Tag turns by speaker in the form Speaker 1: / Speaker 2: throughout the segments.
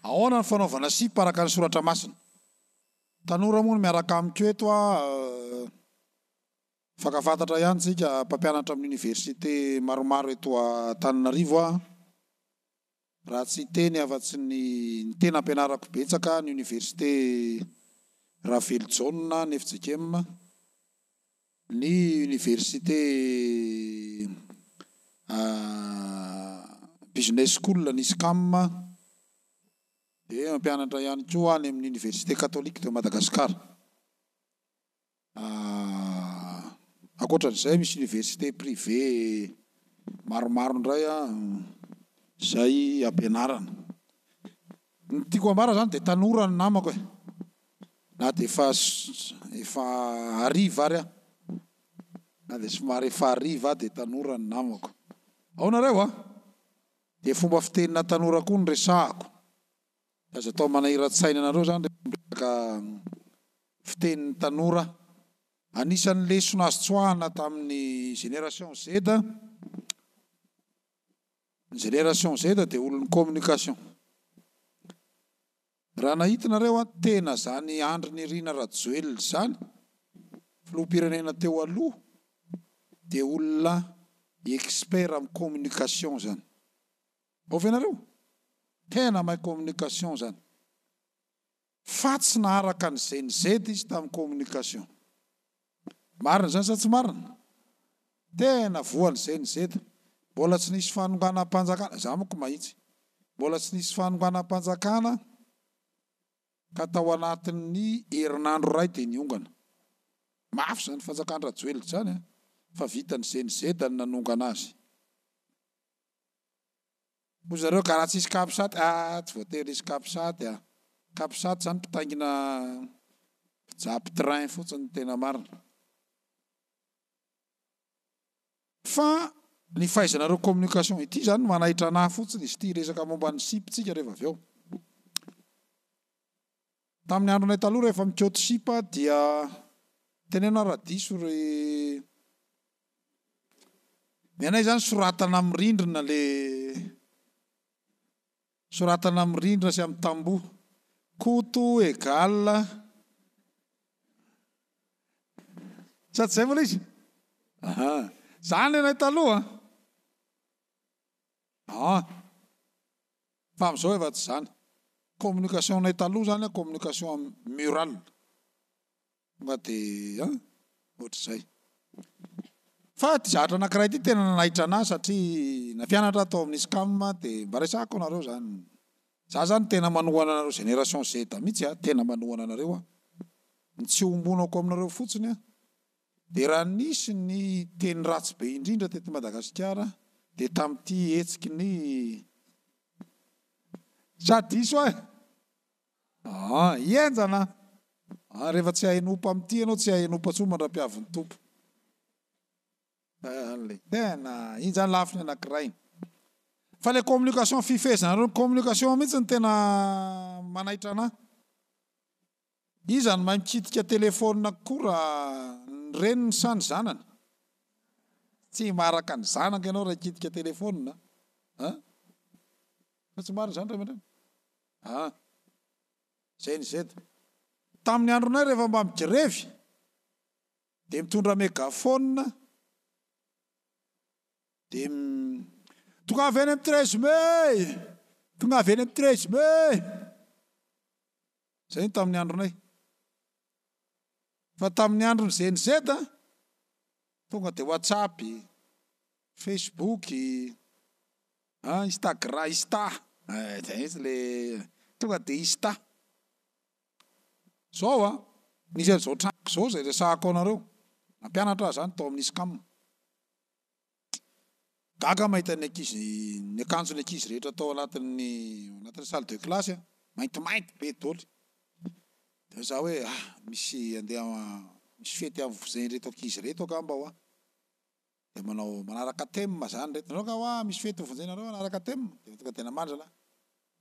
Speaker 1: Ahoana ny fanaovana sipa araka ny soratra masina? Tanora moa no miaraka amiko eto a, mifankafantatra ihany tsika, mpampianatra amin'ny université maromaro eto Antananarivo aho, raha tsy hiteny afa-tsy ny ny tena ampianarako betsaka ny université Ravelojaona, ny fjkm, ny université Business school ny ISCAM, dia mampianatra ihany koa any amin'ny Université Catholique de Madagascar. Ankoatran'izay misy université privé maromaro indray izay ampianarana. Ny tiako ambara zany dia tanora ny namako e, na dia efa efa hariva ary aho, na dia somary efa hariva aho dia tanora ny namako. Ao nareo a! Dia fomba fitenina tanora koa no resahako. Aza atao manahiran-tsaina anareo zany rehefa miresaka fitenin'ny tanora. Anisan'ny lesona azo tsoahana tamin'ny génération Z, ny génération Z dia olon'ny communication. Raha nahita nareo an, tena zany Andry Nirina Rajoelina zany, filoham-pirenena teo aloha, dia olona expert amin'ny communication zany. Ao ve nareo? Tena mahay communication zany. Fa tsy naharaka ny Gen Z izy tamin'ny communication. Marina izany sa tsy marina? Tena voan'ny Gen Z. Mbola tsy nisy fanonganam-panjakana, za manko mahitsy, mbola tsy nisy fanonganam-panjakana ka tao anatin'ny herinandro iray dia niongana. Mafy izany fanjakan-dRajoelina izany an, fa vitan'ny Gen Z ny nanongana azy. Hoy zareo ka raha tsisy capsat ah tsy voatery hisy capsat ah. Capsat zany mpitaingina mpijapy train fotsiny ny tena marina. Fa ny fahaizanareo communication ity zany manaitra anah fotsiny izy ity hiresaka momba ny sipa tsika rehefa avy eo. Tamin'ny andronay taloha rehefa mikoty sipa dia teneno aho raha diso ry Ny anay zany soratana amin'ny rindrina le soratana amin'ny rindrina sy amin'ny tamboho. Koto égal Sa tsy zay moa le izy? Aha. Zany ny anay taloha an. Ah. Fa amin'izao efa tsy zany. Communication-nay taloha zany an, communication murale. Tonga de an! Ohatr'izay. Fa ity zavatra anankiray ity tena nanaitra anah satria nampianatra aho tao amin'ny ISCAM de mba resahako anareo zany. Za zany tena manohana anareo génération Z mihitsy a, tena manohana anareo aho. Ny tsy iombonako aminareo fotsiny an, de raha nisy ny teny ratsy be indrindra teto Madagasikara de tamin'ity hetsiky ny Sa diso aho e? Ah, henjana an! Rehefa tsy hahenopa amin'ity ianao, tsy hahenopa intsony mandra-piavin'ny Tompo. Tena, iny zany lafiny anankiray. Fa ilay communication, fifehezanareo ny communication mihitsy no tena manaitra anà. Iza no mahay mikitika téléphone kokoa raha ny reniny sa ny zanany? Tsy maharaka ny zanaka ianao raha hikitika téléphone an! Fa tsy marina izany ray aman-dreny? Ah! Zay ny Z. Tamin'ny andronay rehefa mba migrevy dia mitondra megaphone dia tonga avy eny amin'ny 13 mai! Tonga avy eny amin'ny 13 mai! Zay ny tamin'ny andronay. Fa tamin'ny andron'ny Gen Z tonga dia WhatsApp, Facebook, Ah Instagra Insta eh zay mihitsy le tonga de Insta. Zao an, nisy an'izao tranga zao zay resahako anareo, nampianatra aho zany tao amin'ny ISCAM. Gaga mahita ny ankizy, ny akanjon'ny ankizy rehetra tao anatin'ny anatin'ny salle de classe an, maintimainty be daholo. De za hoe ah misy andeha misy fety avonjen'ireto ankizy ireto angamba hoa. Dia manao manaraka thème zany reto nareo ka hoa misy fety ho vonjenareo hanaraka thème dia tonga dia namaly zalahy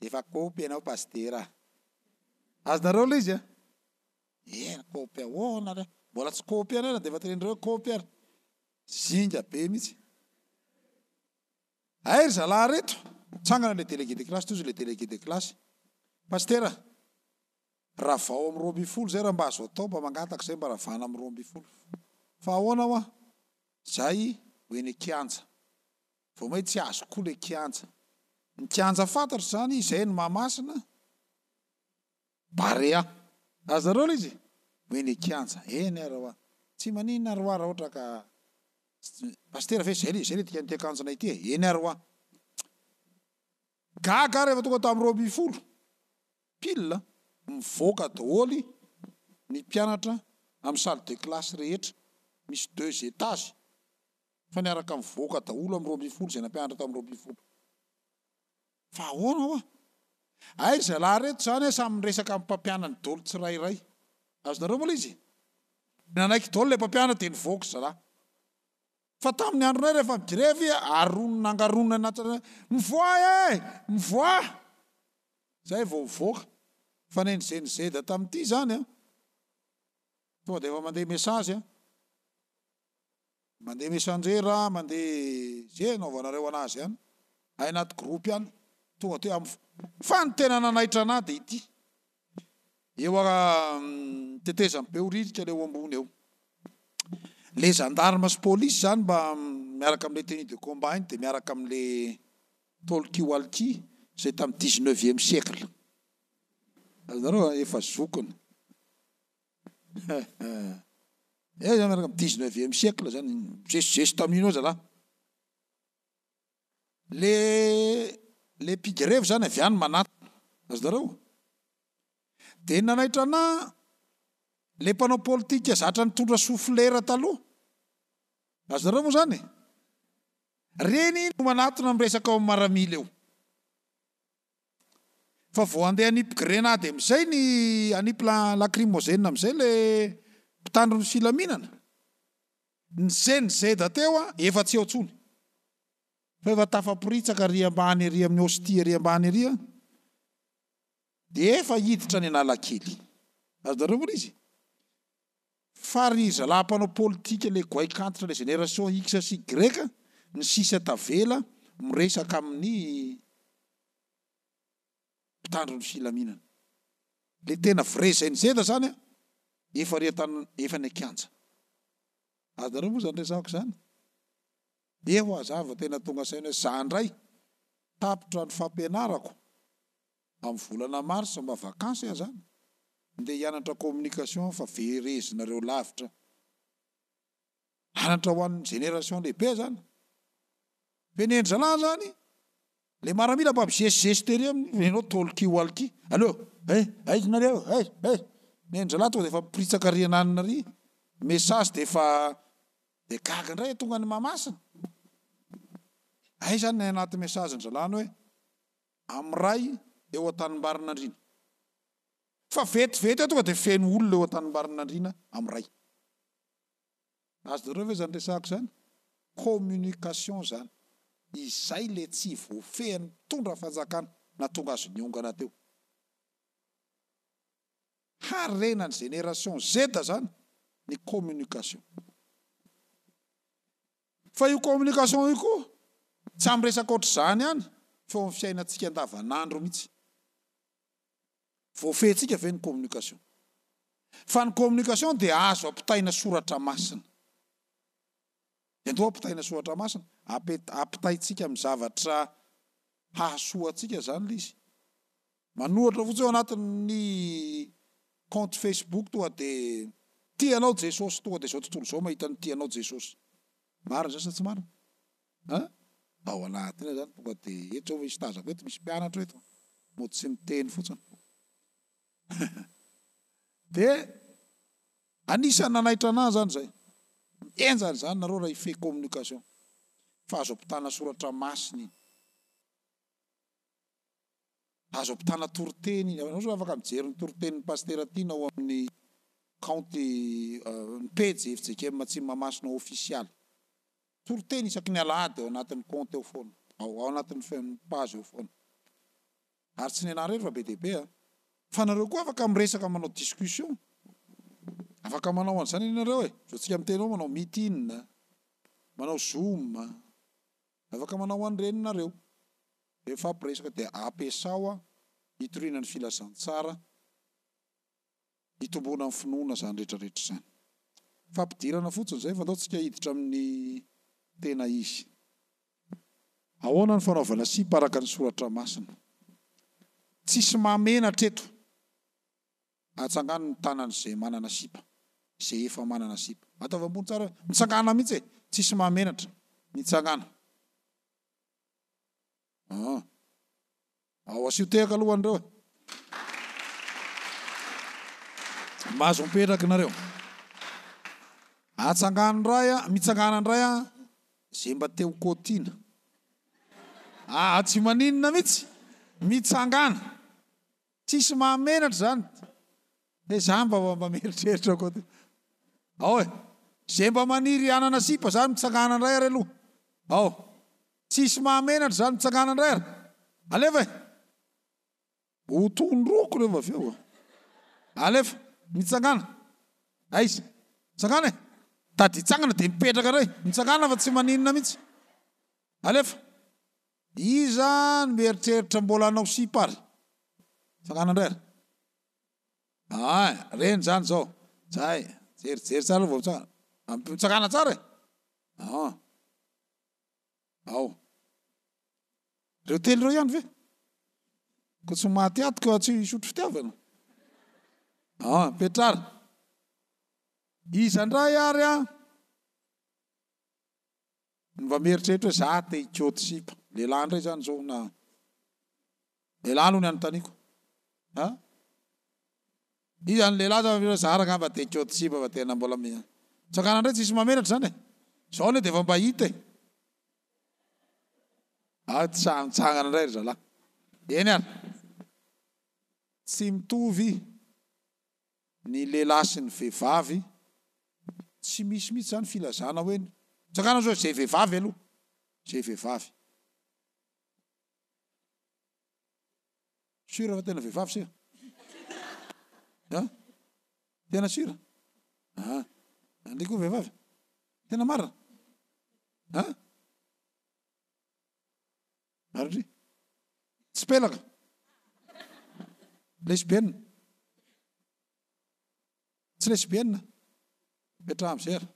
Speaker 1: efa kopy ianao pasitera a! Azonareo ilay izy a! Eny kopy ahoana re? Mbola tsy kopy ihany ary dia efa teneninareo hoe kopy ary! Zinga be mihitsy. Hay ry zalahy reto, mitsangana ilay délégué de classe, tojo ilay délégué de classe. Pasitera, ravao amin'ny 12 zay raha mba azo atao, mba mangataka zay mba ravana amin'ny 12. Fa ahoana hoa? Zay ho eny an-kianja. Vao may tsy azoko koa le kianja. Ny kianja fantatro zany izay eny Mahamasina, Barea. Azonareo le izy? Ho eny an-kianja. Eny ary hoa. Tsy maninona ary hoa raha ohatra ka Pasitera ve zay le zay le dikan'ity akanjonay ity e? Eny ary hoa. Gaga aho rehefa tonga tamin'ny 12 pile, mivoaka daholo ny mpianatra amin'ny salle de classe rehetra, misy deux étages, fa niaraka mivoaka daholo amin'ny 12 izay nampianatra tamin'ny 12. Fa ahoana hoa? Hay ry zalahy reto izany samy miresaka amin'ny mpampianany daholo tsirairay. Azonareo moa ilay izy? Nanaiky daholo ilay mpampianatra dia nivoaka ry zalahy. Fa tamin'ny andronay rehefa migrevy aronina angaronina anaty mivoaha e! Mivoaha! Zay vao mivoaka. Fa neny Gen Z tamin'ity izany an, tonga dia efa mandeha message an, mandeha messenger, mandeha ze anaovanareo anazy any, any anaty groupe any, tonga dia am, fa ny tena nanaitra anah dia ity, Eo tetezan'i Behoririka le eo ambony eo. Le gendarme sy police zany mba miaraka amle tenue de combat iny de miaraka amle talkie walkie zay tamin'ny dix-neuvième siècle. Azonareo a? Efa zokiny. Eh zany miaraka amin'ny dix-neuvième siècle zany, mizesizesy tamin'iny eo zalahy. Le le mpigrevy zany avy any manatona. Azonareo? De nanaitra anah le mpanao politika zatra nitondra souffleur taloha. Azonareo moa zany e? Reny no manatona miresaka ao amin'ny maramila eo. Fa vao handeha hanipy grenade amizay ny hanipy lacrymogène amizay le mpitandro ny filaminana. Ny Gen Z teo efa tsy eo tsony fa efa tafaporitsaka ary ambany ary amin'ny Ostie ary ambany ary dia efa hiditra any Analakely. Azonareo moa le izy? Fa ry zalahy mpanao politika le goaikantitra le génération X sy Y ny sisa tavela miresaka amin'ny mpitandro ny filaminana. Le tena vrai Gen Z zany efa ry an efa any an-kianja. Azonareo moa zany resahako zany? Eo aza vao tena tonga saina hoe za ndray tapitra ny fampianarako amin'ny volana mars mba vakansy aho zany, ndeha hianatra communication fa verezinareo lavitra. Anatra ho an'ny génération lehibe zany. Fe ny endry-zalahy zany, le maramila mba mizesizesy tery aminy, enao tolky walky, aleo, eh, aiza nareo, eh, eh. Ny endry-zalahy tonga de efa miporitsaka ary ananona ary, message de efa, de gaga indray tonga any Mahamasina. Aiza ny anaty message-ndry-zalahy ny hoe, amiray eo Antanimbarinandriana. Fa vetivety eo tonga de feno olona eo Antanimbarinandriana amiray. Azonareo ve zany resahako zany? Communication zany. Izay le tsy voafehin'ny mpitondra fanjakana nahatonga azy niongana teo. Harenan'ny génération Z zany ny communication. Fa io communication io koa tsy amin'ny resaka ohatr'izany ihany fa eo amin'ny fiainantsika andavanandro mihitsy. Voafehintsika ve ny communication? Fa ny communication dia azo ampitaina soratra masina. Dia ndao ampitaina soratra masina, ampitaintsika amin'ny zavatra hahasoa antsika izany ilay izy. Manohatra fotsiny ao anatin'ny compte Facebook tonga dia tia anao Jesosy, tonga dia izao tontolo izao mahita ny tia anao Jesosy. Marina izany sa tsy marina? An? Ao anatiny ao zany tonga de eto zao misy tazako eto misy mpianatra eto mody tsy miteny fotsiny. De anisan'ny nanaitra anah zany zay. Henjana izany nareo raha hifehy communication. Fa azo ampitana soratra masina iny. Azo ampitana toriteny iny. Ianao zao afaka mijery ny toritenin'ny Pasitera Tiana ao amin'ny kaonty ny pejy fjkm Atsimo Mahamasina ofisialy. Toriteny isaky ny alahady ao anatin'ny compte ao foana, ao anatin'ny page ao foana. Ary tsy ny anah irery fa be dia be an. Fa nareo koa afaka miresaka manao discussion. Afaka manao an'izany anie nareo e. Zao tsika miteny ao manao meeting, manao zoom. Afaka manao an'ireny nareo. Dia mifampiresaka dia ampiasao an. Hitoriana ny filazantsara, hitomboana amin'ny finoana izany rehetra rehetra izany. Fampidirana fotsiny izay fa andao tsika hiditra amin'ny tena izy. Ahoana ny fanaovana sipa araka ny soratra masina? Tsisy mahamenatra eto. Atsangano ny tanan'izay manana sipa, izay efa manana sipa. Ataovy ambony tsara hoe, mitsangàna mihitsy e! Tsisy mahamenatra. Mitsangàna. Ah. Ao asio tehaka aloha an'ireo e. Mahazo mipetraka nareo. Atsangano indray a, mitsangàna indray a, izay mba te ho kôtiana. Ah, tsy maninona mihitsy. Mitsangàna. Tsisy mahamenatra zany. He za mba mba mieritreritra koa ty. Ao e. Ze mba maniry hanana sipa zany mitsangana ndray ary aloha. Ao. Tsisy mahamenatra zany mitsangana ndray ary. Alefa e. Ho tondroko rehefa avy eo. Alefa. Mitsangana. Aiza. Mitsangana e. Tady hitsangana de mipetraka ndray. Mitsangana fa tsy maninona mihitsy. Alefa. Iza no mieritreritra mbola hanao sipa ary? Tsangana indray ary. Ay, reny zany zao. Zay, jerijery tsara aloha vao mitsangana. Mitsangana tsara e. Ah. Ao. Reo telo reo ihany ve? Ko tsy maty ato ka tsy hisotro fitiavana. Ah, petrara. Iza indray ary an? Mba mieritreritra hoe za te hikaoty sipa. Lehilahy indray zany zao na lehilahy aloha ny anontaniako. A? Iza ny lehilahy zany hoe za rangah mba te hikaoty sipa fa tena mbola mi Tsangana indray tsisy mahamenatra zany e. Zao anie de efa mba hita e. Ah, tsy sahy mitsangana indray ry zalahy. Eny ary. Tsy mitovy ny lehilahy sy ny vehivavy, tsy misy mihitsy zany filazana hoe, tsakana zao zay vehivavy aloha, zay vehivavy. Sûr fa tena vehivavy se? An? Tena sûr? An? Ndry koa vehivavy? Tena marina? An? Ary ndry? Tsy pelaka? Lesbienne? Tsy lesbienne? Mipetraha amizay ary.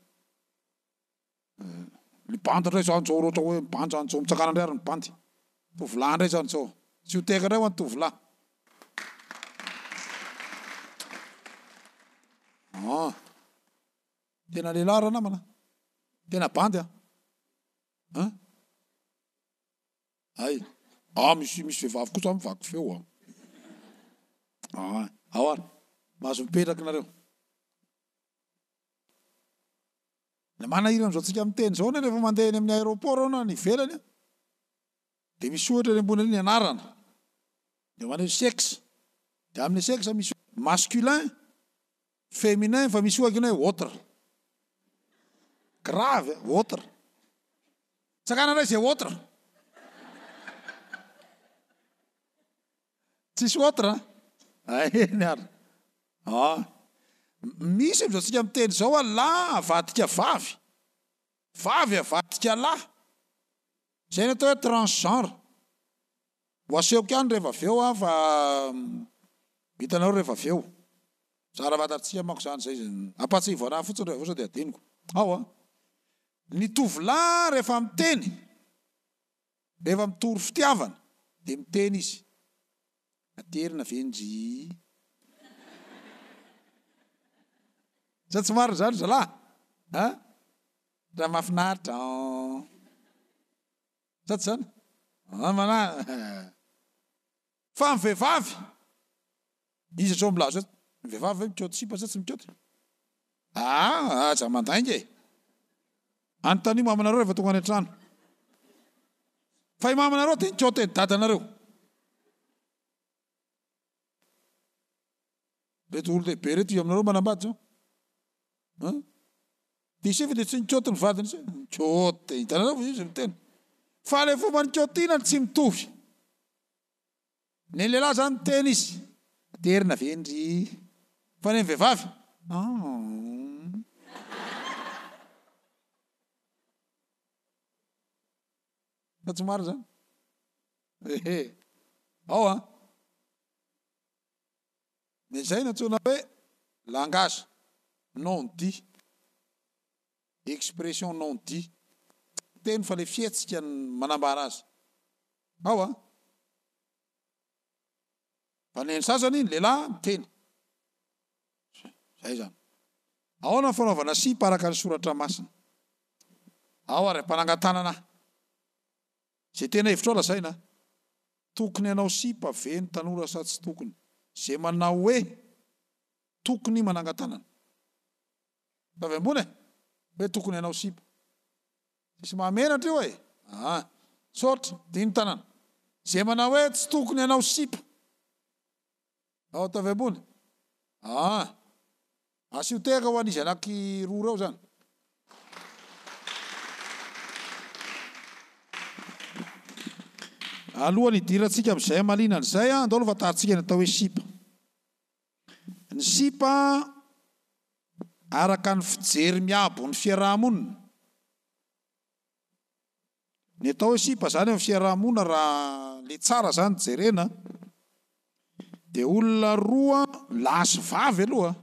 Speaker 1: Ny bandy ndray zany zao ohatra hoe bandy zany zao mitsangana ndray ary ny bandy. Tovolahy ndray zany zao. Tsy ho tehaka ndray ho an'ny tovolahy. Ah. Tena lehilahy ranamana. Tena bandy an. Hein? Hay. Ah misy misy vehivavy koa zany mivaky feo an. Ah, ao ary. Mahazo mipetraka nareo. Ny manahirana amin'izao tsika miteny izao anie rehefa mandeha eny amin'ny aéroport ao na any ivelany an, dia misy ohatra eny ambony eny ny anarana. Dia maneho sexe. Dia amin'ny sexe misy masculin, Féminin fa misy ohatra hoe autre. Grave a, autre. Tsakana ndray zay autre. Tsisy autre a. Eny ary. Ah. Misy amin'izao tsika miteny izao a, lahy avadika vavy. Vavy avadika lahy. Zay ny atao hoe transgenre. Ho asehoko ihany rehefa avy eo fa hitanareo rehefa avy eo. Zara fantatsika manko zany zay. Ampahatsiahivo anahy fotsiny rehefa avy eo sao dia adinoko. Ao an. Ny tovolahy rehefa miteny, rehefa mitory fitiavana dia miteny izy. Aterina ve ndry? Sa tsy marina izany ry zalahy? An? Raha mahafinaritra an. Sa tsy izany? Fa ny vehivavy, iza zao milaza hoe ny vehivavy ve mikaoty sipa sa tsy mikaoty? Aa, aza mandainga e! Anontanio mamanareo rehefa tonga any an-trano. Fa i mamanareo dia nikaoty an'i dadanareo. Reto olon-dehibe reto iza aminareo manambady zao? An? Dia isika dia tsy nikaoty ny vadiny isika. Nikaoty, hitanareo fa izy miteny. Fa ilay fomba nikaotiana no tsy mitovy. Ny lehilahy zany miteny izy, aterina ve ndry? Fa ny vehivavy, aah. Fa tsy marina zany? Ehe. Ao an. Ny izay no antsoina hoe langage non dit, expression non dit. Tsy teny fa le fihetsika no manambara azy. Ao an! Fa ny an'ny sasany, ny lehilahy miteny. Zay zany. Ahoana ny fanaovana sipa araka ny soratra masina? Ao ary ampanangan-tanana. Zay tena hevitrao lazaina. Tokony hanao sipa ve ny tanora sa tsy tokony? Zay manao hoe tokony manangan-tanana. Avy ambony e! Hoe tokony hanao sipa. Tsisy mahamenatra io e! Aa. Misaotra, dino tanana. Zay manao hoe tsy tokony hanao sipa. Ao ataovy ambony. Aa. Asio tehaka ho an'izy anaky roa ireo zany. Alohan'ny hidirantsika amin'izay hamaliana an'izay, andao aloha fantarintsika ny atao hoe sipa. Ny sipa araka ny fijery miabo ny fiaraha-monina. Ny atao hoe sipa zany amin'ny fiaraha-monina raha le tsara zany jerena dia olona roa lahy sy vavy aloha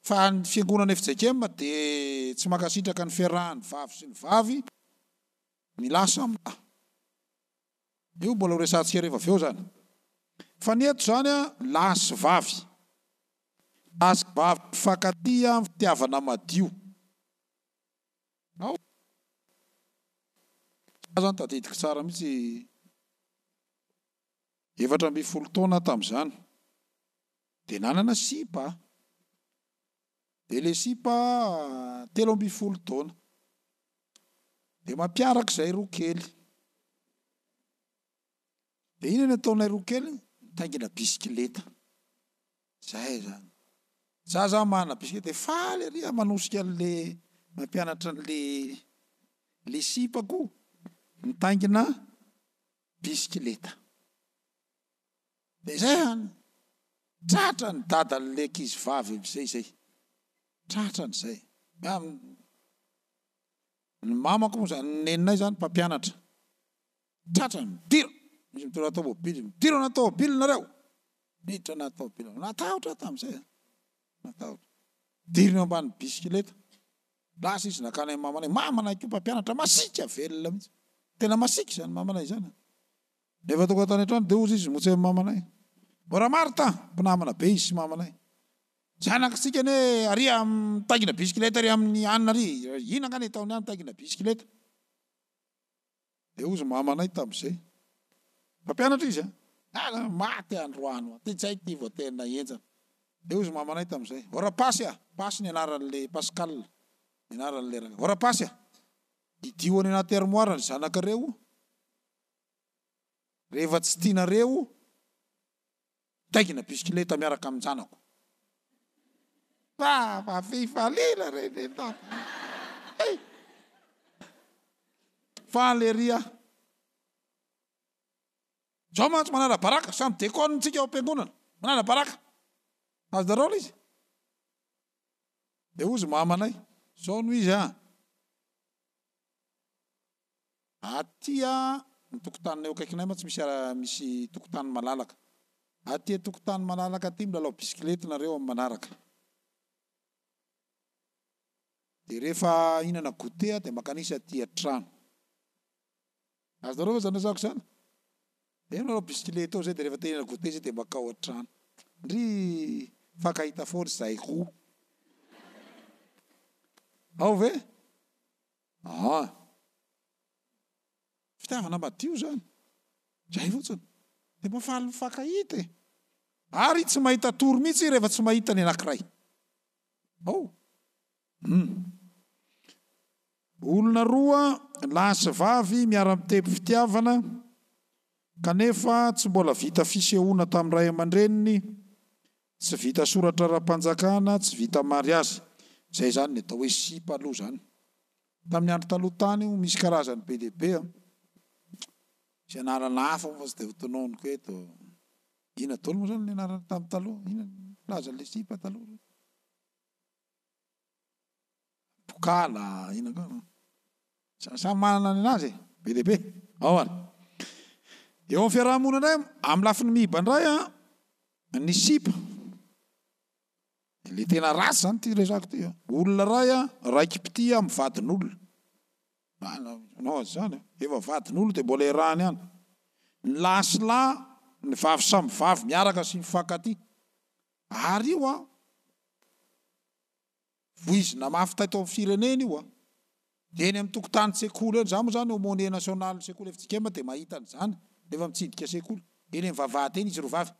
Speaker 1: fa ny fiangonana fjkm dia tsy mankasitraka ny fiarahan'ny vavy sy ny vavy ny lahy samy lahy. Io mbola ho resahantsika rehefa avy eo zany. Fa ny eto zany lahy sy vavy. Lahy sy vavy mifankatia amin'ny fitiavana madio. Ao. Za zany tadidiko tsara mihitsy 14 taona aho tamin'izany. Dia nanana sipa aho. Dia ilay sipa 13 taona. Dia mampiaraka izay roa kely. Dia inona no ataonay roa kely? Mitaingina bisikileta. Zay zany. Za zany manana bisikileta dia faly ery aho manosika an'le mampianatra an'le le sipako mitaingina bisikileta. Dia zay zany. Tratran'ny dadan'le ankizy vavy am'zay zay. Tratrany zay. Ny mamako moa zany, ny neninay zany mpampianatra. Tratra, midira! Misy mitondra tômôbily, midira anaty tômôbily nareo! Niditra anaty tômôbily. Natahotra aho tamin'izay a! Natahotra. Diriny eo ambany bisikileta. Lasa izy nankany amin'ny mamanay. Mamanay koa mpampianatra masiaka velona mihitsy. Tena masiaka izany mamanay izany a! Rehefa tonga tany an-trano dia hozy izy motsy amin'ny mamanay. Ô Ramarta! Mpinamana be izy sy mamanay. Zanakitsika anie ary mitaingina bisikileta ary amin'ny anona ary. Inona angaha ny ataony any mitaingina bisikileta? Dia hozy mamanay tamin'izay. Mpampianatra izy an! Ah, maty androany an! Ty tsy haiko ty vao tena henjana. Dia hozy mamanay tamin'izay. O Rapasy a! Pasy ny anaran'ilay Pascal, ny anaran'ilay rangahy. O Rapasy a! Hidio any anaty armoire ny zanakareo rehefa tsy tianareo Mitaingina bisikileta miaraka amin-janako. Fa fifaliana re ny tany. Hey! Faly ery aho. Zao mantsy manala baraka, samy dekône tsika ao am-piangonana. Manala baraka. Azonareo ilay izy? Dia hozy mamanay, zao no izy an. Aty a ny tokotaninay eo akaikinay mantsy misy misy tokotany malalaka. Aty an-tokotany malalaka aty milalao bisikilety nareo amin'ny manaraka. Dia rehefa hihinana goûter aho dia mankanisa aty an-trano. Azonareo ve izany resako izany? Dia milalao bisikilety eo izay dia rehefa te hihinana goûter izay dia mankao an-trano. Ndry mifankahita foana izahay roa. Ao ve? Aa! Fitiavana madio zany. Zay fotsiny. Dia mba faly mifankahita e. Ary tsy mahita tory mihitsy rehefa tsy mahita ny anankiray. Ao. Hum. Olona roa, lahy sy vavy, miara-mitepy fitiavana, kanefa tsy mbola vita fisehoana tamin'ny ray aman-dreniny, Tsy vita soratra ara-panjakana, tsy vita mariazy. Izay izany ny atao hoe sipa aloha izany. Tamin'ny andro taloha tany io misy karazany be dia be an. Misy anarana hafa moa fa tsy dia ho tononiko eto. Inona daholo moa izany ny anarana tamin'ny taloha? Inona ny filaza an'ilay sipa taloha? Bokala, inona koa? Samy manana ny anazy e! Be dia be. Ao ary. Eo amin'ny fiaraha-monina indray, amin'ny lafiny miiba indray an. Ny sipa, le tena ratsy zany ty resako ty a. Olona ray a, raiki-pitia amin'ny vadin'olona. Manao an'izany a, efa vadin'olona dia mbola iarahany ihany. Ny lahy sy lahy, ny vavy samy vavy miaraka sy mifankatia. Ary io an, voizina mafy taito amin'ny firenena io an. Dia eny amin'ny tokotanin-tsekoly eny, za moa zany aumônier national sekoly fjkm dia mahita an'izany rehefa mitsidika sekoly. Eny amin'ny vavahady eny izy roa vavy.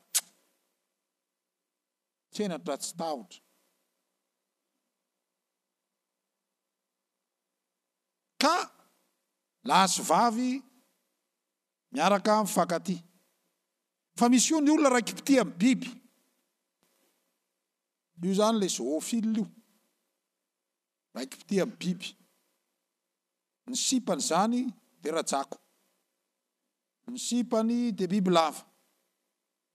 Speaker 1: Tsy henatra tsy tahotra. Ka lahy sy vavy miaraka mifankatia. Fa misy koa ny olona raiki-pitia amin'ny biby. Io izany ilay zoophile io. Raiki-pitia amin'ny biby. Ny sipany izany dia rajako. Ny sipany dia bibilava.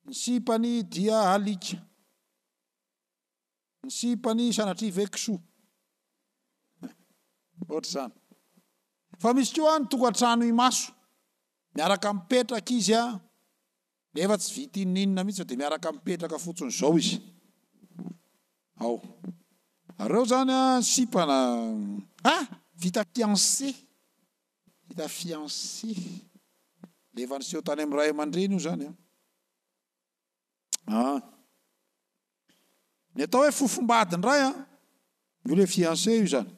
Speaker 1: Ny sipany dia alika. Ny sipany sanatria ve kisoa? Ohatr'izany. Fa misy koa ny tokantrano imaso. Miaraka mipetraka izy an, nefa tsy vita inon'inona mihitsy fa dia miaraka mipetraka fotsiny izao izy. Ao. Ary ireo izany an, sipana, ah! Vita fiancé. Vita fiancé. Le efa niseho tany amin'ny ray aman-dreny io izany an. Ah. Ny atao hoe fofombady indray an, io le fiancé io izany.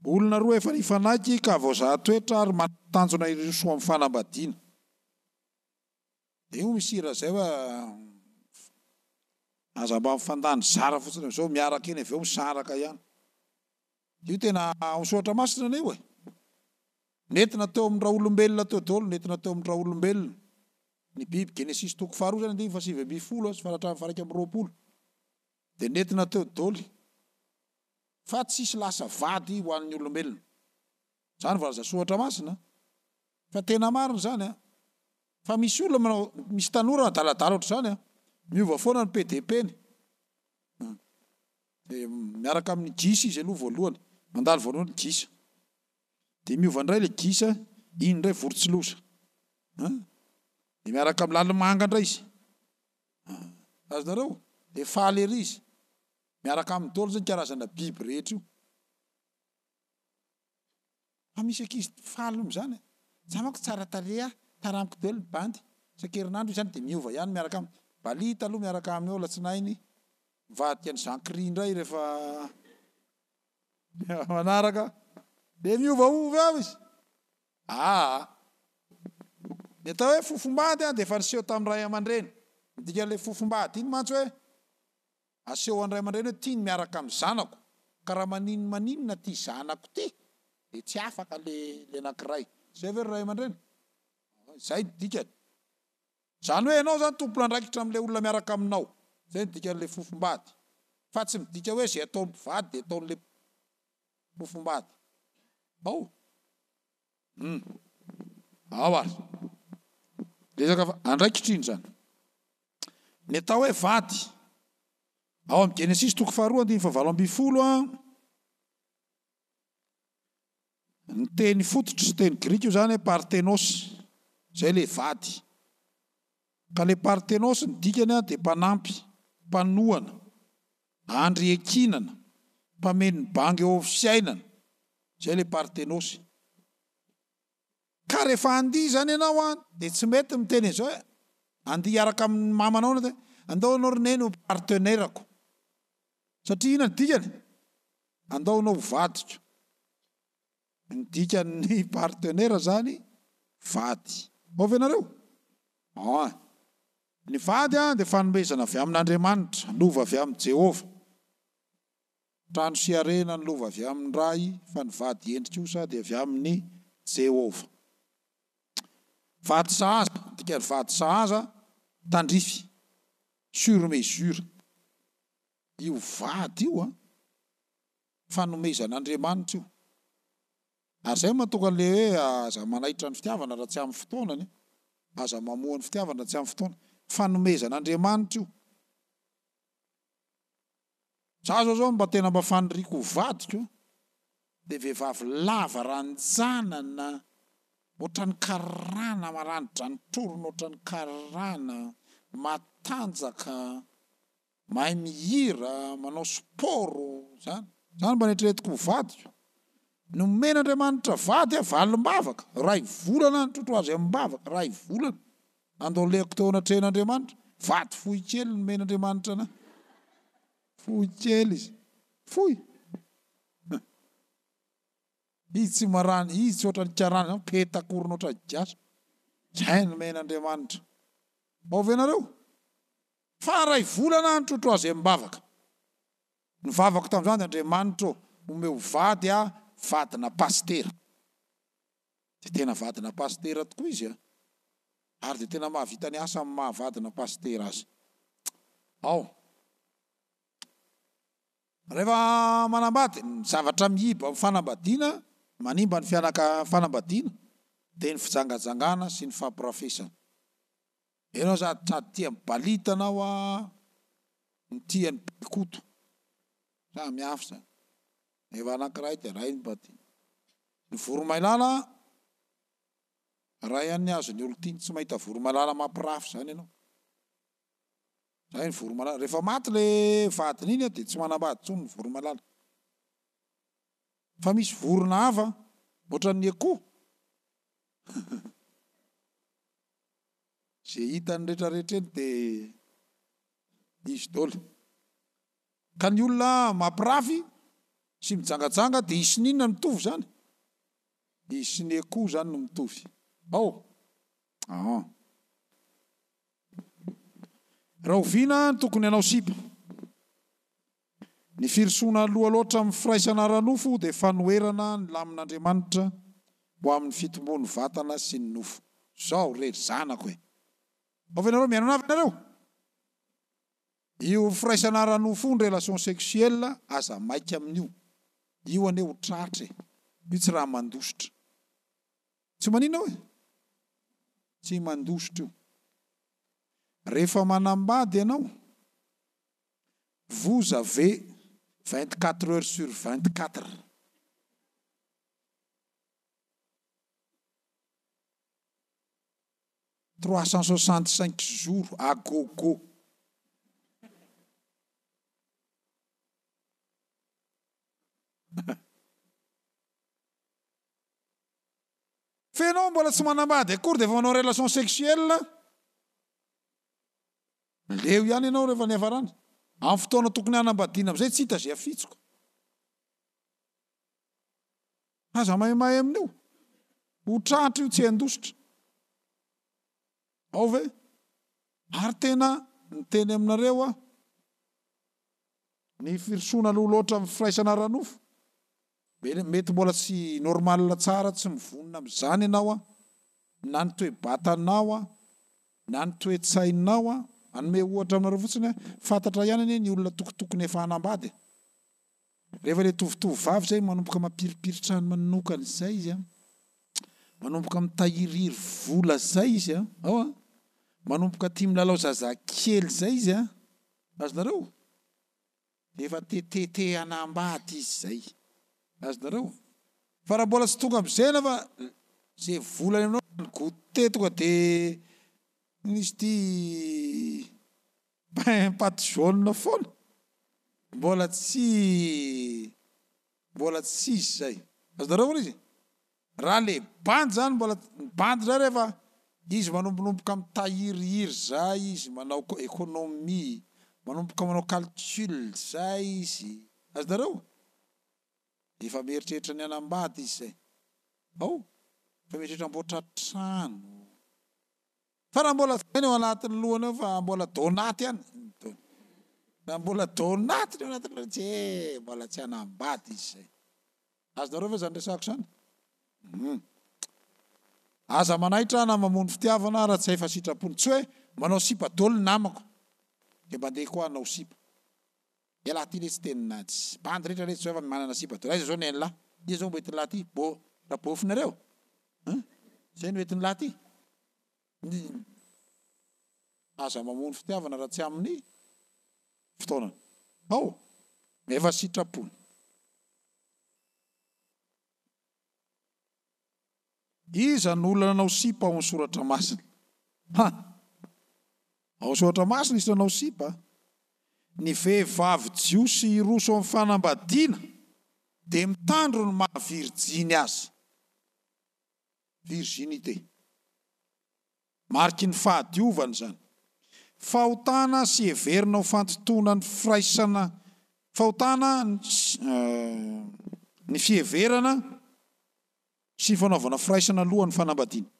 Speaker 1: Olona roa efa nifanaiky ka voazaha toetra ary manana tanjona hiroso amin'ny fanambadiana. Dia io misy hira izay hoe aza mba mifandany zara fotsiny amin'izao, miaraka eny avy eo misaraka ihany. Io tena ao amin'ny soratra masina anie io e. Nentina teo amin'ny raolombelona teo daholo, nentina teo amin'ny raolombelona. Ny biby, Genesisy toko faharoa izany andininy faha-19 sy hatramin'ny faha-21. Dia nentina teo daholo. Fa tsisy lasa vady ho an'ny olombelona. Izany voalaza soratra masina. Fa tena marina izany an. Fa misy olona manao, misy tanora adaladala ohatr'izany an. Miova foana ny PDP-ny. Dia miaraka amin'ny gisa izy aloha voalohany. Mandalo voalohany ny gisa. Dia miova indray ilay gisa, iny indray vorontsiloza. An? Dia miaraka amin'ny lalimanga indray izy. Azonareo? Dia faly ery izy. Miaraka aminy daholo izany karazana biby rehetra io. Fa misy ankizy faly amin'izany e. Za manko tsara tarehy ah, taramiko daholo ny bandy. Isan-kerinandro izy any dia miova ihany miaraka aminy. Balita aloha miaraka aminy eo alatsinainy, mivadika an'i Jean Cri indray rehefa manaraka. Dia miovaova eo izy. Aa. Ny atao hoe fofombady dia efa niseho tamin'ny ray aman-dreny. Ny dikan'ilay fofombady iny mantsy hoe Aseho an-dray aman-dreny hoe tia ny miaraka amin'ny zanako, ka raha manin maninona ty zanako ty dia tsy afaka le le anankiray. Zay ve ry ray aman-dreny? Zay ny dikany. Zany hoe ianao zany tompon'andraikitra amin'ilay olona miaraka aminao. Zay ny dikan'ilay fofombady. Fa tsy midika hoe zay ataon'ny mpivady dia ataon'ilay fofombady. Ao. Hum. Ao ary. Resaka andraikitra iny zany. Ny atao hoe vady. Ao amin'ny Genesisy toko faharoa andininy fahavalo ambin'ny folo, ny teny fototra, teny grika io izany, parthenos, izay ilay vady. Ka ilay parthenos ny dikany dia mpanampy, mpanohana, andry iankinana, mpameno ny banga eo amin'ny fiainana. Izay ilay parthenos. Ka rehefa handihy izany ianao an, dia tsy mety miteny an'izao hoe, handihy hiaraka amin'ny mamanao ianao dia, andao ianao ry neny ho partenaire-ko. Satria inona ny dikany? Andao ianao ho vadiko. Ny dikan'ny partenaire izany, vady. Ao ve nareo? An. Ny vady an, dia fanomezana avy amin'Andriamanitra, lova avy amin'i Jehovah. Trano sy harena ny lova avy amin'ny Ray, fa ny vady hendry kosa dia avy amin'i Jehovah. Vady sahaza, dikan'ny vady sahaza, tandrify, sur mesure. Io vady io an, fanomezan'Andriamanitra io. Ary izay no mahatonga an'ilay hoe aza manaitra ny fitiavana raha tsy amin'ny fotoanany, aza mamoha ny fitiavana raha tsy amin'ny fotoana. Fanomezan'Andriamanitra io. Za zao zao mba tena mba faniriako ho vadiko de vehivavy lava ranjanana ohatran'ny karana maranidrantrorona ohatran'ny karana, matanjaka, mahay mihira, manao sport, zany. Zany mba neritreretiko ho vadiko. Nomen'Andriamanitra vady aho, valim-bavaka, ray volana aho nitrotro azy amim-bavaka, ray volana. Nandoleko teo anatrehan'Andriamanitra. Vady fohy kely nomen'Andriamanitra anah. Fohy kely izy. Fohy. Izy tsy marany, izy tsy ohatran'ny karana zany, petak'orona ohatran'ny gasy. Zay nomen'Andriamanitra. Ao ve nareo? Fa ray volana aho nitrotro azy amim-bavaka. Ny vavako tamin'izany dia Andriamanitra ô, omeo vady aho, vadina pasitera. Dia tena vadina pasitera tokoa izy a! Ary dia tena mahavita ny asa amin'ny maha vadina pasitera azy. Ao. Rehefa manambady, ny zavatra miiba amin'ny fanambadiana, manimba ny fianaka fanambadiana dia ny fijangajangana sy ny fampirafesana. Ianao sady sady tia mibalita anao a, no tia ny bekoto. Samy hafa izany. Rehefa anankiray dia iray no mba tiana. Ny voromailala, iray ihany ny azon'ny olon-tiany. Tsy mahita voromailala mampirafy izany ianao. Zay ny voromailala. Rehefa maty le vadiny iny dia tsy manambady intsony ny voromailala. Fa misy vorona hafa ohatran'ny akoho. Ze hitany retraretra eny de izy dôly. Ka ny olona mampirafy sy mijangajanga de izy sy ny inona no mitovy zany? Izy sy ny akoho zany no mitovy. Ao! Aa. Rahoviana no tokony hanao sipa? Ny firosoana aloha loatra amin'ny firaisana ara-nofo dia fanoherana ny lamin'Andriamanitra ho amin'ny fitomboan'ny vatana sy ny nofo. Zao re ry zanako e! Ao ve nareo mihaino anah ve nareo? Io firaisana ara-nofo io ny relation sexuelle aza maika amin'io. Io anie ho tratra e! Io tsy raha mandositra. Tsy maninona hoe? Tsy mandositra io. Rehefa manambady ianao, vous avez 24 heures sur 24. 365 jours à gogo. Fa ianao mbola tsy manambady akory dia efa manao relation sexuelle? Leo ihany ianao rehefa niafarany. Amin'ny fotoana tokony hanambadiana amin'izay tsy hita izay afitsoka. Aza maimay amin'io. Ho tratra io tsy handositra. Ao ve? Ary tena miteny aminareo aho, ny firosoana aloha loatra amin'ny firaisana ara-nofo, mety mbola tsy normal tsara, tsy mivonona amin'izany ianao an, na ny toe-batanao an, na ny toe-tsainao an, hanome ohatra aminareo fotsiny aho, fantatra ihany anie ny olona tokotokony efa hanambady e. Rehefa ilay tovotovovavy izay manomboka mampiripiry trano manokana izay izy an, manomboka mitahiriry vola izay izy an, ao an, manomboka tia milalao zazakely izay izy an, azonareo? Efa te te te hanambady izy izay, azonareo? Fa raha mbola tsy tonga amin'izay anefa izay vola any aminao, ny goûter tonga de inona izy ity? Pain pâte jaune foana. Mbola tsy mbola tsy izy zay. Azonareo ve le izy? Raha le bandy zany mbola ny bandy ndray rehefa izy manombonomboka mitahirihiry zay izy manao économie, manomboka manao calcul zay izy. Azonareo? Efa mieritreritra ny hanambady izy zay. Ao? Efa mieritreritra hamboatra trano. Fa raha mbola zay ny ao anatin'ny lohany ao fa mbola donaty ihany, raha mbola donaty ny ao anatin'ny lohany tsy eh, mbola tsy hanambady izy zay. Azonareo ve zany resako zany? Hum. Aza manaitra na mamono fitiavana raha tsy hay fa sitrapony. Tsy hoe manao sipa dolo ny namako de mba ndeha koa hanao sipa. Ialahy ty letsy tena tsy bandy rehetra letsy zao efa manana sipa dolo. Aiza zao ny an'lah? Iza zao mbo entin'lah ty? Bo rabôfinareo? Hein? Zay no entin'lah ty? Ny aza mamono fitiavana raha tsy amin'ny fotoanany. Ao, efa sitrapony. Iza no olona nanao sipa ao amin'ny soratra masina? Ha! Ao Soratra Masina nisy nanao sipa. Ny vehivavy jiosy hiroso amin'ny fanambadiana dia mitandro ny maha virjiny azy, virginité. Mariky ny fahadiovana izany. Fahotana sy heverina ho fandotoana ny firaisana, fahotana ny fiheverana sy fanaovana firaisana alohan'ny fanambadiana.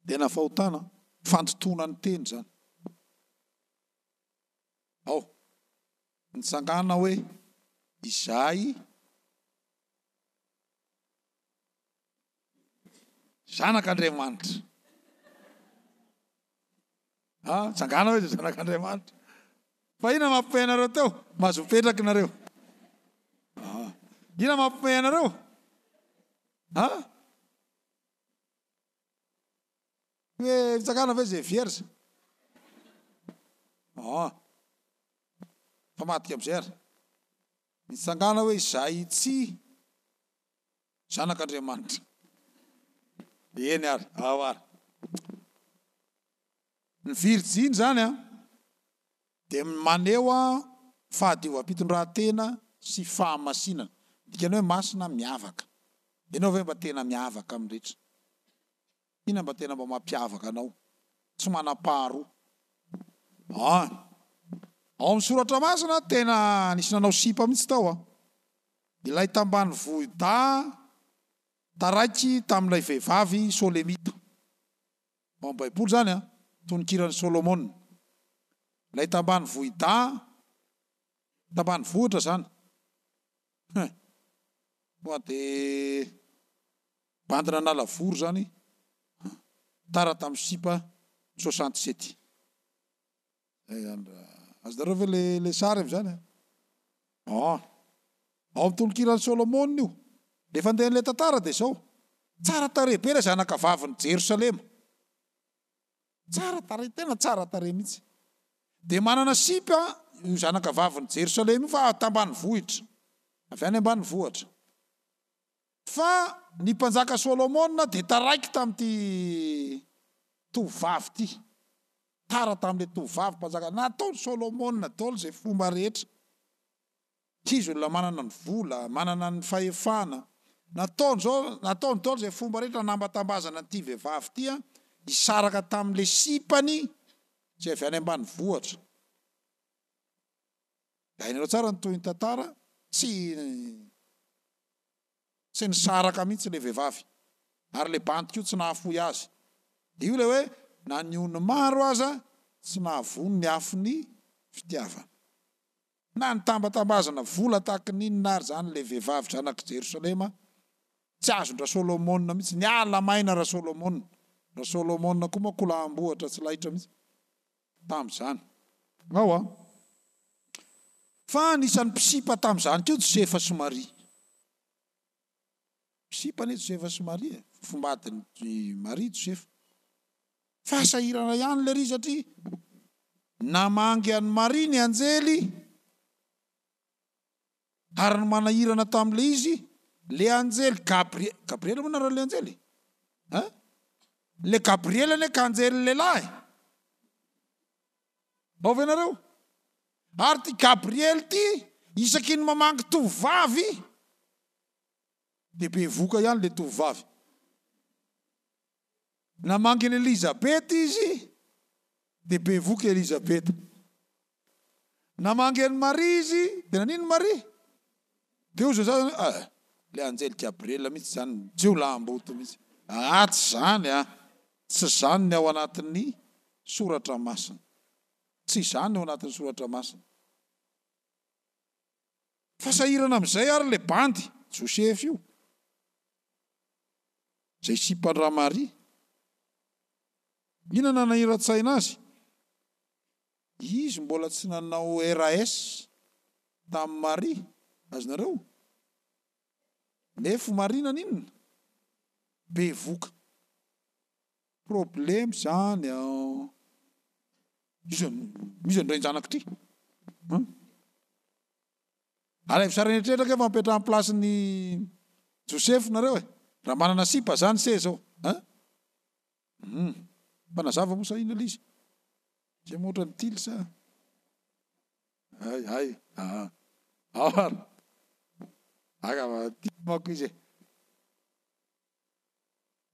Speaker 1: Tena fahotana, fandotoana ny teny izany. Ao, nitsangana hoe izay zanak'Andriamanitra. Ah, tsangana hoe izay zanak'Andriamanitra. Fa inona mampimehy anareo teo? Mahazo mipetraka nareo. Ah, inona mampimehy anareo? Ah? Hoe mitsangana ve zay vierge? Ah. Famadika amizay ary. Nitsangana hoe izay tsy zanak'Andriamanitra. Eny ary, ao ary. Ny virjiny izany an, dia maneho fahadiovam-pitondrantena sy fahamasinana. Dikany hoe masina miavaka. Ianao ve mba tena miavaka amin'ny rehetra? Inona mba tena mba mampiavaka anao? Tsy manam-paharoa. An! Ao amin'ny soratra masina tena nisy nanao sipa mihitsy tao an! Ilay tambanivohi-dahy taraiky tamin'ilay vehivavy Solemita. Ao amin'ny Baiboly izany an, tononkiran'i Solomona. Ilay tambanivohi-dahy, tambanivohitra izany. Hein! Tonga dia bandin'Analavory izany, tara tamin'ny sipa 67. Zay zany raha. Azonareo ve le le sary am'zany a? An. Ao amin'ny tononkiran'i Solomona io. Le fandehan'ilay tantara dia izao, Tsara tarehy be ilay zanaka vavin'i Jerosalema. Tsara tarehy, tena tsara tarehy mihitsy. Dia manana sipa io zanaka vavin'i Jerosalema io fa tambanivohitra, avy any ambanivohitra. Fa ny mpanjaka Solomona dia taraiky tamin'ity tovovavy ity. Tara tamin'ilay tovovavy mpanjaka. Nataon'i Solomona daholo izay fomba rehetra. Izy olona manana ny vola, manana ny fahefana. Nataony izao, nataony daholo izay fomba rehetra hanambatambazana an'ity vehivavy ity hisaraka tamin'ilay sipany izay avy any ambanivohitra. Dia hainareo tsara ny tohin'ny tantara, tsy tsy nisaraka mihitsy ilay vehivavy. Ary ilay bandy koa tsy nahafoy azy. Dia io ilay hoe na ny ony maro aza tsy nahavono ny afon'ny fitiavana. Na nitambatambazana vola tahaka ny inona ary izany ilay vehivavy zanak'i Jerosalema, tsy azon-dRasolomona mihitsy. Niala maina Rasolomona. Rasolomona koa manko laham-bohitra tsy laitra mihitsy tamin'izany. Ao an! Fa anisan'ny mpisipa tamin'izany koa Josefa sy Maria. Mpisipa anie Josefa sy Maria e! Fofombadin'i Maria Josefa. Fahasahirana ihany lery satria namangy an'i Maria ny anjely ary ny manahirana tamin'ilay izy le anjely Gabriel, Gabriel moa anaran'ilay anjely? Hein? Le Gabriel anie ka anjely lehilahy. Ao ve nareo? Ary ity Gabriel ity isaky ny mamangy tovovavy dia bevoka ihany le tovovavy. Namangy an'i Elizabeta izy, dia bevoka i Elizabeta. Namangy an'i Maria izy, dia nanino Maria? Dia hoy izao zaza hoe, ah, ilay anjely Gabriela mihitsy izany, jiolahimboto mihitsy. Ah, tsy izany ah! Tsy izany ny ao anatin'ny Soratra Masina. Tsy izany ny ao anatin'ny Soratra Masina. Fa sahirana amin'izay ary ilay bandy, Josefa io. Izay sipan-dRamaria. Inona nanahiran-tsaina azy? Izy mbola tsy nanao RAS tamin'i Maria, azonareo? Nefo Maria naninona? Bevoka. Problème zany an! Iza iza ny rain-janako ity? An? Alaivo sary an'eritreritra ange fa mipetraha amin'ny place-n'i Joseph nareo e! Raha manana sipa zany se zao an! Hum. Mpanazava moa sa inona ilay izy? Zay moa ohatran'ny tily sa? Hay hay aa. Ao ary. Angamba tily manko izy e.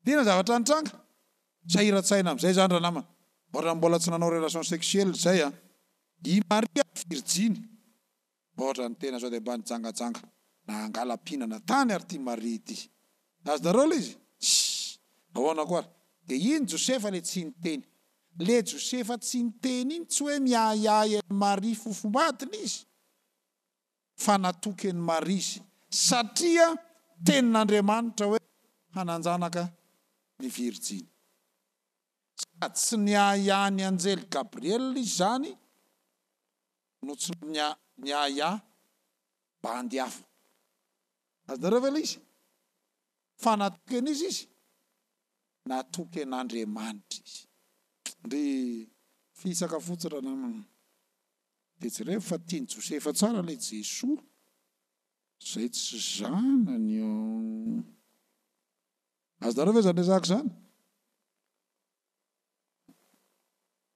Speaker 1: Inona zavatra nitranga? Sahiran-tsaina amin'izay izany ranamana. Ohatran'ny mbola tsy nanao relation sexuelle izay an. I Maria virjiny. Ohatran'ny tena sao dia mba nijangajanga na hangala-pihinana tany ary ity Maria ity. Azonareo ilay izy? Tssy! Ahoana koa ary? Dia iny Josefa ilay tsy niteny. Ilay Josefa tsy niteny iny tsy hoe miahiahy an'i Maria fofombadiny izy. Fa natoky an'i Maria izy, satria tenin'Andriamanitra hoe hanan-janaka ny virjiny. Sady tsy niahiahy ny anjely Gabriela izy izany no tsy niahiahy bandy hafa. Azonareo ve ilay izy? Fa natoky an'iza izy? Natoky an'Andriamanitra izy. Ndry fisaka fotsy ranamana. Dia jereo fa tian'i Josefa tsara ilay Jesoa izay tsy zanany io. Azonareo ve izany resahako izany?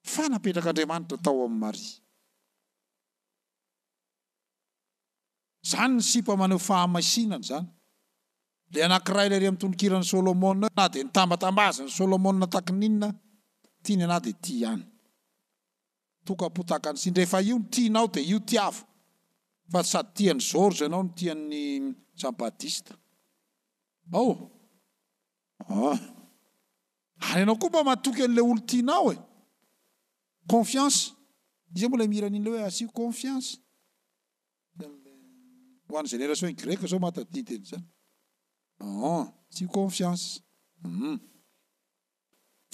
Speaker 1: Fa napetrak'Andriamanitra tao amin'i Maria. Izany ny sipa maneho fahamaisinana izany. Ilay anankiray ilay ery amin'ny tononkiran'i Solomona hoe na dia nitambatambazin'i Solomona takininona, tiany anah dia tia ihany. Tokam-potaka ny sindry. Rehefa io no tianao dia io tiavo. Fa sady tia an'i Georges ianao no tia an'i Jean Baptiste. Ao. Ah. Ary ianao koa mba matoky an'ilay olon-tianao e. Confiance. Iza moa ilay mihira an'iny ilay hoe asio confiance? Ho an'ny génération Y zao mahatadidy an'izany. Ah, asio confiance. Hum.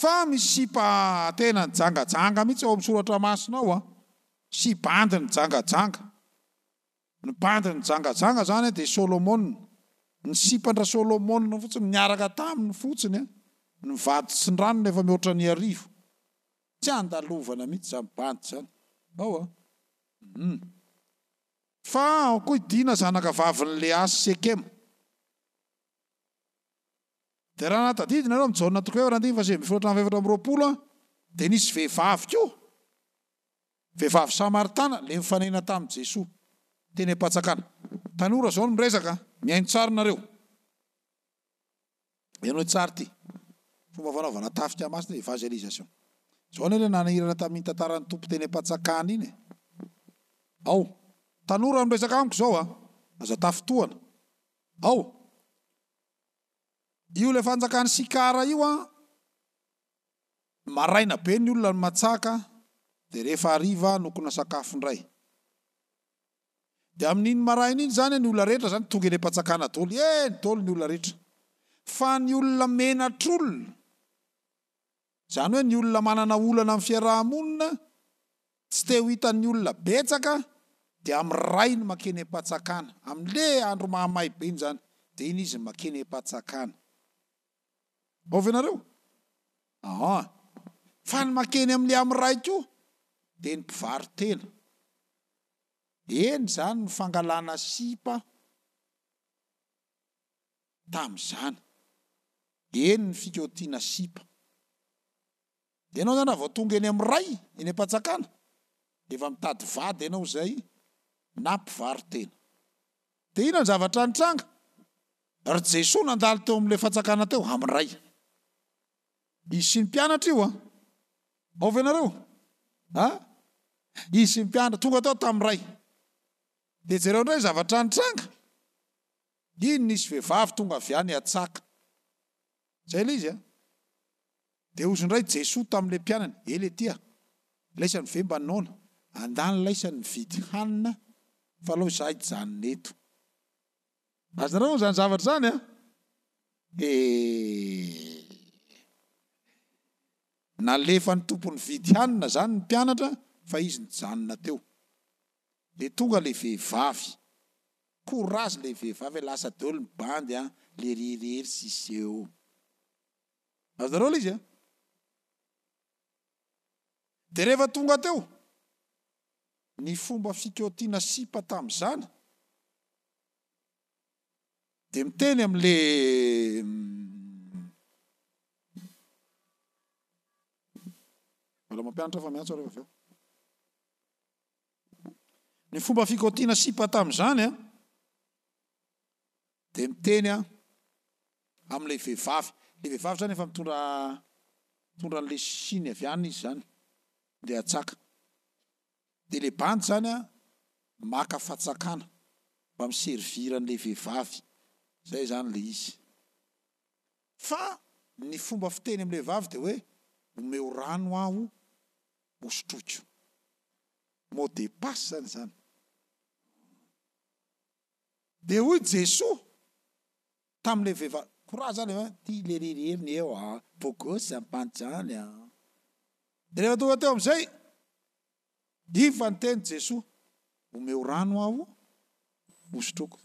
Speaker 1: Fa misy sipa tena nijangajanga mihitsy ao amin'ny soratra masina ao an! Sy bandy nijangajanga. Ny bandy nijangajanga zany an dia Solomona. Ny sipan-dRasolomona fotsiny niaraka taminy fotsiny an, ny vady sy ny ranony efa mihoatra ny arivo. Tsy andalovana mihitsy izany bandy izany. Ao an! Hum. Fa ao koa i Dina zanaka vavin'i Lea sy Sekema. Dia raha nahatadidy nareo amin'ny Jaona toko efatra andininy faha 19 hatramin'ny faha 24 dia nisy vehivavy koa, vehivavy samaritana le nifanena tamin'i Jesoa teny am-patsakana. Tanora zao no miresaka, mihaino tsara nareo. Henoy tsara ity. Fomba fanaovana tafika masina, evangelisation. Zao anie le nanahirana tamin'iny tantaran'ny Tompo teny am-patsakana iny e. Ao. Tanora no miresaka amiko zao a. Aza tafintohana. Ao. Io ilay fanjakan'i Sikara io an, maraina be ny olona no matsaka dia rehefa hariva nokona sakafo indray. Dia amin'iny maraina iny izany ny olona rehetra izany tonga eny am-patsakana daholo, eny daholo ny olona rehetra. Fa ny olona menatr'olona, izany hoe ny olona manana olana amin'ny fiaraha-monina, Tsy te ho hitan'ny olona betsaka dia amin'ny ray no makeny am-patsakana. Amin'le andro mahamay be iny izany dia iny izy makeny am-patsakana. Ao ve nareo? Aa. Fa ny makeny amin'le amin'ny ray koa dia ny mpivaro-tena. Eny izany ny fangalana sipa tamin'izany. Eny ny fikaotiana sipa. Ianao zany raha vao tonga eny amin'ny ray, eny am-patsakana, dia efa mitady vady ianao izay na mpivaro-tena. Dia inona ny zavatra nitranga? Ry Jesoa nandalo teo amin'ilay fatsakana teo, amin'ny ray. Izy sy ny mpianatra io an! Ao ve nareo? A? Izy sy ny mpianatra, tonga tao tamin'ny ray. Dia jereo indray ny zavatra nitranga. Iny nisy vehivavy tonga avy any Atsaka. Izay ilay izy an! Dia hozy indray Jesoa tamin'ilay mpianany, Ela ety a! Laisany ve mba noana? Andany laisany mividy hanina fa aleo izaho hijanona eto. Azonareo moa izany zavatra izany an! He! Nalefan'ny Tompo nividy hanina izany ny mpianatra fa izy nijanona teo. Dia tonga ilay vehivavy. Courage ilay vehivavy e, lasa daholo ny bandy an, le rirery sisa eo. Azonareo ilay izy an? Dia rehefa tonga teo, ny fomba fikaotiana sipa tamin'izany, dia miteny amin'le Mbola mampianatra aho fa miantso aho rehefa avy eo. Ny fomba fikaotiana sipa tamin'izany an, dia miteny an amin'ilay vehivavy. Ilay vehivavy izany efa mitondra mitondra an'ilay siny avy any izy izany, andeha hatsaka. Dia ilay bandy izany an, maka fatsakana mba mi-servir an'ilay vehivavy. Izay izany ilay izy. Fa ny fomba fiteny amin'ilay vehivavy dia hoe, omeo rano aho hosotroiko. Mot de passe izany izany. Dia hoy Jesoa tamin'ilay vehivavy, courage zany e, ty le rery ny eo a, beau gosse ampanjany a. Dia rehefa tonga teo amin'izay, iny fa niteny Jesoa, omeo rano aho hosotroiko.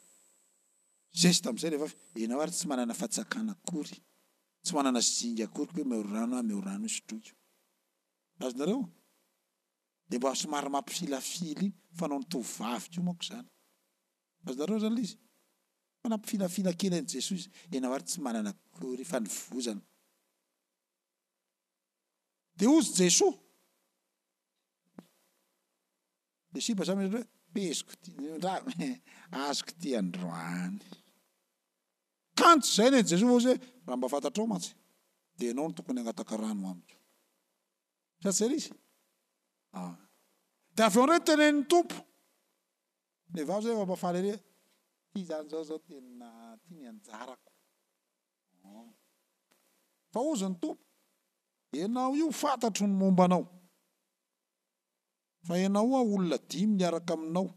Speaker 1: Zesta amin'izay ilay vavy, ianao ary tsy manana fatsakana akory, tsy manana zinga akory koa hoe omeo rano aho, omeo rano hosotroiko. Azonareo? Dia mba somary mampifilafila iny, fanaon'ny tovovavy koa manko izany. Azonareo izany ilay izy? Fa nampifilafila kely an'i Jesoa izy, ianao ary tsy manana akory fa ny vozana. Dia hozy Jesoa. Dia sipa zany hoe peziko ty, ndra azoko ty androany. Kanjo izay ny an'i Jesoa fa hozy hoe raha mba fantatrao mantsy dia ianao no tokony hangataka rano amiko. Sa tsy zay ilay izy? Ah. Dia avy eo indray tenenin'ny Tompo. Ilay vavy zay efa mba faly ery hoe ty zany zao zao tena ty ny anjarako. Ah. Fa hozy ny Tompo, ianao io fantatro ny momba anao. Fa ianao oa olona dimy miaraka aminao.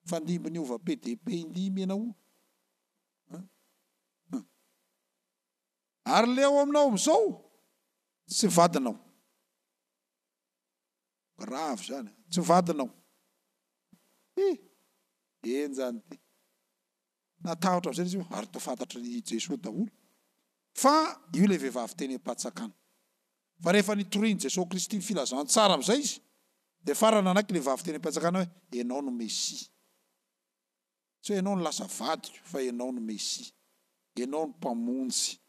Speaker 1: Fandimby niova PDP indimy ianao oa. Ah. Ary le ao aminao amizao tsy vadinao. Grave zany a. Tsy vadinao. Hi! Henjana ity. Natahotra amizay izy ary toa fantatry Jesoa daholo fa io ilay vehivavy teny am-patsakana. Fa rehefa nitorian'i Jesoa Kristy ny filazantsara amizay izy dia farany nanaiky ilay vehivavy teny am-patsakana hoe ianao no Mesia. Tsy hoe ianao no lasa vadiko fa ianao no Mesia. Ianao no Mpamonjy.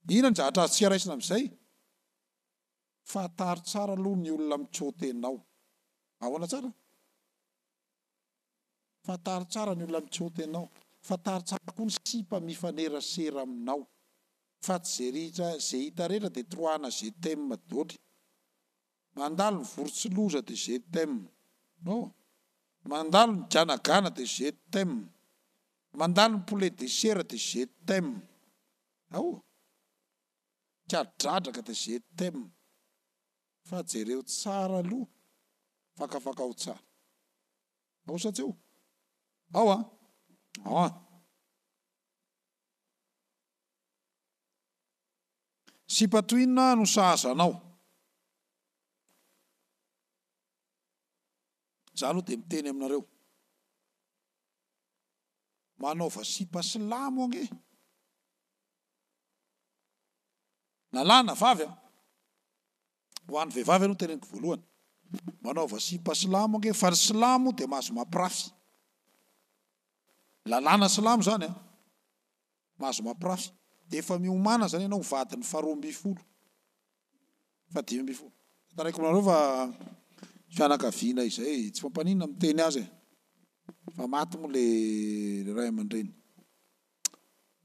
Speaker 1: Inona ny zavatra azontsika raisina amin'izay? Fantaro tsara aloha ny olona mi-côté nao. Ahoana tsara? Fantaro tsara ny olona mi-côté nao. Fantaro tsara koa ny sipa mifanerasera aminao. Fa tsy ze rehetra ze hita rehetra dia toroahana je t'aime doly. Mandalo ny vorontsiloza dia je t'aime. Oh. Mandalo ny ganagana dia je t'aime. Mandalo ny poulet de chair dia je t'aime. Ao. Kadradraka dia je t'aime. Fa jereo tsara aloha. Fakafakao tsara. Ao sa tsy ao? Ao an! Ao an! Sipa toy inona no sahaza anao? Za aloha dia miteny aminareo. Manaova sipa silamo ange. Na lahy na vavy an. Ho an'ny vehivavy aloha no teneniko voalohany. Manaova sipa silamo ange fa ny silamo dia mahazo mampirafy. Lalàna silamo izany an. Mahazo mampirafy. Dia efa miomàna izany ianao ho vadin'ny faharoa ambinifolo. Faha 15. Tantaraiko aminareo fa fianakaviana izay tsy mampaninona miteny azy e. Fa maty moa le ray aman-dreny.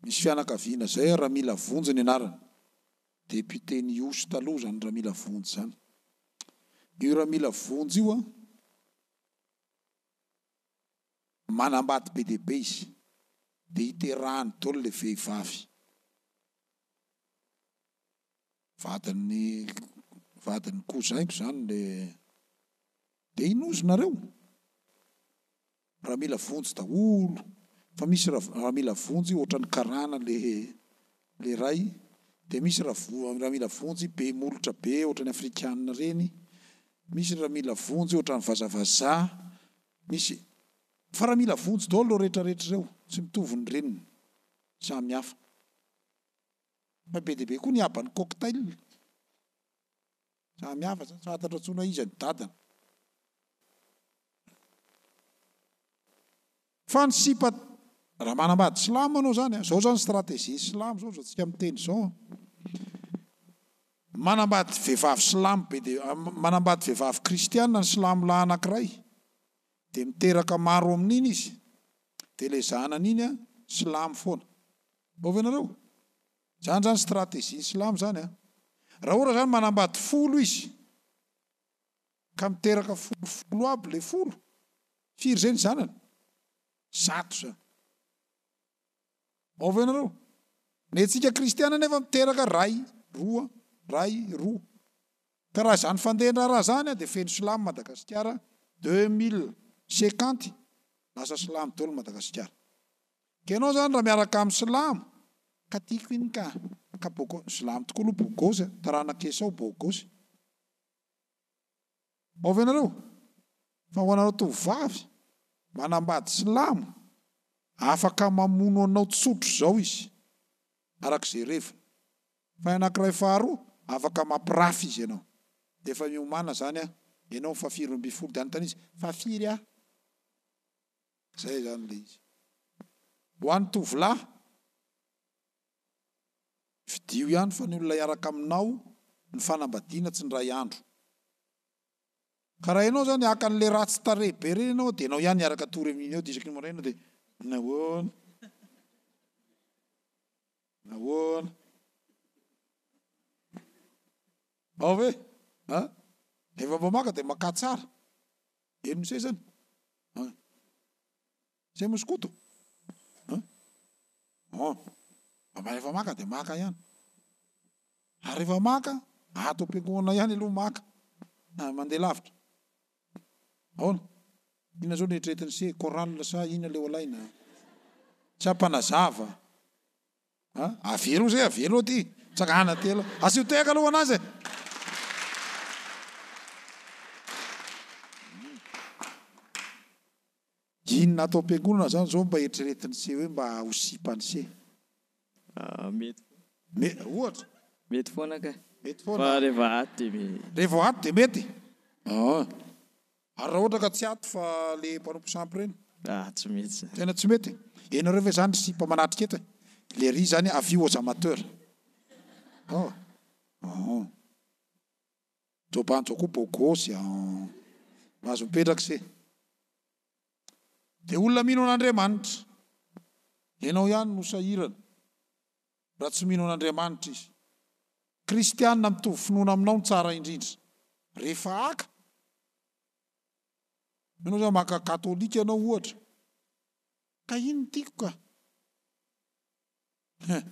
Speaker 1: Misy fianakaviana izay Ramila Vonjy ny anarany. Député-n'i Ihosy taloha izany Ramila Vonjy izany. Io Ramila Vonjy io an, manambady be dia be izy. Dia iterahany daholo le vehivavy. Vadin'ny vadin'ny cousin-ko zany le de ino ozy nareo? Raha mila vonjy daholo fa misy raha mila vonjy ohatran'ny karana le le ray de misy raha mila vonjy be molotra be ohatran'ny afrikana reny misy raha mila vonjy ohatran'ny vazavazaha misy fa raha mila vonjy daholo reo rehetra rehetra reo tsy mitovy ny reniny samy hafa. Fa be dia be koa ny haban'ny cocktail. Samy hafa zany, tsy fantatra intsony hoe iza ny dadany. Fa ny sipa, raha manambady silamo anao zany an, zao zany stratégie silamo zao, zao tsika miteny zao an. Manambady vehivavy silamo be dia, manambady vehivavy kristiana ny silamo lahy anankiray, dia miteraka maro amin'iny izy, dia ilay zanany iny an, silamo foana. Moa ve nareo? Zany zany stratégie ny silamo zany an. Raha ohatra zany manambady folo izy, ka miteraka folo folo aby le folo, firy zay ny zanany? 100 zany. Ao ve nareo? Ny antsika kristiana anefa miteraka ray, roa, ray, roa. Ka raha izany fandehan-draharaha izany dia feno silamo Madagasikara 2050 lasa silamo daholo Madagasikara. Ka ianao izany raha miaraka amin'ny silamo ka tiako iny ka, ka beau silamo tokoa aloha beau gosse a, taranak'i Esao beau gosse. Ao ve nareo? Fa ho anareo tovovavy manambady silamo, afaka mamono anao tsotra izao izy, araka izay reviny. Fa ny anankiray faharoa, afaka mampirafy izy ianao. Dia efa miomàna izany an, ianao fa firy 12 dia anontania izy, fa firy aho? Izay izany ilay izy. Ho an'ny tovolahy, fidio ihany fa ny olona hiaraka aminao ny fanambadiana tsy indray andro. Ka raha ianao zany haka an'le ratsy tarehy be reny ianao dia ianao ihany hiaraka hatory amin'iny eo dia isaky ny maraina dia nahoana? Nahoana? Ao ve? A? Rehefa mba maka dia makà tsara. Eny misesy zany. A? Zay moskoto? A? An. Mba rehefa maka dia maka ihany. Ary rehefa maka, ato am-piangonana ihany aloha maka. Na mandeha lavitra. Ahoana? Inona zao no eritreretin'i se? Chorale sa inona le ho alaina? Tsy hampanazava. A? Avelo zay, avelo aty. Tsangana aty aloha. Asio tehaka aloha ho anazy e! Inona ato am-piangonana zany zao mba eritreretin'i se hoe mba ho sipan'i se?
Speaker 2: Mety foana.
Speaker 1: Me, ohatra?
Speaker 2: Mety foana ka.
Speaker 1: Mety foana.
Speaker 2: Fa rehefa ato dia me.
Speaker 1: Rehefa ato dia mety? Ah. Ary raha ohatra ka tsy ato fa le mpanompo sampy ireny?
Speaker 2: Ah, tsy mety zany.
Speaker 1: Tena tsy mety? Ianareo ve zany ry sipa manatrika eto e? Le ry zany avis aux amateurs. Oh. Oh. Jobanjo koa beau gosse ah. Mahazo mipetraka se. Dia olona mino an'Andriamanitra. Ianao ihany no sahirana raha tsy mino an'Andriamanitra izy. Kristiana mitovy finoana aminao no tsara indrindra. Rehefa haka, ianao zany maka katolika ianao ohatra, ka iny no tiako ka. Hein.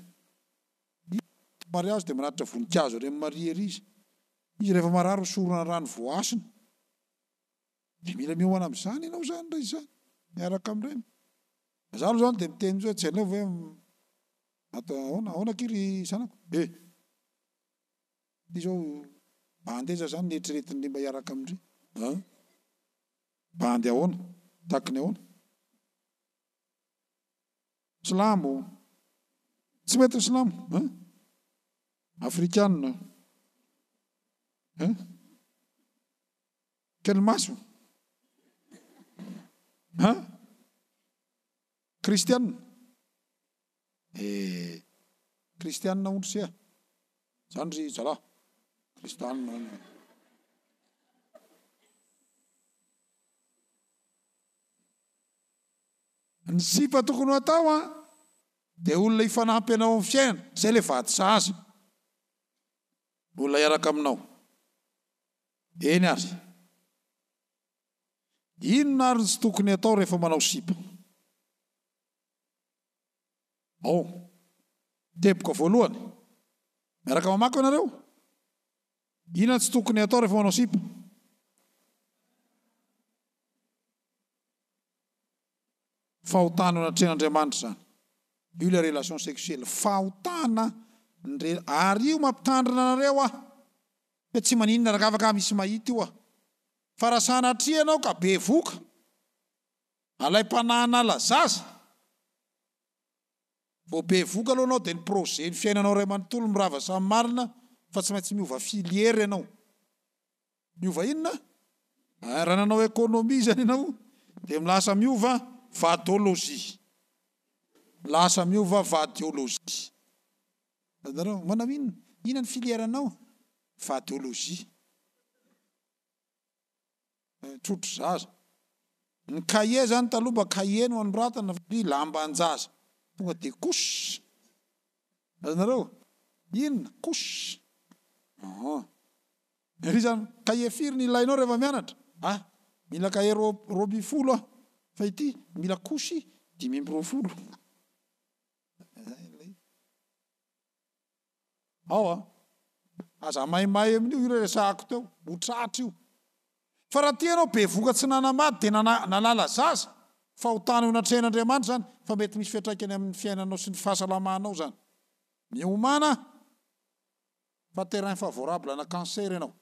Speaker 1: Mariazy dia manatitra voninkazo ery amin'i Maria ery izy. Izy rehefa marary hosorana rano voahasina. Dia mila miomana amin'izany ianao izany raha izany, miaraka amin'ireny. Za aloha izany dia miteny mihitsy hoe tsy aleo ve atao ahoana, ahoana akia ry zanako? Eh! Ty izao bandy aiza izany ny eritreretin'ny mba hiaraka amin-dry? An? Bandy ahoana? Tahaky ny ahoana? Silamo? Tsy mety ny silamo? An? Afrikanina? An? Kely maso? An? Kristianina? Eh, kristianina hono se a. Zany ry zalahy. Kristianina hono. Ny sipa tokony ho atao an, dia olona hifanampy anao amin'ny fiainana. Zay le vady sahaza. Olona hiaraka aminao. Eny ary. Inona ary ny tsy tokony atao rehefa manao sipa? Ao. Teboka voalohany. Miaraka mamaky ve nareo? Inona ny tsy tokony atao rehefa manao sipa? Fahotana eo anatrehan'Andriamanitra izany. Io ilay relation sexuelle. Fahotana ny re, ary io mampitandrina anareo aho. Hoe tsy maninona rangah fa misy mahita io ah. Fa raha sanatria ianao ka bevoka, alaim-panahy hanala zaza, vao bevoka aloha ianao dia ny projet ny fiainanao iray manontolo mirava samy marina fa tsy maintsy miova filière ianao. Miova inona? Ah, raha nanao économie izany ianao dia lasa miova vadologie. Lasa miova vadiologie. Hitanareo? Manao inona? Inona ny filière-nao? Vadologie. Trotro zaza. Ny cahier zany taloha mba cahier no anoratana fa ry lamban-jaza. Tonga dia couche. Azonareo? Inona? Couche. Aha. Ry zany, cahier firy no ilainao rehefa mianatra? Ah, mila cahier 12 aho. Fa ity, mila couche 25. Zay ilay. Ao a! Aza maimay amin'io, io ilay resahako teo, ho tratra io. Fa raha tia ianao bevoka tsy nanambady dia nanala zaza, fahotana eo anatrehan'Andriamanitra izany, fa mety misy fiantraikany amin'ny fiainanao sy ny fahasalamanao izany. Miomàna fa terrain favorable ana cancer ianao,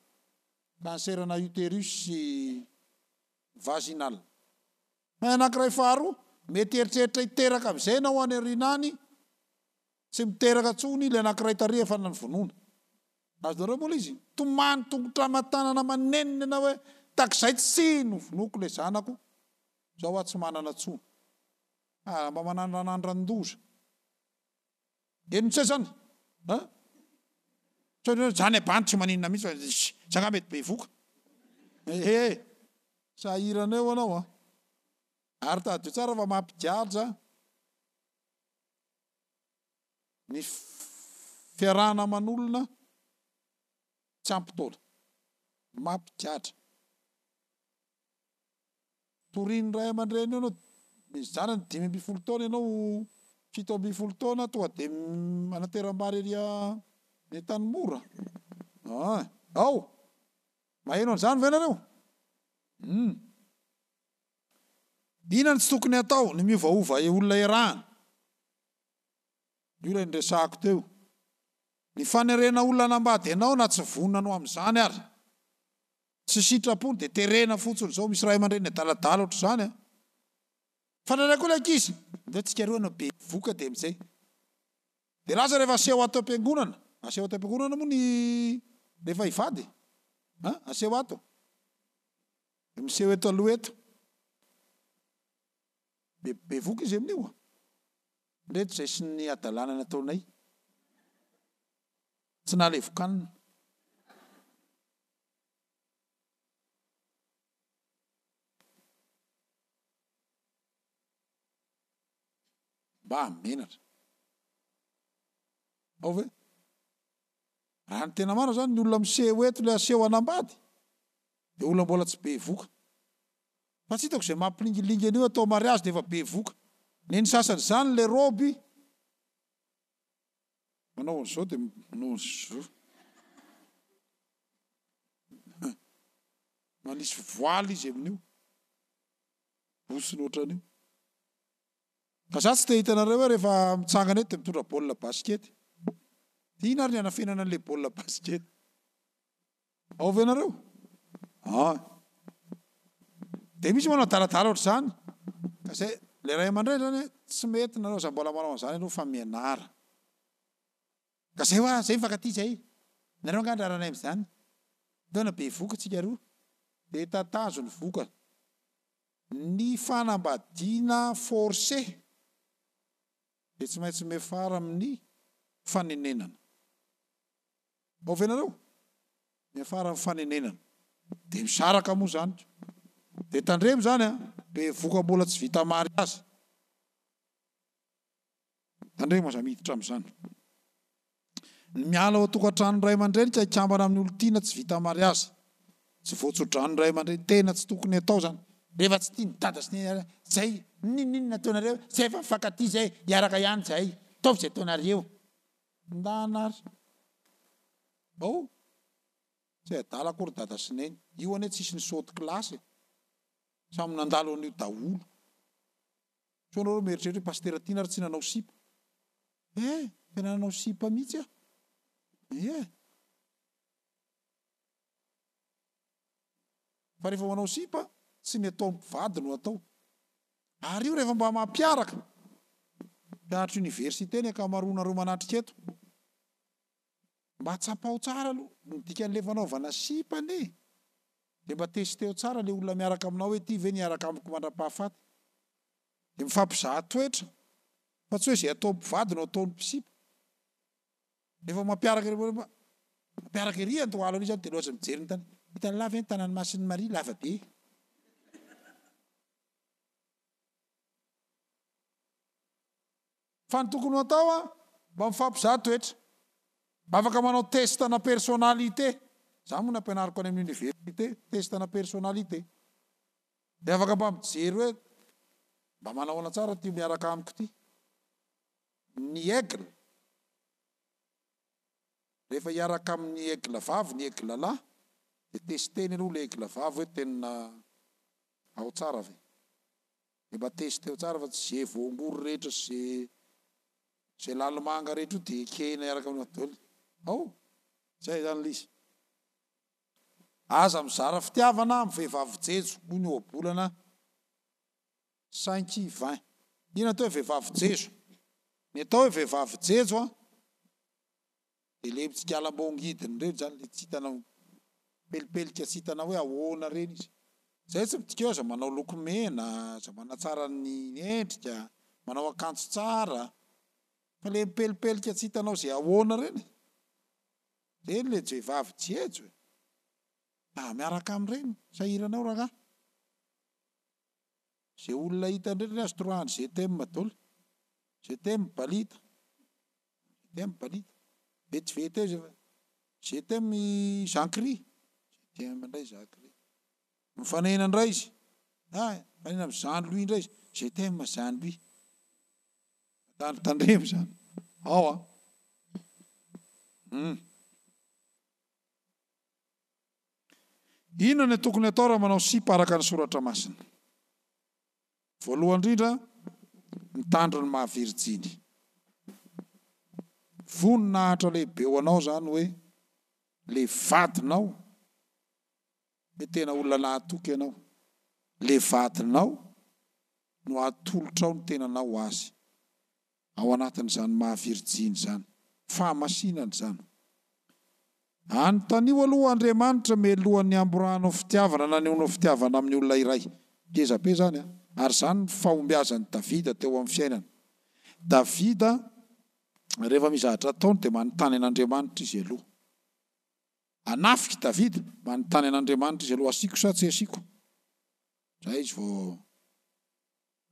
Speaker 1: cancer ana uterus sy vaginal. Ny anankiray faharoa, mety hieritreritra hiteraka amin'izay ianao any aoriana any, Tsy miteraka tsony ilay anakiray tary efa novonoina. Azonareo moa ilay izy? Tomany tongotra aman-tanana manenina ianao hoe takizay tsy novonoiko ilay zanako, zao aho tsy manana tsony. Ah mba manandranandran-doza. Henontsika zany an? Sao ianareo zany abany tsy maninona mihitsy fa za nga mety bevoka. Ehe! Sahirana eo anao an! Ary tadidio tsara fa mampigadra Ny fiarahana aman'olona tsy ampy taona. Mampigadra. Torian'ny ray aman-dreny eo ianao, misy zanany 15 taona ianao, 17 taona tonga dia manateram-bary ery Antanimora. Ah, ao! Maheno an'izany ve nareo? Hum. Inona no tsy tokony hatao? Ny miovaova olona iarahana. Io ilay niresahako teo. Ny fanerena olona hanambady anao na tsy vonona anao amin'izany ary. Tsy sitrapony dia terena fotsiny izao. Misy ray aman-dreny adaladala ohatr'izany an. Fa indraindray koa ilay ankizy, ndao tsika roa hanao bevoka dia amin'izay. Dia lasa rehefa aseho ato am-piangonana. Aseho ato am-piangonana moa ny rehefa hivady? An? Aseho ato. Dia miseho eto aloha eto. Be bevoka izy amin'io a. Ndreto izay sy ny hadalana nataonay. Tsy nahalevokanina. Mba menatra. Ao ve? Raha ny tena marina zany ny olona miseho eto ilay aseho hanambady dia olona mbola tsy bevoka. Fa tsy hitako izay mampilingilingy an'io atao mariazy dia efa bevoka. Ny ny sasany izany ilay robe manao an'izao dia manao an'izao. Manisy voile izy amin'io. Bosiny ohatran'io. Fa za tsy te hahita anareo hoe rehefa mitsangana eto dia mitondra baolina basikety. Dia inona ary ny hanafenana an'ilay baolina basikety? Ao ve nareo? Ah. Dia misy manao adaladala ohatr'izany. Ka zay, ilay ray aman-dreny zany tsy mety nareo aza mbola manao an'izany aloha fa mianara. Ka zay hoa, zay mifankatia zay. Nareo angaha andraranay amin'izany? Taona bevoka tsika roa. Dia tatazo ny vokany. Ny fanambadiana forcé dia tsy maintsy miafara amin'ny fanenenana. Ao ve nareo? Miafara amin'ny fanenenana. Dia misaraka moa izany ko. Dia tandremo izany an, bevoka mbola tsy vita mariazy. Tandremo aza miditra amin'izany. Ny miala ao an-tokantranon'ny ray aman-dreny ka hikambana amin'ny olon-tiana tsy vita mariazy. Tsy voatso-dranon'ny ray aman-dreny. Tena tsy tokony atao izany. Rehefa tsy tian'i dada sy neny zay, n'inon'inona ataonareo, zay efa mifankatia zay, hiaraka ihany zahay. Ataovy izay ataonareo. Ndana ary. Ao? Tsy adala akory dada sy neny. Io anie tsisy nisaoty classe e. Samy nandalo an'io daholo. Sao nareo mieritreritra hoe Pasitera Tiana ary tsy nanao sipa. Eh! Tena nanao sipa mihitsy aho. Ie. Fa rehefa manao sipa, tsy ny atao mpivady no atao. Ary io rehefa mba mampiaraka. Mpianatra université ny ankamaroanareo manatrika eto. Mba tsapao tsara aloha ny dikan'ilay fanaovana sipa anie. Dia mba testeo tsara ilay olona miaraka aminao hoe ity ve ny hiaraka amiko mandra-pahafaty. Dia mifampizaha toetra fa tsy hoe izay atao mpivady no ataon'ny mpisipa. Rehefa mampiaraka ireo mba. Mampiaraka ery Andohalo ery zany de loza mijery ny tany. Hitan'lah ve ny tanan'i Masin'i Maria lava be. Fa ny tokony ho atao an, mba mifampizaha toetra. Afaka manao test ana personnalité. Zany moa no ampianariko any amin'ny université, test ana personnalité. Dia afaka mba mijery hoe mba manao ahoana tsara ity miaraka amiko ity. Ny aigle, rehefa hiaraka amin'ny aigle vavy ny aigle lahy, dia testeny aloha ilay aigle vavy hoe tena ao tsara ve. Dia mba testeo tsara fa tsy ze voangory rehetra sy ze ze lalimanga rehetra io dia ekena hiaraka aminao daholo. Ao! Zay zany ilay izy. Aza mizara fitiavana amin'ny vehivavy jejo hoy ny ohabolana cinq vingt. Inona atao hoe vehivavy jejo? Ny atao hoe vehivavy jejo an, dia le mitsigalam-boangidiny ireny zany, le tsy hitanao, mipelipelika tsy hitanao hoe ahoana ireny izy. Zay tsy midika hoe aza manao lokomena, aza manatsara ny endrika, manao akanjo tsara, fa le mipelipelika tsy hitanao ze ahoana ireny e. Reny le jehivavy jejo e! Ah miaraka amin'ireny, sahirana ao rangahy. Ze olona hitany rehetra anie azo torahany je t'aime daholo. Je t'aime balita. Je t'aime balita. Vetivety eo izy efa je t'aime i Jean Cri. Je t'aime indray Jean Cri. Mifanena indray izy. Ah, mifanena amin'i Jean Louis indray izy. Je t'aime Jean Louis. Tandremo izany. Ao an. Hum. Inona no tokony atao raha manao sipa araka ny soratra masina? Voalohany indrindra, mitandro ny maha virjiny. Voninahitra lehibe ho anao izany hoe le vadinao hoe tena olona nahatoky ianao. Le vadinao no atolotrao ny tenanao ho azy. Ao anatin'izany maha virjiny izany. Fahamasinana izany. Anontanio aloha Andriamanitra mialohan'ny hamborahanao fitiavana na hanehoanao fitiavana amin'ny olona iray. Ngeza be izany an! Ary izany ny fahombiazan'i Davida teo amin'ny fiainana. Davida, rehefa misy zavatra ataony dia manontany an'Andriamanitra izy aloha. Hanafika i Davida, manontany an'Andriamanitra izy aloha, asiako sa tsy asiako? Zay izy vao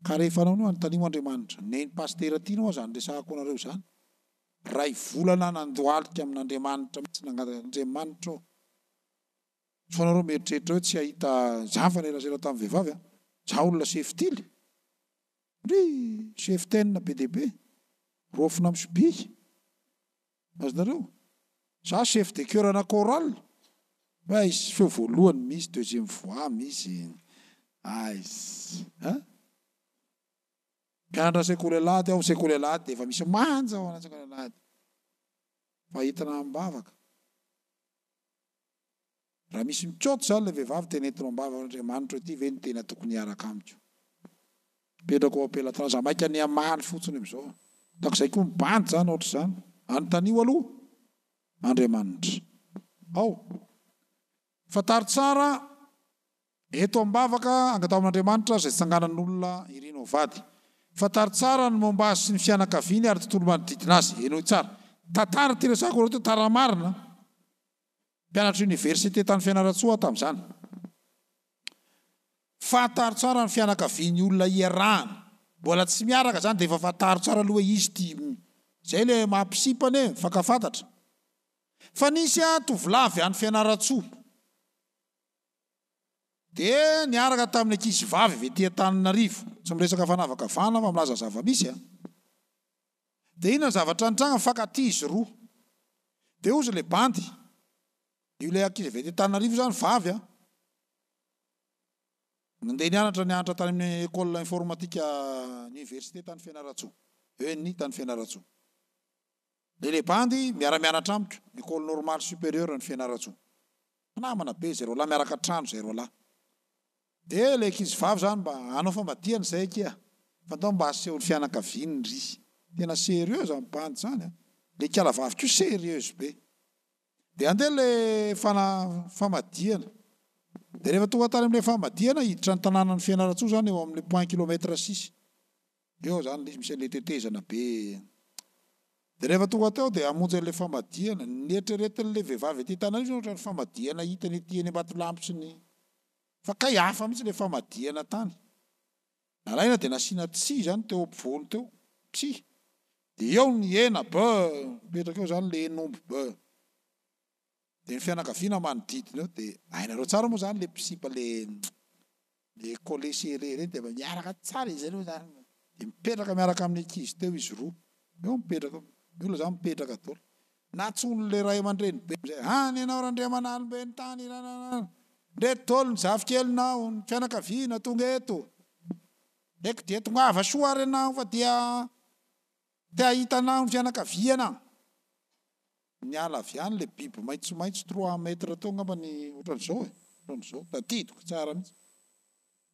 Speaker 1: Ka rehefa anao no anontanio Andriamanitra. Neny Pasitera tianao aza niresahako anareo izany. Ray volana nandohalika amin'Andriamanitra mihitsy nangataka Andriamanitra ô. Sao nareo mieritreritra hoe tsy hahita za nifanerasera tamin'ny vehivavy an. Za olona sefitily. Ndrii! Cheftaine be dia be. Raofina amin'ny sobika. Azonareo? Za chef de chœur ana chorale, aiz, feo voalohany misy, deuxième voix misy, aiz a! Mpianatra sekoly alahady aho, sekoly alahady dia efa misy manja ao anaty sekoly alahady. Fa entina am-bavaka. Raha misy mikoty izany ilay vehivavy dia nentinao am-bava Andriamanitra ity ve no tena tokony hiaraka amiko? Apetrako ao am-pelatanana, za maika ny hamaly fotsiny amin'izao. Tahaka izay koa ny bandy izany ohatr'izany. Anontanio aloha Andriamanitra. Ao. Fantaro tsara eto am-bavaka angataho amin'Andriamanitra izay tsanganan'olona irinao vady. Fantaro tsara ny momba azy sy ny fianakaviany ary tontolo manodidina azy. Henoy tsara. Tantara ity resahako anareo ity, tantara marina. Mpianatry oniversite tany Fianarantsoa aho tamin'izany. Fantaro tsara ny fianakavian'ny olona iarahana. Mbola tsy miaraka izany dia efa fantaro tsara aloha hoe izy ity. Izay ilay maha mpisipa anie, mifankafantatra. Fa nisy tovolahy avy any Fianarantsoa. Dia niaraka tamin'ny ankizivavy avy aty Antananarivo. Tsy miresaka fanavakavahana fa milaza zava-misy an. Dia inona ny zavatra nitranga? Mifankatia izy roa. Dia hozy ilay bandy, io ilay ankizy avy aty Antananarivo io izany vavy an. Nandeha nianatra nianatra tany amin'ny école informatique ny université tany Fianarantsoa, ENI tany Fianarantsoa. Ilay ilay bandy miara-mianatra amiko, école normale supérieure ny Fianarantsoa. Mpinamana be izay roalahy, miaraka trano izay roalahy. Dia ilay ankizy vavy izany mba hanao famadihana izay akia fa ndao mba asehon'ny fianakaviany ry. Tena sérieux zany bandy zany a! Ilay ikala vavy koa sérieuse be. Dia andeha ilay fana famadihana. Dia rehefa tonga tany amin'ilay famadihana hiditra ny tanànan'i Fianarantsoa izany eo amin'ilay point kilomètre six. Eo izany ilay izy misy an'ilay tetezana be. Dia rehefa tonga teo dia hamonjy an'ilay famadihana. Ny neritreretin'ilay vehivavy ety Antananarivo izany ohatran'ny famadihana hitany ety eny Ambatolampy sy ny. Fa kay hafa mihitsy ilay famadihana tany. Nalaina dia nasiana tsihy izany teo ampovoany teo. Tsihy. Dia eo ny hena, beuh, mipetraka eo izany ilay hen'omby, beuh. Dia ny fianakaviana manodidina eo dia hainareo tsara moa izany ilay mpisipa ilay le coller serré ireny dia miaraka tsara izy ireo izany. Dia mipetraka miaraka amin'ny ankizy teo izy roa. Eo mipetraka eo. Ny olona izany mipetraka daholo. Nantsoin'ilay ray aman-dreny be amin'izay, Any ianao Randriamanalombe ny tany, nanana. Ndreto daholo ny zafikelinao, ny fianakaviana tonga eto. Eko dia tongava soa ary ianao fa dia te hahita anao ny fianakaviana. Niala avy any le biby maitsomaitso trois mètres teo angamba ny ohatran'izao e, ohatran'izao, tadidiko tsara mihitsy,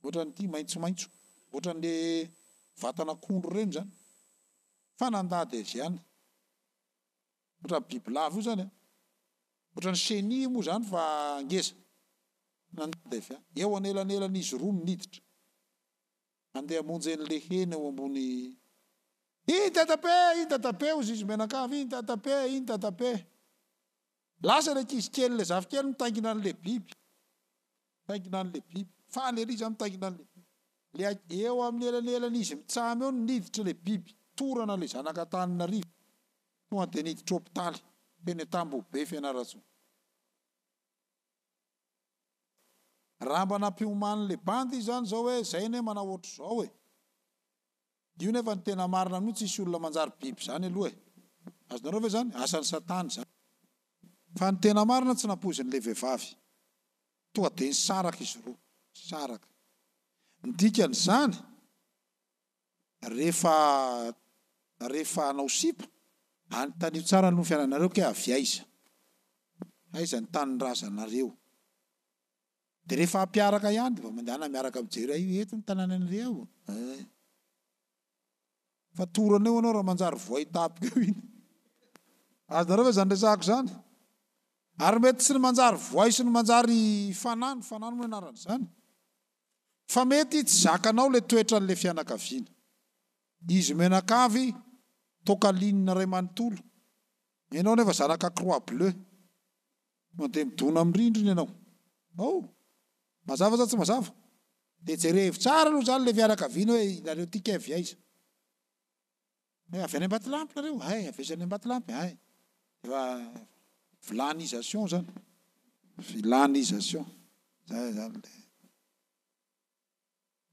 Speaker 1: ohatran'ity maitsomaitso, ohatran'le vatan'akondro ireny zany, fa nandady avy any, ohatran'ny bibilava io zany an, ohatran'ny chenille moa zany fa ngeza, nandady avy any, eo anelanelan'izy roa no niditra. Andeha hamonjy an'le hena eo ambony Iny dadabe! Iny dadabe! Hozy izy mianakavy, Iny dadabe! Iny dadabe! Lasa le ankizy kely, le zafikely mitaingina an'le biby. Mitaingina an'le biby. Faly ery izy mitaingina an'le biby. Le eo amin'ny elanelan'izy mitsam eo no niditra le biby. Torana le zanak'Antananarivo. Tonga dia niditra hopitaly teny Antambohobe Fianarantsoa. Raha mba nampiomanin'le bandy izy zany zao hoe zay anie manao ohatr'izao e! Io nefa ny tena marina amin'io tsisy olona manjary biby zany aloha e! Azonareo ve zany? Asan'i satana izany. Fa ny tena marina tsy nampoizin'le vehivavy. Tonga de nisaraka izy roa. Nisaraka. Ny dikan'izany, rehefa rehefa hanao sipa, anontanio tsara aloha ny fiainanareo kay avy aiza? Aiza ny tanindrazanareo? Dia rehefa hampiaraka ihany dia mba mandehana miaraka mijery hoe eto ny tanànanareo eh. Fa torana eo anao raha manjary voay tapaka eo iny. Azonareo ve izany resahako izany? Ary mety tsy ny manjary voay sy ny manjary fanano, fanano moa ny anaran'izany. Fa mety tsy zakanao le toetran'le fianakaviana. Izy mianakavy tokaline ray manontolo. Enao nefa zanaka croix bleu. Mandeha midona amin'ny rindrina ianao. Ao! Mazava sa tsy mazava? Dia jerevo tsara aloha zany le fianakaviana hoe nareo ty kay avy aiza. Hoe avy any Ambatolampy nareo? Hay, avy aiza any Ambatolampy? Hay. Efa vilanisation zany. Vilanisation. Zay zany le.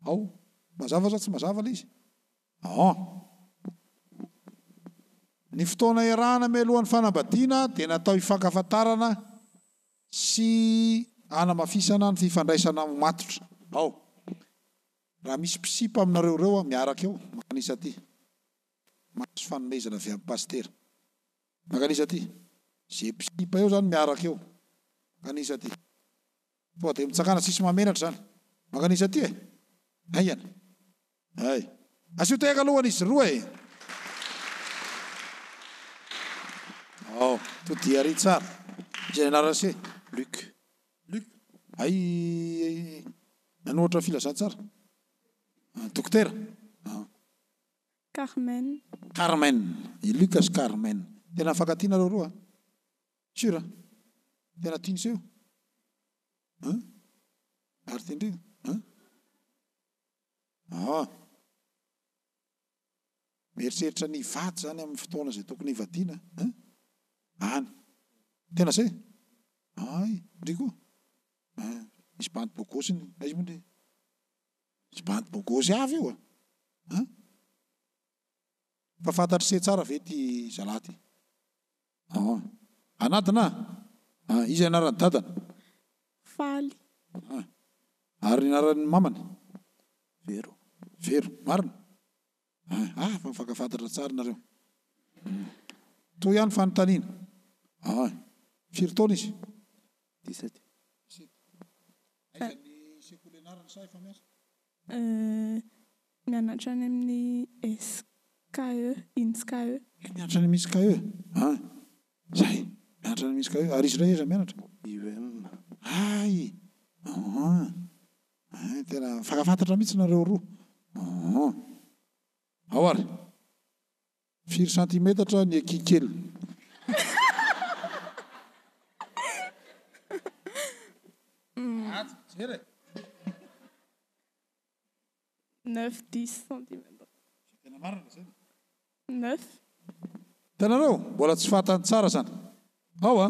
Speaker 1: Ao. Mazava sa tsy mazava le izy? Aon. Ny fotoana iarahana mialohan'ny fanambadiana dia natao hifankafantarana sy hanamafisana ny fifandraisana ho matotra. Ao. Raha misy mpisipa aminareo ireo miaraka eo, manisa aty. Mahazo fanomezana avy amin'ny pasitera. Mankanisa aty. Ze mpisipa eo zany miaraka eo. Mankanisa aty. Tonga dia mitsangana tsisy mahamenatra zany. Mankanisa aty e. Haingana. Hay. Asio tehaka aloha an'izy roa e. Ao. Todiha ary tsara. Iza ny anaran'i se?
Speaker 2: Luc.
Speaker 1: Luc. Hay nanoratra filazantsara. Dokotera.
Speaker 3: Carmen.
Speaker 1: Carmen. I Luc sy Carmen. Tena mifankatia nareo roa a? Sur a? Tena tiany se io? Hein? Ary tian-dry? Hein? Ah. Mieritreritra ny hivady zany amin'ny fotoana izay tokony hivadiana hein? Any. Tena zay? Ay, ndry koa? Hein, misy bandy bogosy ny, aiza moa ndry? Misy bandy bogosy avy io a! Hein? Fa fantatr'i se tsara ve ity zalahy ity? Ah. Anadina a! Ah, iza ny anaran'i dadany?
Speaker 3: Faly.
Speaker 1: Ah. Ary ny anaran'ny mamany?
Speaker 2: Vero.
Speaker 1: Vero, marina? Ah, ah, fa mifankafantatra tsara nareo. Toy ihany fanontaniana. Ah, firy taona izy?
Speaker 2: 17.
Speaker 1: 17. Aiza ny sekoly ianarany sa efa miasa?
Speaker 3: Mianatra any amin'ny SKE, INSKE.
Speaker 1: Eh, mianatra any amin'ny INSKE? Ah, zay, mianatra any amin'ny INSKE. Ary izy indray aiza mianatra?
Speaker 2: IUM.
Speaker 1: Hay! Ah, ah, tena mifankafantatra mihitsy nareo roa. Ah, ao ary. Firy santimetatra ny aky keliny? Mijery e.
Speaker 3: Neuf, dix centimètres.
Speaker 1: Tena marina lazaina.
Speaker 3: Neuf.
Speaker 1: Hitanareo? Mbola tsy fantany tsara zany. Ao a!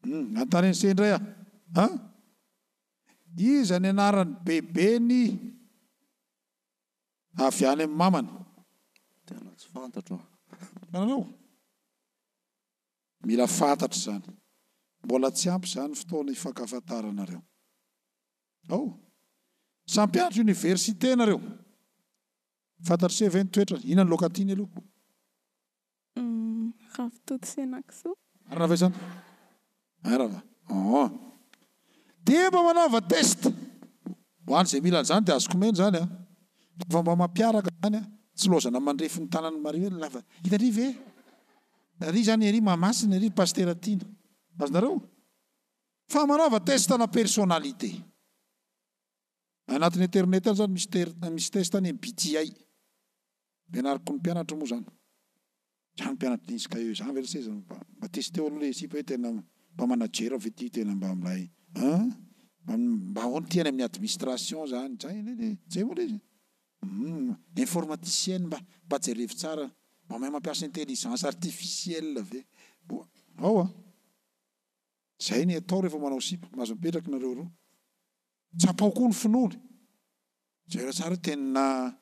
Speaker 1: Hum, anontany an'i se indray aho. A? Iza ny anaran'ny bebeny avy any amin'ny mamany?
Speaker 2: Tena tsy fantatro a.
Speaker 1: Hitanareo? Mila fantatra izany. Mbola tsy ampy izany fotoana ifankafantaranareo. Ao. Samy mpianatra université nareo. Fantatr'i se ve ny toetrany? Inona ny laoka tiany aloha?
Speaker 3: Ravitoto sy henakisoa.
Speaker 1: Marina ve zany? Marina va? Aa. Dia mba manaova test! Ho an'izay mila an'izany dia azoko omena izany an! Rehefa mba mampiaraka izany an, tsy laozana mandrefy ny tanan'i Maria hoe lava, hitan-dry ve? Ry izany ery Mahamasina ery Pasitera Tiana. Azonareo? Fa manaova test ana personnalité. Anatin'ny internet any zany misy ter misy test any MBTI. Ampianariko ny mpianatra moa zany. Zany mpianatry ny INSCAE zany ve ry seza mba mba testeo aloha le sipa hoe tena mba manager ve ty tena mba milay hein? Mba mba ahoana ty any amin'ny administration zany? Zay anie le zay moa le izy. Hum informaticienne mba mba jerevo tsara mba mahay mampiasa intelligence artificielle ve? Ao an! Zay ny atao rehefa manao sipa. Mahazo mipetraka nareo roa. Tsapao koa ny finoany. Jereo tsara hoe tena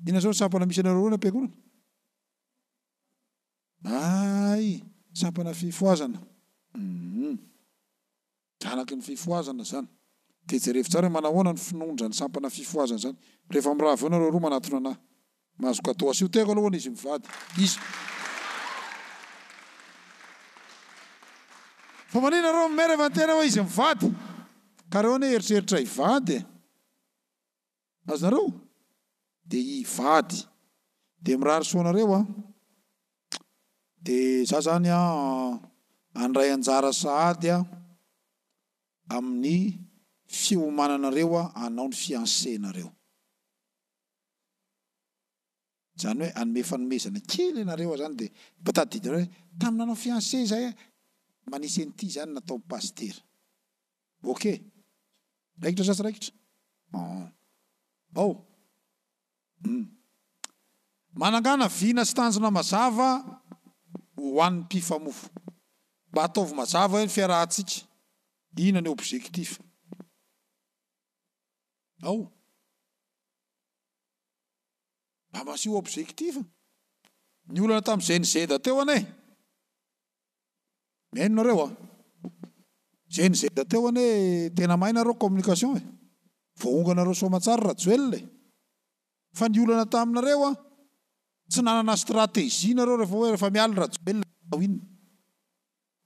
Speaker 1: inona zao ny sampana misy anareo roa any am-piangonana? Hay, sampana fifohazana. Hum. Zanaky ny fifohazana zany. Dia jerevo tsara hoe manahoana ny finoan'izany sampana fifohazana izany. Rehefa mirava eo nareo roa manatona anah. Mahazo cadeau. Asio tehaka aloha hono izy mivady. Izy. Fa manina reo mère efa niteny hoe izy mivady. Ka reo anie eritreritra hivady e. Azonareo? De hivady. De mirary soa anareo an. De za zany an handray anjara sahady an amin'ny fiomananareo hanao ny fiancé-nareo. Izany hoe hanome fanomezana kely ianareo aho izany dia mba tadidinareo hoe tamin'ny nanao fiancé izahay mba nisy an'ity izany nataon'i Pasitera. Ok. Raikitra sa tsy raikitra? Aa. Ao. Hum. Manangàna vina sy tanjona mazava ho an'ny mpifamofo. Mba ataovy mazava hoe ny fiarahantsika, inona ny objectif. Ao. Mba asio objectif. Ny olana tamin'ny Gen Z teo anie. Mihaino nareo a. Gen Z teo anie tena mahay nareo communication e. Voahonganareo soamatsara Rajoelina e. Fa ny olana taminareo a, tsy nanana stratégie nareo rehefa hoe rehefa miala Rajoelina atao inona.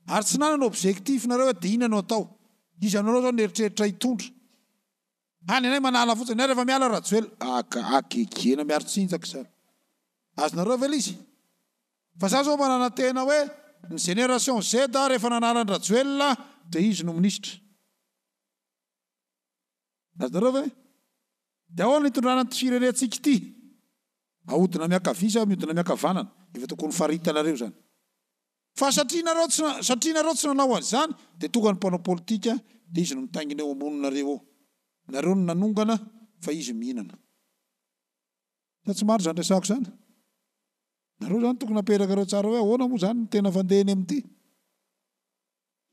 Speaker 1: Ary tsy nanana objectif nareo hoe dia inona no atao. Iza aminareo zao nieritreritra hitondra. Any anay manala fotsiny, ny ahy rehefa miala Rajoelina, aga agegena miaro tsinjaka izany. Azonareo ve ilay izy? Fa za zao mananantena hoe ny génération Z rehefa nanala an-dRajoelina dia izy no minisitra. Azonareo ve? Dia ahoana ny hitondrana an'ity firenentsika ity? Ahodina miankavia sa mihodina miankavanana? Efa tokony faritanareo izany. Fa satria nareo tsy satria nareo tsy nanao an'izany dia tonga ny mpanao politika dia izy no mitaingina eo amboninareo eo. Nareo no nanongana fa izy mihinana. Sa tsy marina izany resahako izany? Nareo izany tokony apetrakareo tsara hoe ahoana moa izany ny tena fandehany amin'ity.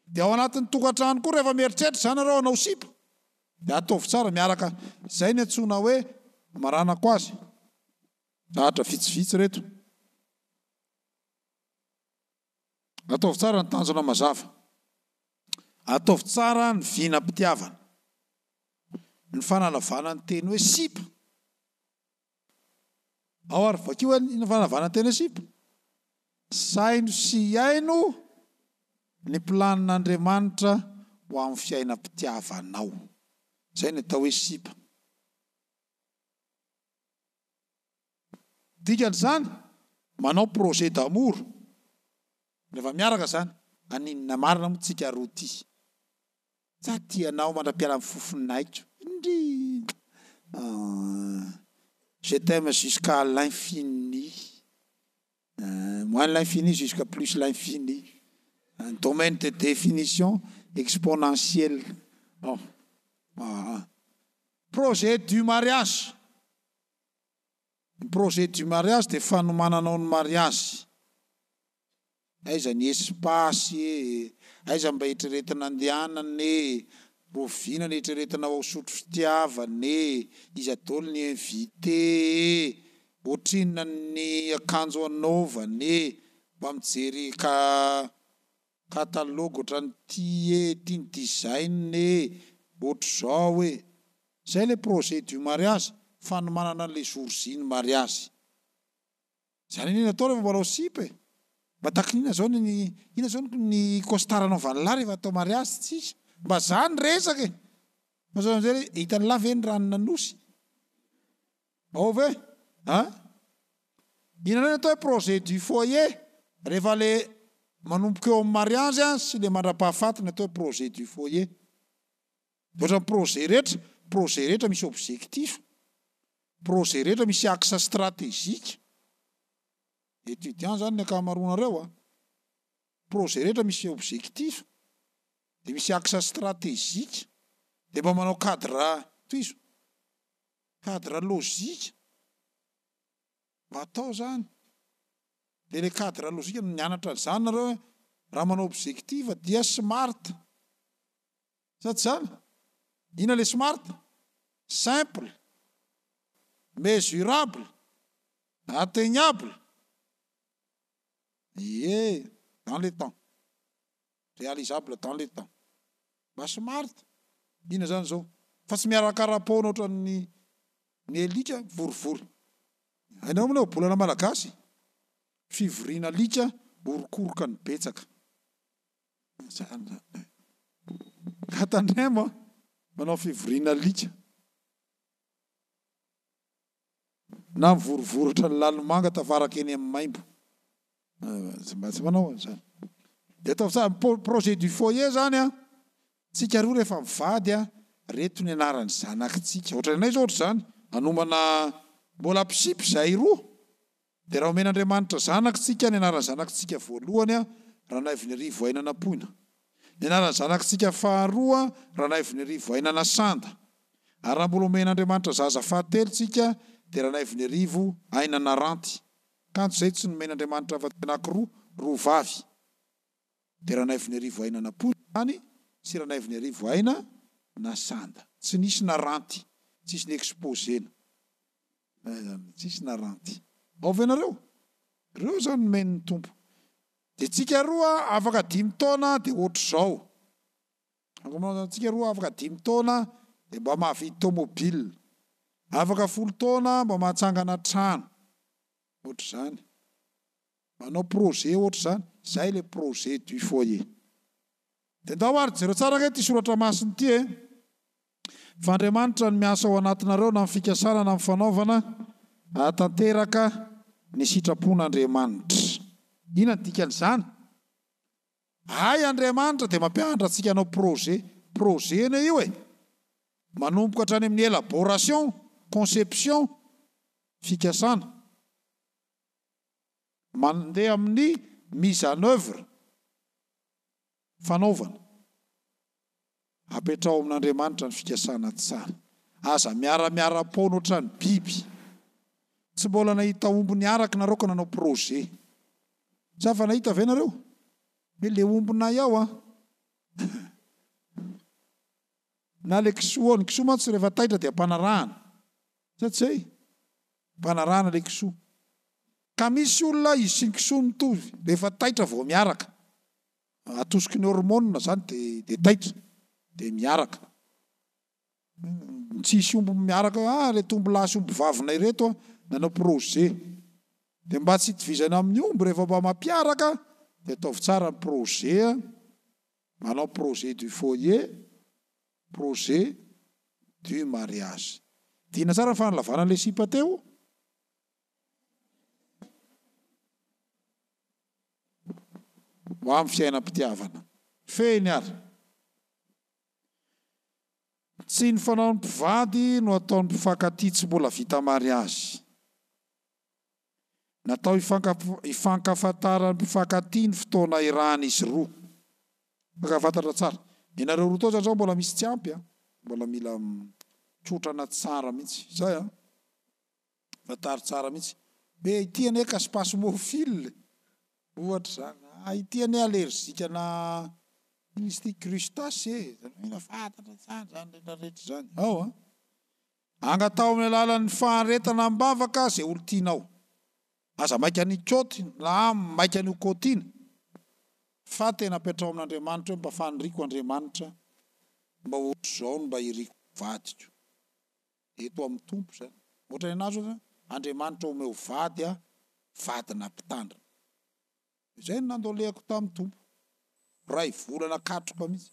Speaker 1: Dia ao anatin'ny tokantrano koa rehefa mieritreritra izany nareo hanao sipa dia ataovy tsara miaraka izay ny antsoina hoe amaranako azy. Lahatra vitsivitsy ireto. Ataovy tsara ny tanjona mazava. Ataovy tsara ny vinam-pitiavana. Ny fanalavana ny teny hoe sipa. Ao ary vakio hoe ny fanalavana ny teny hoe sipa. Saino sy iaino ny planin'Andriamanitra ho amin'ny fiainam-pitiavanao. Izay ny atao hoe sipa. Dikan'izany, manao projet d'amour rehefa miaraka zany, haninona marina moa tsika roa ty? Za tia anao mandra-piala ny fofon'aiko, ndrii, je t'aime jusqu'à l'infini. Moins l'infini jusqu'à plus l'infini. Un domaine de définition exponentiel. Oh. Ah. Projet du mariage. Ny projet du mariage dia fanomananao ny mariazy. Aiza ny espace e, aiza mba eritreretina andehanana e, roviana ny eritreretina ao sotro fitiavana e, iza daholo ny invité e, ohatrinona ny akanjo anaovana e, mba mijery ka catalogue ohatran'ity e, ity ny design e, ohatr'izao e. Zay le projet du mariage, fanomanana an'le jour J ny mariazy. Zany anie ny atao rehefa manao sipa e! Mba takiny inona zao ny inona zao ny costard anaovan'lah rehefa atao mariage tsika? Mba zany resaka e! Fa zao amizay hoe hitan'lah ve ny ranon'Anosy? Ao ve? An? Inona indray ny atao hoe projet du foyer? Rehefa le manomboka eo amin'ny mariage sy le mandra-pahafaty ny atao hoe projet du foyer. Ohatran'ny projet rehetra, projet rehetra misy objectif, projet rehetra misy axe stratégique. Étudiant zany ny ankamaroanareo a. Projet rehetra misy objectif, dia misy axe stratégique, dia mba manao cadre, tohizo, cadre logique. Mba atao zany. Dia le cadre logique, nianatra an'izany nareo hoe raha manao objectif dia smart. Sa tsy izany? Inona ilay smart? Simple, mesurable, atteignable. Ie, dans le temps. Réalisable dans le temps. Mba smart. Inona izany izao? Fa tsy miarakara-poana ohatran'ny ny alika mivorivory. Hainao moa ilay ohabolana malagasy? Fivoriana alika orokoroka ny betsaka. Ka tandremo a! Manao fivoriana alika. Na mivorivory ohatran'ny lalimanga tafaraka eny amin'ny maimbo. Mba tsy manao an'izany. Dia ataovy tsara, projet du foyer zany an, tsika roa rehefa mivady an, reto ny anaran'ny zanakitsika. Ohatran'ny anay zao ohatr'izany, hanomana mbola mpisipy izahay roa. Dia raha omen'Andriamanitra zanaka tsika, ny anaran'ny zanakitsika voalohany, Ranaivonirivo Aina Nampoina. Ny anaran'ny zanakitsika faharoa, Ranaivonirivo Aina Nasanda. Ary raha mbola omen'Andriamanitra zaza fahatelo tsika, dia Ranaivonirivo Aina Naranty. Kanjo izay tsy nomen'Andriamanitra afa-tsy anankiroa, roa vavy. Dia Ranaivonirivo Aina Nampoina izany sy Ranaivonirivo Aina Nasanda. Tsy nisy naranty, tsisy ni-exposer-na. Tsisy naranty. Ao ve nareo? Reo zany nomen'ny Tompo. De tsika roa afaka dimy taona de ohatr'izao. Tsika roa afaka dimy taona de mba mahavidy tomobile. Afaka folo taona mba mahatsangana trano. Ohatr'izany. Manao projet ohatr'izany. Zay le projet du foyer. De ndao ary jereo tsara ange ity soratra masina ity e. Fa Andriamanitra no miasa ao anatinareo na amin'ny fikasana na amin'ny fanaovana hahatanteraka ny sitrapon'Andriamanitra. Inona no dikan'izany? Hay Andriamanitra dia mampianatra antsika hanao projet. Projet anie io e! Manomboka hatrany amin'ny élaboration, conception, fikasana. Mandeha amin'ny mise en oeuvre, fanaovana. Apetraho amin'Andriamanitra ny fikasana tsara. Aza miara-miara-poana ohatran'ny biby. Tsy mbola nahita omby niaraka nareo ka nanao projet. Sa efa nahita ve nareo? Hoe le ombinay ao an! Na le kisoa ao. Ny kisoa mantsy rehefa taitra dia ampanarahana. Sa tsy zay? Ampanarahana le kisoa. Ka misy olona izy sy ny kisoa mitovy, rehefa taitra vao miaraka. Atosiky ny hormone zany de de taitra de miaraka. Tsisy omby miaraka hoe ah reto omby lahy sy omby vavinay reto an nanao projet. De mba tsy hitovizana amin'ny omby rehefa mba mampiaraka de ataovy tsara ny projet an, manao projet du foyer, projet du mariage. Dina tsara ny fanalavana an'ilay sipa teo. Ho amin'ny fiainam-pitiavana. Fehiny ary. Tsy ny fanaon'ny mpivady no ataon'ny mpifankatia tsy mbola vita mariazy. Natao hifankafantaran'ny mpifankatia ny fotoana irahan'izy roa. Mifankafantatra tsara. Ianareo roa taona zao mbola misy tsy ampy an. Mbola mila trotrana tsara mihitsy. Zay an. Fantaro tsara mihitsy. Hoe ity anie ka spasmophile. Ohatra izany. Ah ity anie allergique na inona izy ity crustacé e. Mila fantatra tsara izany rehetra rehetra izany. Ao an. Angataho amin'ny alalan'ny faharetana am-bavaka izay olon-tianao. Aza maika ny hikaoty na maika ny ho kaotiana fa tena apetraho amin'Andriamanitra hoe mba faniriako Andriamanitra mba ohatr'izao no mba iriko vadiko. Eto amin'ny Tompo izany. Ohatra ny anah zao zany, Andriamanitra omeo vady aho, vadina mpitandrina. Izay no nandolehako tamin'ny Tompo. Iray volana katroka mihitsy.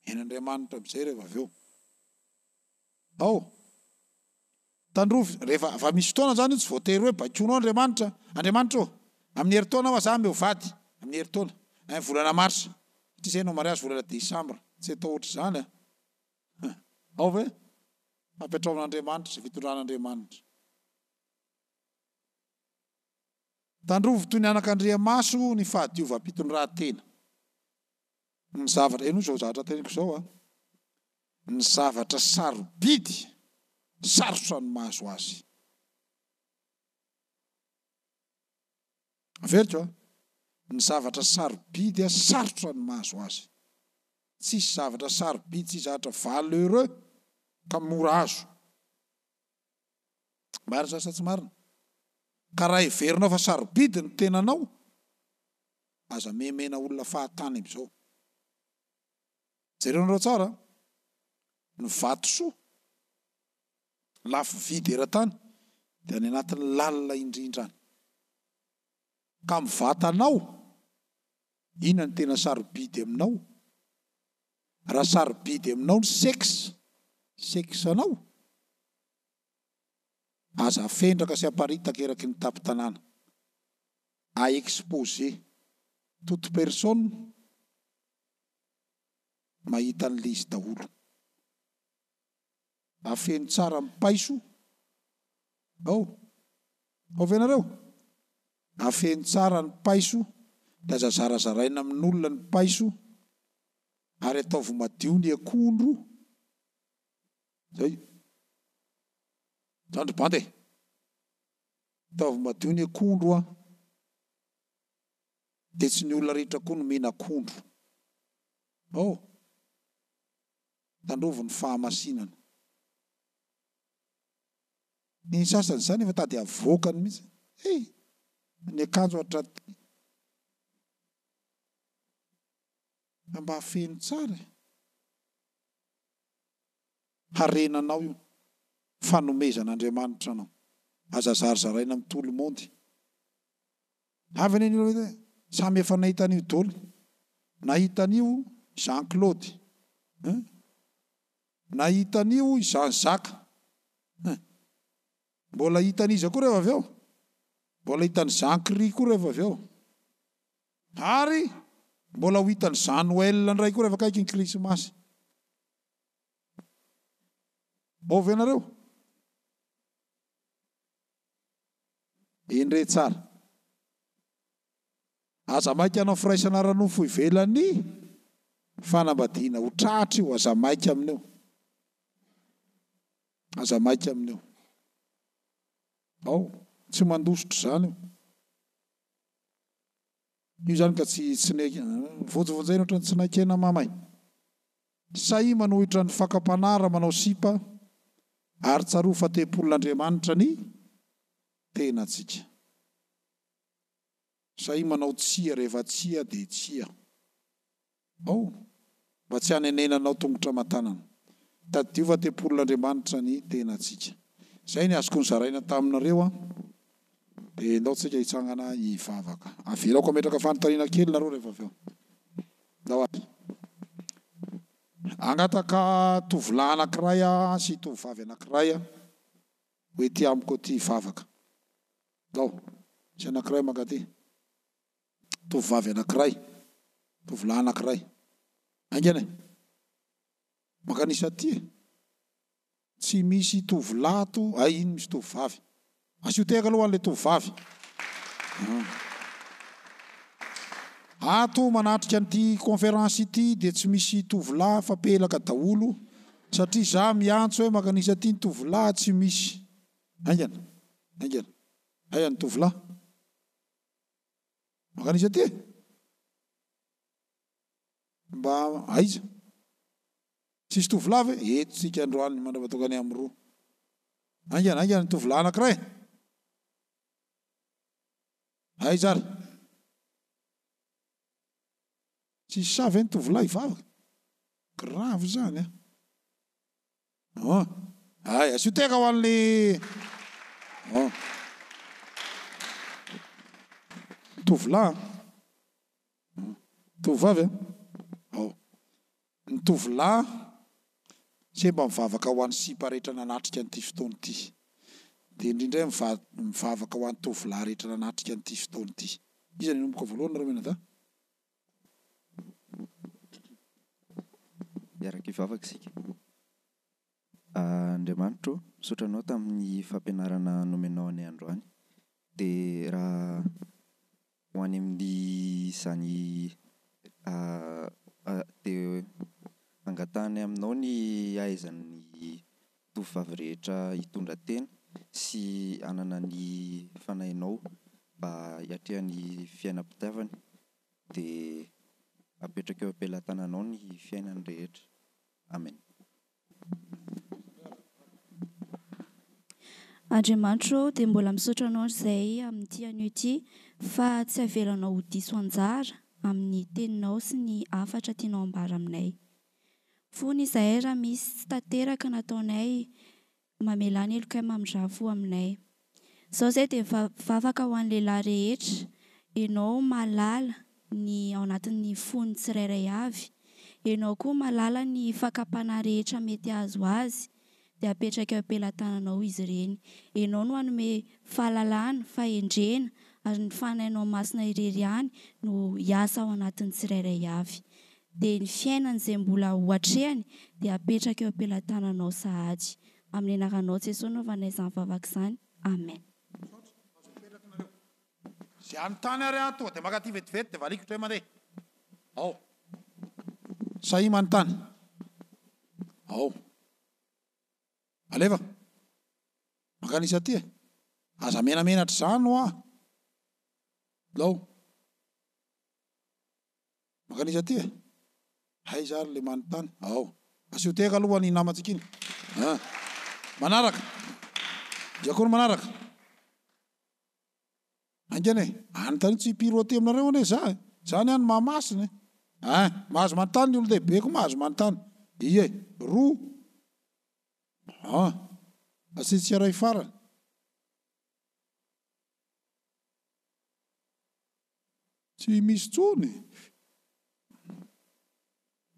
Speaker 1: Hain'Andriamanitra amin'izay rehefa avy eo. Ao. Tandrovy, rehefa fa misy fotoana izany io tsy voatery hoe baikoinao Andriamanitra. Andriamanitra ô, amin'ny herintaona aho za omeo vady, amin'ny herintaona, ein volana marsa, satria zay no mariazy volana desambra, tsy atao ohatr'izany an. Ao ve? Apetraho amin'Andriamanitra izay fitondran'Andriamanitra. Tandrovy toy ny anakandriamaso ny fahadiovam-pitondrantena. Ny zavatra, henoy izao zavatra teneniko izao an, ny zavatra sarobidy, sarotra ny mahazo azy. Averiko an, ny zavatra sarobidy an, sarotra ny mahazo azy. Tsisy zavatra sarobidy, tsisy zavatra valeureux ka mora azo. Marina izany sa tsy marina? Ka raha heverinao fa sarobidy ny tenanao, aza memena olona fahatany amin'izao. Jerenareo tsara an! Ny vatosoa lafo vidy eran-tany dia any anatin'ny lalina indrindra any. Ka amin'ny vatanao, inona no tena sarobidy aminao? Raha sarobidy aminao ny sexe, sexe-nao, aza afendraka sy aparitaka eraky ny tampon-tanàna. À exposer toute personne mahita an'ilay izy daholo. Afeno tsara ny paiso ao. Ao ve nareo? Afeno tsara ny paiso dia aza zarazaraina amin'olona ny paiso ary ataovy madio ny akondro. Zay. Zany ry bandy e. Ataovy madio ny akondro an. Dia tsy ny olona rehetra koa no mena akondro. Ao. Tandrovy ny fahamasinana. Ny sasany izany efa tady avoakany mihitsy. Hey! Ny akanjo hatraty. Fa mba feno tsara e. Harenanao io. Fanomezan'Andriamanitra anao. Aza zarizaraina amin'ny tout le monde. Avy anie ny olona hoe samy efa nahita an'io dôly. Nahita an'io Jean Claude. Hein? Nahita an'io i Jean Jacques. Hein? Mbola hitan'iza koa rehefa avy eo? Mbola hitan'i Jean Cri koa rehefa avy eo. Ary mbola ho hitan'i Jean Noël indray koa rehefa akaiky ny Krismasy. Ao ve nareo? Endre tsara. Aza maika hanao firaisana ara-nofo ivelan'ny fanambadiana. Ho tratra io, aza maika amin'io. Aza maika amin'io. Ao, tsy mandositra izany io. Io izany ka tsy tsy vonjivonjena ohatran'ny tsy naikena mamay. Sahia manohitra ny fakam-panahy raha manao sipa ary tsarovy fa tempolin'Andriamanitra ny tenantsika. Sahia manao tsia rehefa tsia dia tsia. Ao, mba tsy hanenenanao tongotra aman-tanana. Tadidio fa tempolin'Andriamanitra ny tenantsika. Izay ny azoko nozaraina taminareo an. Dia ndao tsika hitsangana hivavaka. Avelako hametraka fanontaniana kely nareo rehefa avy eo. Ndao ary. Hangataka tovolahy anankiray aho sy tovovavy anankiray ho ety amiko aty hivavaka. Ndao, misy anankiray mankaty. Tovovavy anankiray, tovolahy anankiray. Haingana e. Mankanisa aty e. Tsy misy tovolahy ato, hay iny misy tovovavy. Asio tehaka aloha ho an'ilay tovovavy. Ato manatrika an'ity conférence ity dia tsy misy tovolahy fa pelaka daholo satria za miantso hoe makanisa aty ny tovolahy tsy misy. Haingana, haingana. Aiza ny tovolahy? Makanisa aty e? Mba aiza? Tsisy tovolahy ve? Eto tsika androany mandrapa-tonga any amin'ny roa. Haingana, haingana ny tovolahy anankiray. Aiza ary? Tsisy sahy ve ny tovolahy hivavaka? Grave izany an! An! Hay, asio tehaka ho an'ny an! Tovolahy an! Tovovavy an! Ao. Ny tovolahy se mba mivavaka ho an'ny sipa rehetra nanatrika an'ity fotoana ity. Dia indrindra mivavaka ho an'ny tovolahy rehetra nanatrika an'ity fotoana ity. Iza no hanomboka voalohany nareo mianadahy?
Speaker 2: Hiaraka hivavaka isika. Andriamanitra ô, misaotra Anao tamin'ny fampianarana nomenao anay androany. Dia raha ho any amin'izany dia angatahanay aminao ny hahaizan'ny tovovavy rehetra hitondra tena sy hanana ny fanahinao mba hiatrehany fiainam-pitiavany. Dia apetraka eo am-pelatananao ny fiainany rehetra. Amen.
Speaker 4: Andriamanitro ô, dia mbola misaotra Anao izay amin'ity anio ity fa tsy avelanao ho diso anjara amin'ny Teninao sy ny hafatra tianao ambara aminay. Fony izahay raha misy tsy tanteraka nataonay, mamelà ny helokay mamindrà fo aminay. Izao izay dia mivavaka ho an'ny lehilahy rehetra, Ianao mahalala ny ao anatin'ny fon'ny tsirairay avy, Ianao koa mahalala ny fakam-panahy rehetra mety hahazo azy, dia apetraka eo am-pelatananao izy ireny. Ianao no hanome fahalalana, fahendrena, ary ny Fanahinao Masina irery ihany no hiasa ao anatin'ny tsirairay avy. Dia ny fiainany izay mbola ho atrehany dia apetraka eo am-pelatananao sahady. Amin'ny anaranao Jesoa anaovanay izany vavaka izany. Amen.
Speaker 1: Misaotra, azo apetraka nareo. Ze anontany ary aho tonga de maka aty vetivety de valiko indray mandeha. Ao. Sahia manontany. Ao. Alefa. Mankanisa aty e. Aza menamenatra izany hoa. Lao. Mankanisa aty e! Aiza ary le manontany? Ao. Asio tehaka aloha ny namantsika iny. An. Manaraka. Iza koa no manaraka? Haingana e. Anontanio tsy hi-piroater aminareo anie za e. Za ny any Mahamasina e. Ein. Mahazo manontany ny olon-dehibe koa mahazo manontany. Ie. Roa. An. Asiantsika iray farany. Tsy misy tsony?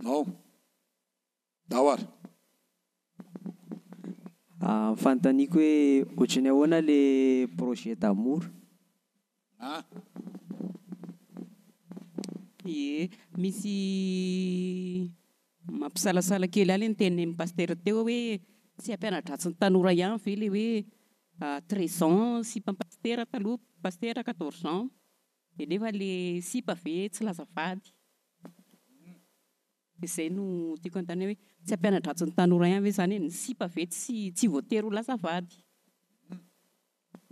Speaker 1: Ao. Ndao ary.
Speaker 5: Ny fanontaniako hoe ohatran'ny ahoana le projet d'amour?
Speaker 1: Ah.
Speaker 6: Ie, misy mampisalasala kely ahy le nitenin'i Pasitera teo hoe tsy hampiana-dratsy ny tanora ihany ve le hoe 13 ans sipa pasitera taloha, pasitera 14 ans, dia nefa le sipa ve tsy laza vady? Dia izay no tiako anontaniana hoe tsy hampiana-dratsy ny tanora ihany ve izany hoe ny sipa ve tsy tsy voatery ho lasa vady?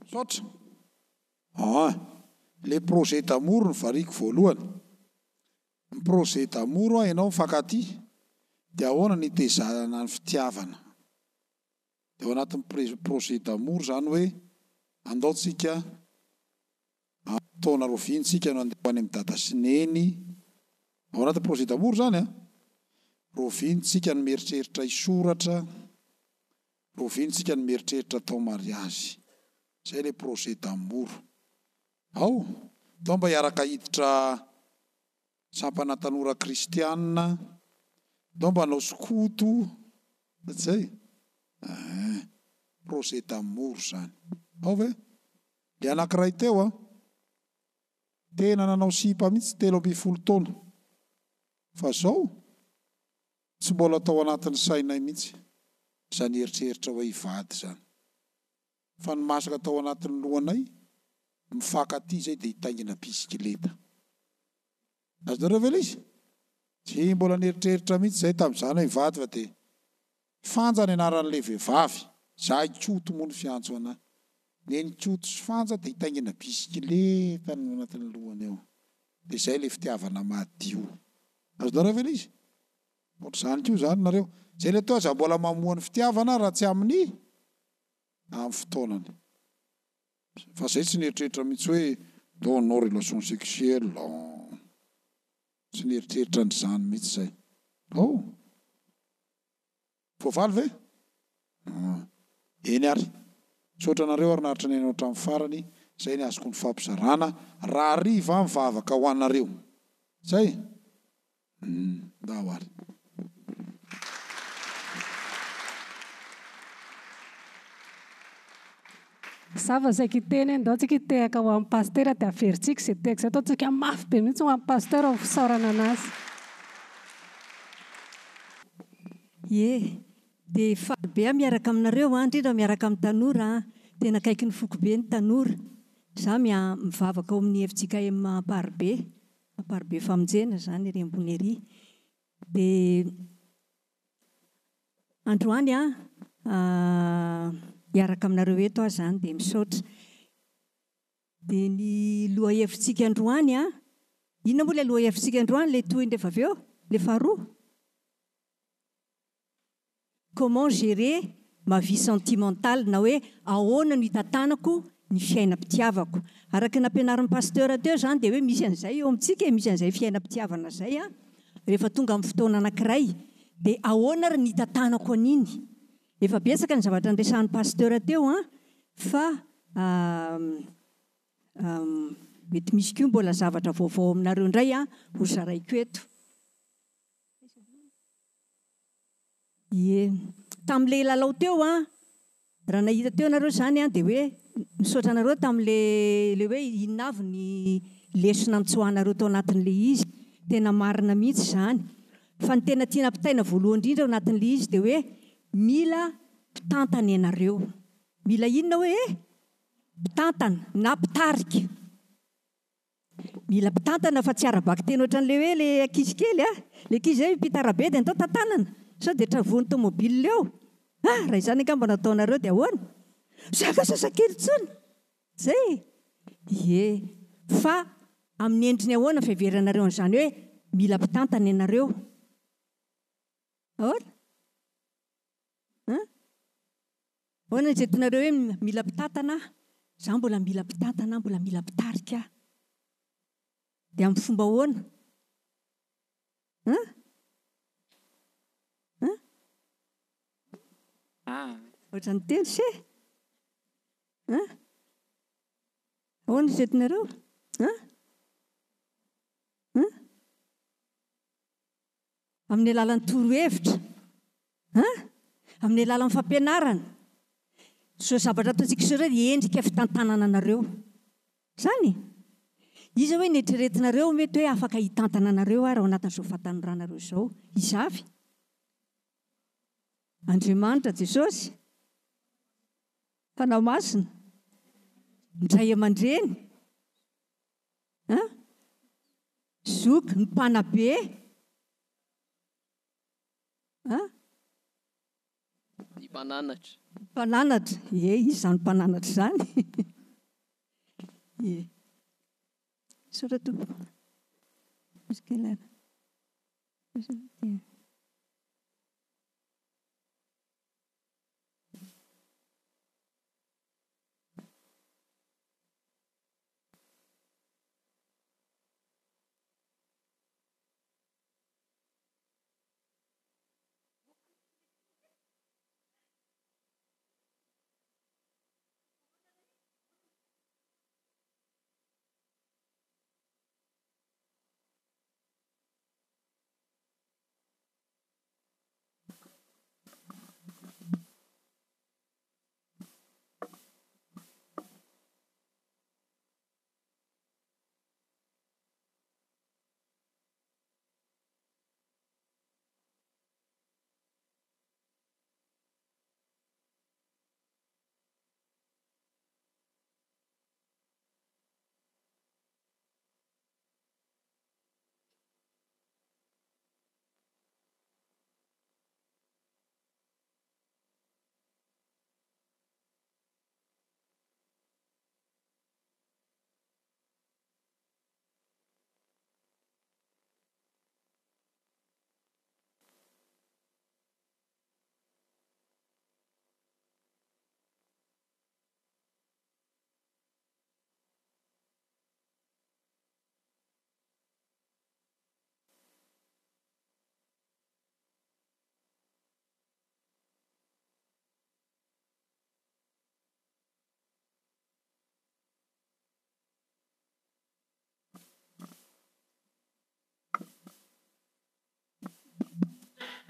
Speaker 1: Misaotra. Aa le projet d'amour no variako voalohany. Ny projet d'amour hoa ianao mifankatia dia ahoana ny hitezana ny fitiavana? Dia ao anatin'ny projet d'amour izany hoe andao tsika amin'ny taona roviana tsika no andeha ho any amin'i dada sy neny, ao anatin'ny projet d'amour izany an, roviana tsika no mieritreritra hisoratra, roviana tsika no mieritreritra atao mariazy. Izay ilay projet d'amour. Ao, ndao mba hiaraka hiditra Sampana Tanora Kristiana, ndao mba hanao skoto, sa tsy zay? Eeh, projet d'amour zany. Ao ve? Le anakiray teo an, tena nanao sipa mihitsy 13 taona, fa zao tsy mbola tao anatin'ny sainay mihitsy zany eritreritra hoe hivady zany. Fa ny masaka tao anatin'ny lohanay, mifankatia izay dia hitaingina bisikileta. Azonareo ve ilay izy? Tsy mbola nieritreritra mihitsy izay tamin'izany hoe hivady fa dia Fanja ny anaran'ilay vehivavy, za i Koto moa no fiantso anah. Neny Koto sy Fanja dia hitaingina bisikileta no anatin'ny lohany ao. Dia izay ilay fitiavana madio. Azonareo ve ilay izy? Ohatr'izany koa izany nareo. Izay ilay atao aza mbola mamoha ny fitiavana raha tsy amin'ny amin'ny fotoanany. Fa zay tsy nieritreritra mihitsy hoe ndao hanao relation sexuelle an. Tsy nieritreritra an'izany mihitsy zay. Oh! Voavaly ve? Ah. Eny ary. Misaotra anareo ary naharitra nihaino hatramin'ny farany. Zay ny azoko nifampizarana. Rahariva aho mivavaka ho anareo. Zay? Humm ndao ary.
Speaker 7: Za vao saika hiteny hoe ndao tsika hitehaka ho an'i Pasitera dia averintsika izay tehaka izay ataontsika mafy be mihitsy ho an'i Pasitera ho fisaorana anazy.
Speaker 8: Ie, dia faly be aho miaraka aminareo an, indrindra miaraka amin'ny tanora an, tena akaiky ny foko be ny tanora, za mivavaka ao amin'ny fjkm Amparibe, Amparibe Famonjena izany ery ambony ery. Dia androany an, hiaraka aminareo eto aho izany dia misaotra. Dia ny lohahevitsika androany an, inona moa ilay lohahevitsika androany, ilay tohiny rehefa avy eo, ilay faharoa? Comment gérer ma vie sentimentale na hoe ahoana no hitantanako ny fiainam-pitiavako. Araka ny nampianarin'ny Pasteur teo izany dia hoe misy an'izay eo amintsika e, misy an'izay fiainam-pitiavana izay an, rehefa tonga amin'ny fotoana anankiray dia ahoana ary ny hitantanako an'iny. Efa betsaka ny zavatra niresahan'ny Pasteur teo an, fa mety misy koa mbola zavatra vaovao aminareo indray an ho zaraiko eto. Ie. Tamin'ilay lalao teo an, raha nahita teo nareo izany an, dia hoe misaotra anareo tamin'ilay ilay hoe inona avy ny lesona nitsoahanareo tao anatin'ilay izy. Tena marina mihitsy izany. Fa ny tena tiana ampitaina voalohany indrindra ao anatin'ilay izy dia hoe mila mpitantana ianareo. Mila inona hoe e? Mpitantana na mpitarika. Mila mpitantana fa tsy ara-bakiteny ohatran'ilay hoe ilay ankizy kely a! Ilay ankizy izay miampita arabe dia ndao tantanana sao dia travoan'ny tomobile eo! Ah! Raha izany angamba no ataonareo dia ahoana? Zaka zazakely intsony! Izay e! Ie! Fa amin'ny endriny ahoana fiheveranareo an'izany hoe mila mpitantana ianareo? Ahoana? An? Ahoana ny eritreretinareo hoe mila mpitantana aho? Za mbola mila mpitantana aho, mbola mila mpitarika aho. Dia amin'ny fomba ahoana? An? An? Ohatran'ny teny se? An? Ahoana ny eritreretinareo? An? An? Amin'ny alalan'ny torohevitra, an? Amin'ny alalan'ny fampianarana. Izao zavatra ataontsika izao ireo dia endrika fitantanana anareo. Izany e? Iza hoe ny eritreretinareo mety hoe afaka hitantana anareo ary ao anatin'izao fahatanoranareo izao? Iza avy? Andriamanitra, Jesosy, Fanahy Masina, ny ray aman-dreny. An? Zoky, ny mpanabe. An?
Speaker 9: Ny mpananatra.
Speaker 8: Ny mpananatra. Ie, iza izany mpananatra izany? Ie. Misaotra tompoko. Misy kely ara.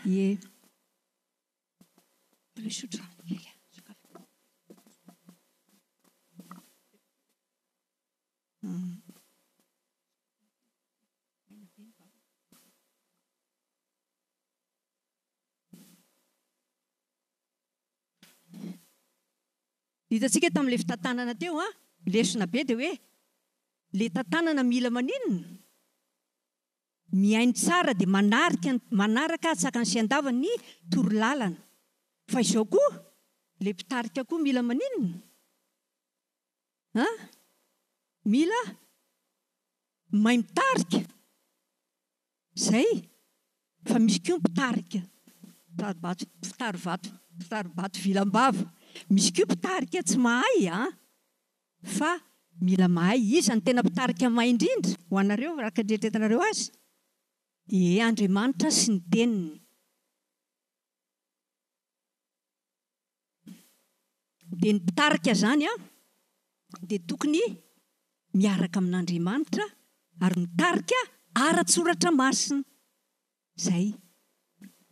Speaker 8: Ie. Aleo hisotro rano kely aho. Sokafy. Hitantsika tamin'ilay fitantanana teo an, lesona be dia hoe ilay tantanana mila maninona? Mihaino tsara dia manarika manaraka antsakany sy andavany ny torolalana. Fa izao koa, ilay mpitarika koa mila maninona? An? Mila mahay mitarika. Zay fa misy koa mpitarika mpitari-bato mpitari-vato mpitari-bato vilam-bava, misy koa mpitarika tsy mahay an! Fa mila mahay. Iza no tena mpitarika mahay indrindra ho anareo araka ny eritreretanareo azy? Ie, Andriamanitra sy ny Teniny. Dia ny mpitarika izany an, dia tokony miaraka amin'Andriamanitra ary mitarika ara-tsoratra masina. Izay.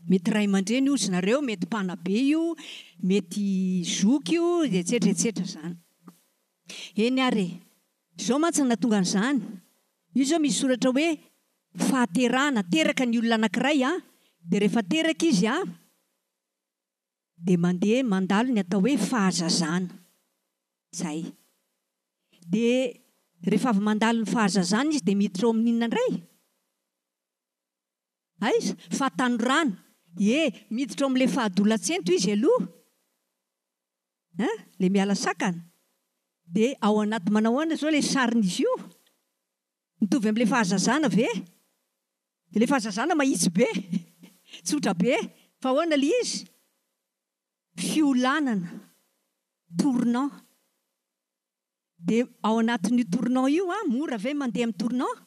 Speaker 8: Mety ray aman-dreny ozy nareo, mety mpanabe io, mety zoky io, etsetra etsetra izany. Eny ary e. Izao mantsy no nahatonga an'izany. Io izao misy soratra hoe fahaterahana, teraka ny olona anankiray an, dia rehefa teraka izy an, dia mandeha mandalo ny atao hoe fahazazana. Izay. Dia rehefa avy mandalo ny fahazazana izy dia miditra ao amin'ny inona indray? Aiza? Fahatanorana. Ie, miditra ao amin'ilay fahadolantsento izy aloha. Hein? Ilay miala sakana. Dia ao anaty manao ahoana izao ilay sarin'izy io? Mitovy amin'ilay fahazazana ve? Ilay fahazazana mahitsy be, tsotra be, fa ahoana ilay izy? Fiolanana, tournant. Dia ao anatin'io tournant io an, mora ve mandeha amin'ny tournant?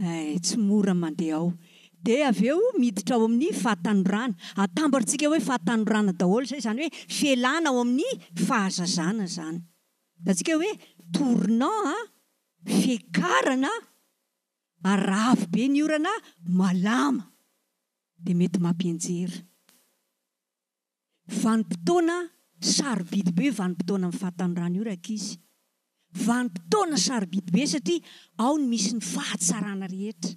Speaker 8: Eh, tsy mora mandeha ao. Dia avy eo miditra ao amin'ny fahatanorana. Atambarintsika hoe fahatanorana daholo izay, izany hoe fialana ao amin'ny fahazazana izany. Hitantsika hoe tournant an, fiakarana ary raha avy be ny orana malama dia mety mampianjera. Vanim-potoana sarobidy be io vanim-potoanan'ny fahatanorana io rankizy. Vanim-potoana sarobidy be satria ao no misy ny fahatsarana rehetra.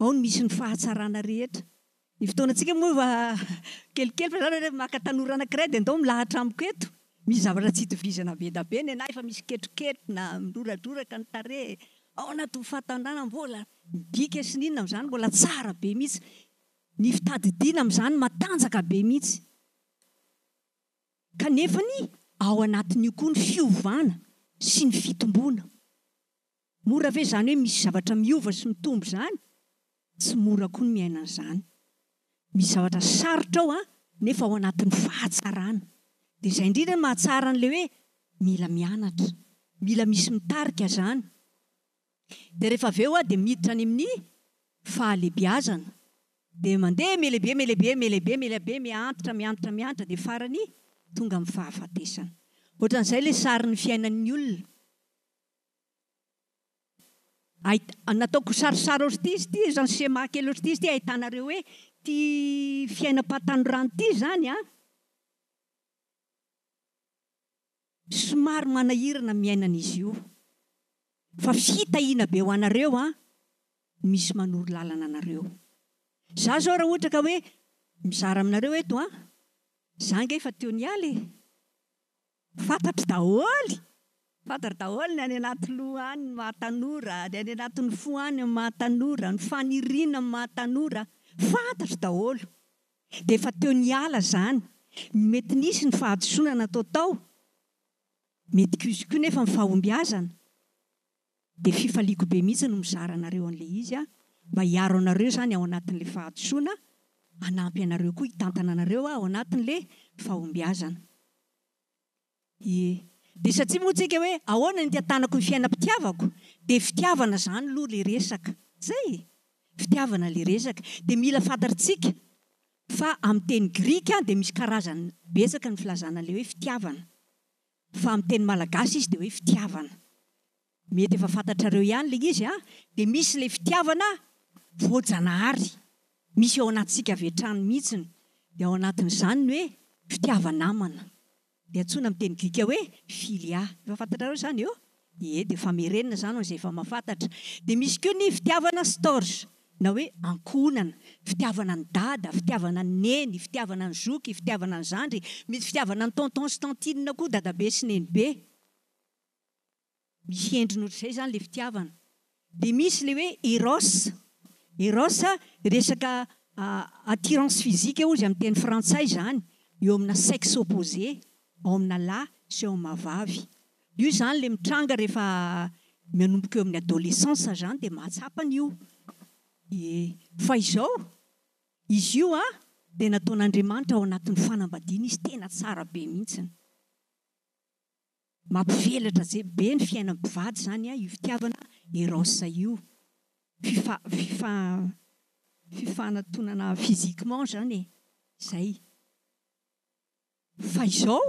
Speaker 8: Ao no misy ny fahatsarana rehetra. Ny fotoanantsika moa efa kelikely fa zany hoe maka tanora anankiray dia ndao milahatra amiko eto. Misy zavatra tsy itovizana be da be nenaha efa misy ketroketrona, miroradroraka ny tarehy. Ao anatin'ny fahatanorana mbola ny bika sy ny inona amin'izany mbola tsara be mihitsy. Ny fitadidiana amin'izany matanjaka be mihitsy. Kanefany ao anatin'io koa ny fiovana sy ny fitomboana. Mora ve izany hoe misy zavatra miova sy mitombo izany? Tsy mora koa ny miaina an'izany. Misy zavatra sarotra ao an, nefa ao anatin'ny fahatsarana. Dia izay indrindra no mahatsara an'ilay hoe mila mianatra. Mila misy mitarika izany. Dia rehefa avy eo aho dia miditra any amin'ny fahalebiazana. Dia mandeha mihalehibe, mihalehibe, mihalehibe, mihalehibe, miha-antitra, miha-antitra, miha-antitra, dia farany tonga amin'ny fahafatesana. Ohatran'izay ilay sarin'ny fiainan'ny olona. Ahit, nataoko sarisary ohatr'ity izy ity, izany schéma kely ohatr'ity izy ity, ahitanareo hoe ity fiainam-pahatanorana ity izany an, somary manahirana miaina an'izy io. Fa fitahiana be ho anareo an, misy manoro lalana anareo. Za zao raha ohatra ka hoe mizara aminareo eto an, za ange efa teo niala e. Fantatro daholo! Fantatro daholo ny any anaty loha any ny maha tanora, ny any anatin'ny fo any ny maha tanora, ny faniriana ny maha tanora, fantatro daholo! Dia efa teo niala izany, mety nisy ny fahadisoana natao tao, mety koa izy koa nefa ny fahombiazana, dia fifaliako be mihitsy no mizara anareo an'ilay izy aho, mba hiaro anareo izany ao anatin'ilay fahadisoana, hanampy anareo koa hitantana anareo aho ao anatin'ilay fahombiazana. Ie. Dia satria moa tsika hoe ahoana ny hitantanako ny fiainam-pitiavako, dia fitiavana izany aloha ilay resaka. Zay e! Fitiavana ilay resaka. Dia mila fantatritsika fa amin'ny teny grika dia misy karazany betsaka ny filazana ilay hoe fitiavana. Fa amin'ny teny malagasy izy dia hoe fitiavana. Mety efa fantatrareo ihany ilay izy an! Dia misy ilay fitiavana voajanahary, misy ao anatintsika avy hatrany mihitsiny. Dia ao anatin'izany ny hoe fitiava-namana. Dia antsoina amin'ny teny grika hoe philia. Efa fantatrareo izany eo? Ie, dia famerenana izany ho an'izay efa mahafantatra. Dia misy koa ny fitiavana storge, na hoe ankohonana, fitiavana an'i dada, fitiavana an'i neny, fitiavana an'i zoky, fitiavana an'i zandry, misy fitiavana an'i tonton sy tantine koa, dadabe sy nenibe. Misy endriny ohatr'izay izany ilay fitiavana. Dia misy ilay hoe eros. Eros resaka attirance physique hozy amin'ny teny frantsay izany, eo amina sexe opposé, ao amina lahy sy ao amina vavy. Io izany ilay mitranga rehefa manomboka eo amin'ny adolescence izany dia mahatsapa an'io. Ie. Fa izao, izy io an, dia nataon'Andriamanitra ao anatin'ny fanambadiana izy, tena tsara be mihitsiny. Mampivelatra je be ny fiainan'ny mpivady izany io fitiavana eros io. Fifa fifa fifanatonana physiquement izany e. Izay. Fa izao,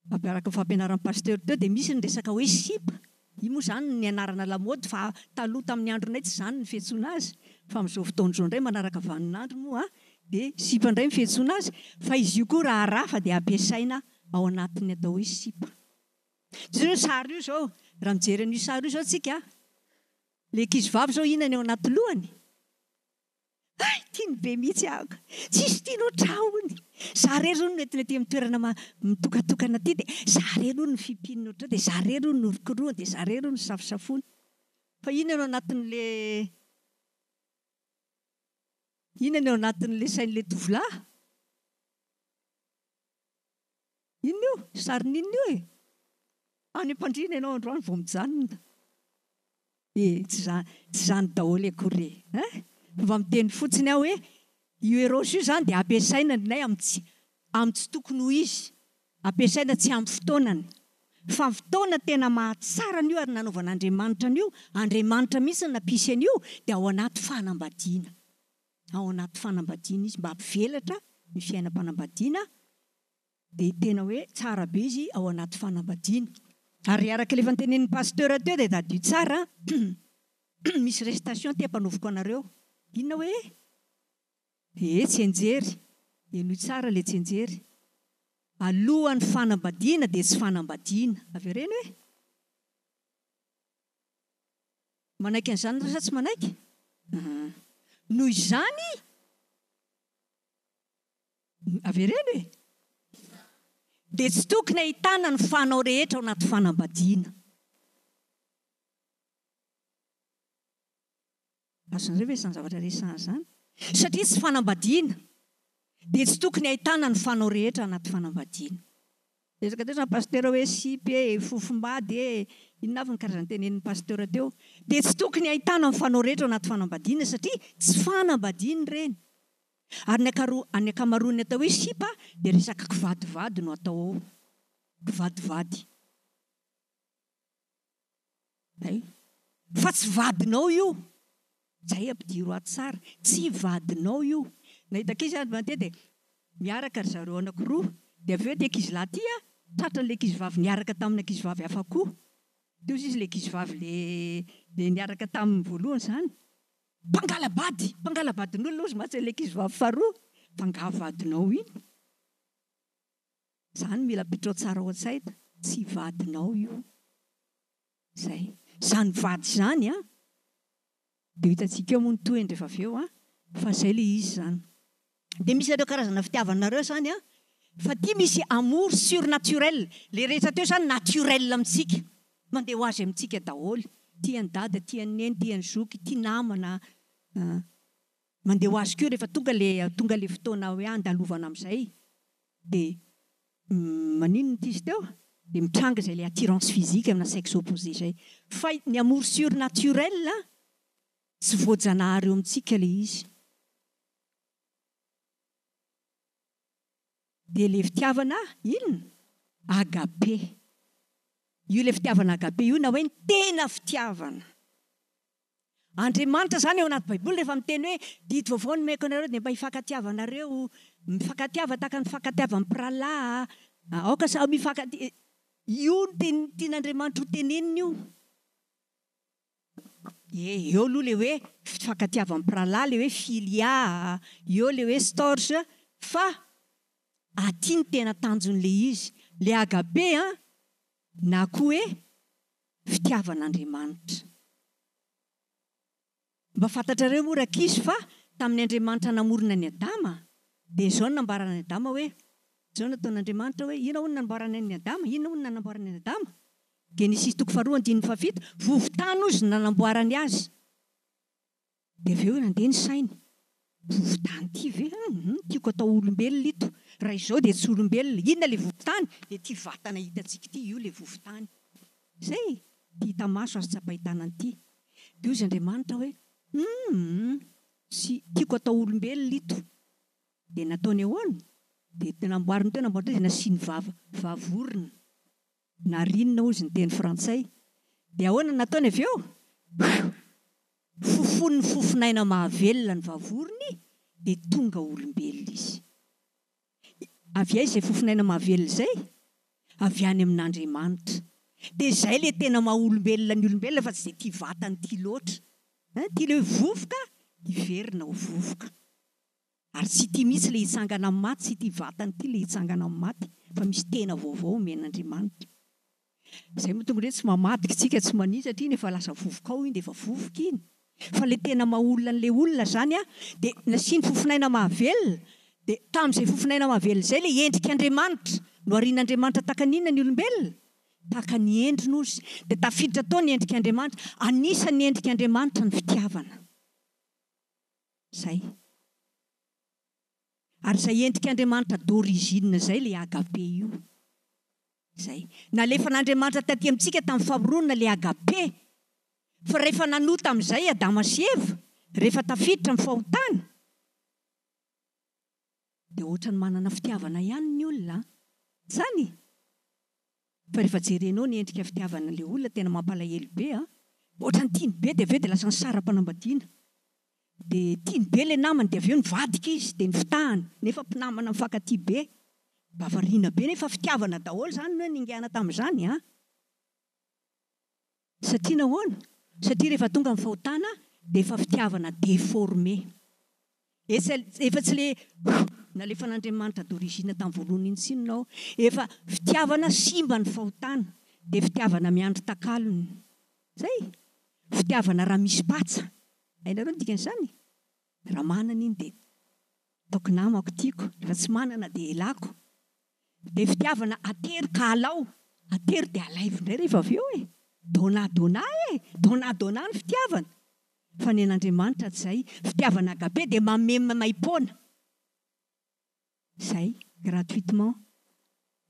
Speaker 8: araka ny fampianaran'ny pasteur teo dia misy ny resaka hoe sipa. Io moa izany ny anarana lamaody fa taloha tamin'ny andronay tsy izany ny fiantsoana azy fa amin'izao fotoana izao indray manaraka vaninandro moa dia sipa indray ny fiantsoana azy fa izy io koa raharaha fa dia ampiasaina ao anatin'ny atao hoe sipa. Jereo io sary io izao, raha mijery an'io sary io izao tsika, ilay ankizivavy izao inona ny ao anaty lohany? Hay! Tiany be mihitsy aho ka! Tsisy tiany ohatr'aho hono! Za rery hono no entina aty amin'ny toerana mitokatokana aty dia za rery hono no fimpininy ohatr'izao dia za rery hono no orokorohany dia za rery hono no safosafoany. Fa inona no anatin'le inona no ao anatin'le sain'le tovolahy? Inona io? Sarin'inona io e? Any am-pandriana ianao androany vao mijanona. E, tsy izany, tsy izany daholo akory e. Hein? Fa mba miteny fotsiny aho hoe io Eros io izany dia ampiasaina indray amin'ny tsy, amin'ny tsy tokony ho izy. Ampiasaina tsy amin'ny fotoanany. Fa ny fotoana tena mahatsara an'io ary nanaovan'Andriamanitra an'io, Andriamanitra mihitsy no nampisy an'io, dia ao anaty fanambadiana. Ao anaty fanambadiana izy mba hampivelatra ny fiainam-panambadiana dia tena hoe tsara be izy ao anaty fanambadiana. Ary araka ilay efa notenenin'ny pasteur teo dia tadidio tsara an, misy récitation aty ampanaoviko anareo. Inona hoe? Ee, tsianjery. Henoy tsara ilay tsianjery. Alohan'ny fanambadiana dia tsy fanambadiana. Avereno e! Manaiky an'izany nareo sa tsy manaiky? Ahaa. Noho izany, avereno e! Dia tsy tokony ahitana ny fanao rehetra ao anaty fanambadiana. Azonareo ve izany zavatra resahana izany? Satria tsy fanambadiana dia tsy tokony ahitana ny fanao rehetra anaty fanambadiana. Resaka teo izany pasitera hoe sipa e, fofombady e, inona avy ny karazana tenenin'ny pasitera teo. Dia tsy tokony ahitana ny fanao rehetra ao anaty fanambadiana satria tsy fanambadiana ireny. Ary ny ny ankamaroan'ny atao hoe sipa dia resaka kivadivady no atao ao. Kivadivady. Zay. Fa tsy vadinao io. Zay ampidiro ato tsara. Tsy vadinao io. Nahita ankizy aho mandeha dia miaraka ry zareo anakiroa. Dia avy eo ity ankizilahy ity an, tratran'ilay ankizivavy niaraka tamina ankizivavy hafa koa. Teo izy ilay ankizivavy le le niaraka taminy voalohany izany. Mpangala-bady! Mpangala-badin'olona hozy mantsy ilay ankizivavy faharoa. Fa angaha vadinao iny? Zany mila apitrao tsara ao an-tsaina, tsy vadinao io. Zay. Zany vady zany an, de ho hitantsika eo moa ny tohiny rehefa avy eo an, fa zay le izy zany. De misy an'ireo karazana fitiavana ireo zany an, fa ty misy amour surnaturel, le rehetra teo zany naturel amintsika, mandeha ho azy amintsika daholo, tia an'i dada, tia an'i neny, tia an'i zoky, tia namana, Mandeha ho azy koa rehefa tonga le tonga le fotoana hoe andalovana amin'izay dia maninona ity izy teo? Dia mitranga izay le attirance physique amina sexe opposé izay. Fa ny amour surnaturel tsy voajanahary eo amintsika le izy. Dia le fitiavana inona? Agape. Io le fitiavana agape io na hoe ny tena fitiavana. Andriamanitra izany ao anaty baiboly rehefa miteny hoe didy vaovao no omeko anareo dia mba hifankatiavanareo, mifankatiava tahaka ny fifankatiavan'ny mpirahalahy, aoka samy hifankatia, io no teny tian'Andriamanitra ho tenenina io. Ie, eo aloha le hoe fifankatiavan'ny mpirahalahy, le hoe filia, eo le hoe storge, fa aty ny tena tanjon'le izy, le agape an, na koa hoe fitiavan'Andriamanitra. Mba fantatrareo moa rankizy fa tamin'ny Andriamanitra namorona an'i Adama dia izao no nambarany an'i Adama hoe, izao no nataon'Andriamanitra hoe, inona hono namboarany an'i Adama? Inona hono nanamboarany an'i Adama? Genesisy toko faharoa andininy fahafito, vovo-tany hozy no nanamboarany azy. Dia avy eo nandeha ny sainy, vovo-tany ity ve? Hum, tiako atao olombelona ito. Raha izao dia tsy olombelona. Inona ilay vovo-tany? Dia ity vatana hitantsika ity, io ilay vovo-tany. Izay e! Ity hita maso azo tsapain-tanana ity. Dia hozy Andriamanitra hoe, Humm, tsy tiako atao olombelona ito. Dia nataony ahoana? Dia namboariny teo, namboariny teo, dia nasiany vava, vavorona. Narine hozy ny teny frantsay. Dia ahoana no nataony avy eo? Humm! Fofonin'ny fofon'aina mahavelona ny vavorony, dia tonga olombelona izy. Avy aiza izay fofon'aina mahavelona izay? Avy any amin'Andriamanitra. Dia izay ilay tena maha olombelona ny olombelona fa tsy izay tia vatany tia loatra. Hein, tia ilay hoe vovoka, hiverina ho vovoka. Ary tsy ity mihitsy ilay hitsangana amin'ny maty, tsy ity vatana ity ilay hitsangana amin'ny maty, fa misy tena vaovao omen'Andriamanitra. Izay moa tonga hoe tsy mamadika tsika, tsy mania satria iny efa lasa vovoka ao iny dia efa vovoka iny. Fa ilay tena maha olona an'ilay olona izany an, dia nasiany fofon'aina mahavelona, dia tamin'izay fofon'aina mahavelona izay ilay endrik'Andriamanitra, noharian'Andriamanitra tahaka ny inona ny olombelona? Tahaka ny endriny ozy. Dia tafiditra tao ny endrik'Andriamanitra. Anisan'ny endrik'Andriamanitra ny fitiavana. Izay. Ary izay endrik'Andriamanitra d'origine izay ilay agape io. Izay. Nalefan'Andriamanitra taty amintsika tamin'ny famoronana ilay agape. Fa rehefa nanota amin'izay Adama sy Eva, rehefa tafiditra amin'ny fahotana, dia ohatran'ny manana fitiavana ihany ny olona an! Izany? Fa rehefa jerenao ny endrika fitiavana ilay olona tena mampalahelo be an! Ohatran'ny tiany be dia avy eo dia lasa nisara-panambadiana. Dia tiany be ilay namany dia avy eo nivadika izy dia nifitahany nefa mpinamana mifankatia be. Mba variana be nefa fitiavana daholo izany no ningana tamin'izany an! Satria nahoana? Satria rehefa tonga ny fahotana dia efa fitiavana déformé. Efa efa tsy le nalefan'Andriamanitra d'origine tamin'ny voalohany iny tsinona ao. Efa fitiavana simba ny fahotana dia fitiavana miandry takalony. Zay! Fitiavana raha misy patsa. Hainareo ny dikan'izany? Raha manana iny dia ataoko namako, tiako, rehefa tsy manana dia elako. Dia fitiavana atero ka alao, atero dia alaivo indray rehefa avy eo e! Dona dona e! Dona dona ny fitiavana! Fa ny an'Andriamanitra tsy izay, fitiavana agape dia manome maimaimpoana. Izay, gratuitement.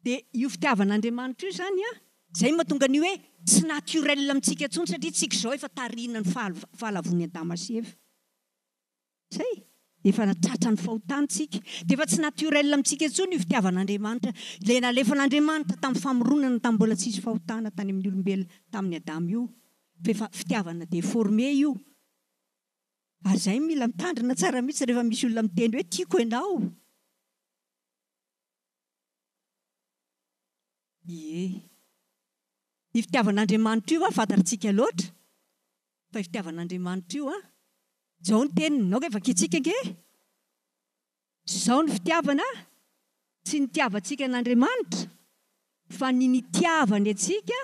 Speaker 8: Dia io fitiavan'Andriamanitra io izany an, izay no mahatonga an'io hoe tsy naturel amintsika intsony satria tsika izao efa tarihina ny fahalavoan'i Adama sy Eva. Zay, efa tratran'ny fahotana tsika, dia efa tsy naturel amintsika intsony io fitiavan'Andriamanitra, ilay nalefan'Andriamanitra tamin'ny famoronana tamin'ny mbola tsisy fahotana tany amin'ny olombelona tamin'i Adama io, fa efa fitiavana deformé io. Ary zay mila mitandrina tsara mihitsy rehefa misy olona miteny hoe tiako ianao. Ie. Io fitiavan'Andriamanitra io fantatritsika loatra. Fa io fitiavan'Andriamanitra io an! Izao ny teniny, aoka vakintsika ange! Izao ny fitiavana, tsy nitiavantsika an'Andriamanitra, fa ny nitiavany antsika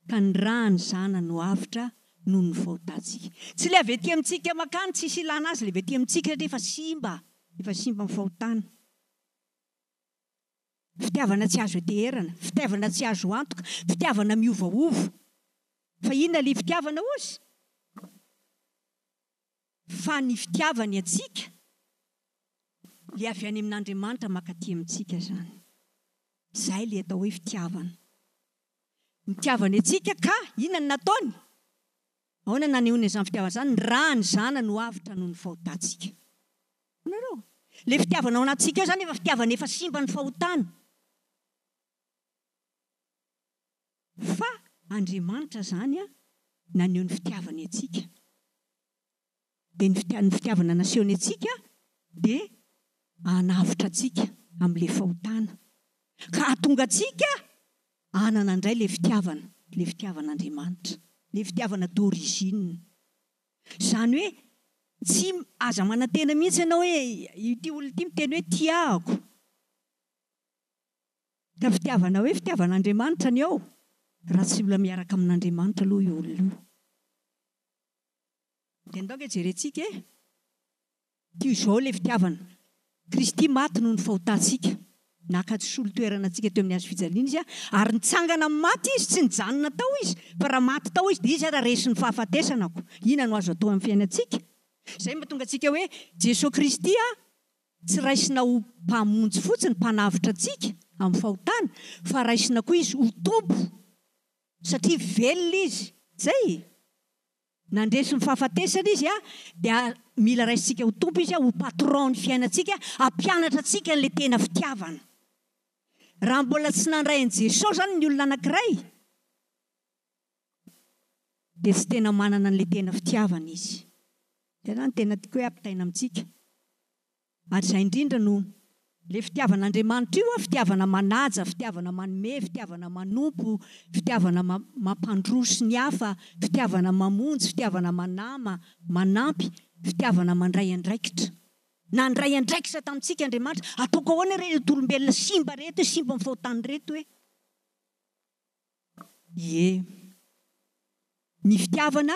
Speaker 8: ka nirahany Zanany ho avotra noho ny fahotantsika. Tsy ilay avy aty amintsika mankany, tsisy ilana azy ilay avy aty amintsika satria efa simba, efa simba ny fahotana. Fitiavana tsy azo eteherana, fitiavana tsy azo antoka, fitiavana miovaova. Fa inona ilay fitiavana hozy? Fa ny fitiavany antsika, ilay avy any amin'Andriamanitra mankaty amintsika izany. Izay ilay atao hoe fitiavana. Nitiavany antsika ka inona no nataony? Ahoana no nanehoany an'izany fitiavana izany? Nirahany Zanany ho avotra noho ny fahotantsika. Hitanareo? Ilay fitiavana ao anatintsika ao izany efa fitiavana efa simba ny fahotana. Fa Andriamanitra izany naneho ny fitiavany antsika. Dia ny fitia- ny fitiavana nasehony antsika dia hanavotra antsika amin'ilay fahotana. Ka hahatonga antsika hanana indray ilay fitiavana, ilay fitiavan'Andriamanitra, ilay fitiavana d'origine. Izany hoe tsy aza manantena mihitsy ianao hoe ity olona ity miteny hoe tia ahako. Ka fitiavana hoe fitiavan'Andriamanitra ny ao raha tsy mbola miaraka amin'Andriamanitra aloha io olona io. Dia ndao ange jerentsika e! Toy izao ilay fitiavana. Kristy maty noho ny fahotantsika. Naka nisolo toerana antsika teo amin'ny hazo fijaliana Izy, ary nitsangana amin'ny maty Izy, tsy nijanona tao Izy, fa raha maty tao Izy dia Izy ary resin'ny fahafatesana ko. Inona no azo atao amin'ny fiainantsika? Izay no mahatonga antsika hoe Jesoa Kristy tsy raisina ho Mpamonjy fotsiny, Mpanavotra antsika amin'ny fahotana, fa raisina koa Izy ho Tompo, satria velona Izy. Izay e! Nandresy ny fahafatesana Izy dia mila raisintsika ho Tompo Izy, ho patron ny fiainantsika, hampianatra antsika an'ilay tena fitiavana. Raha mbola tsy nandray an'i Jesosy izany ny olona anankiray dia tsy tena manana an'ilay tena fitiavana izy. Izay izany no tena tiako hoe ampitaina amintsika. Ary izay indrindra no le fitiavan'Andriamanitra io an, fitiavana manaja, fitiavana manome, fitiavana manompo, fitiavana mampandroso ny hafa, fitiavana mamonjy, fitiavana manama, manampy, fitiavana mandray andraikitra. Nandray andraikitra tamintsika Andriamanitra, ataoko ahoana re ireto olombelona simba ireto e, simba amin'ny fahotana ireto e. Ie. Ny fitiavana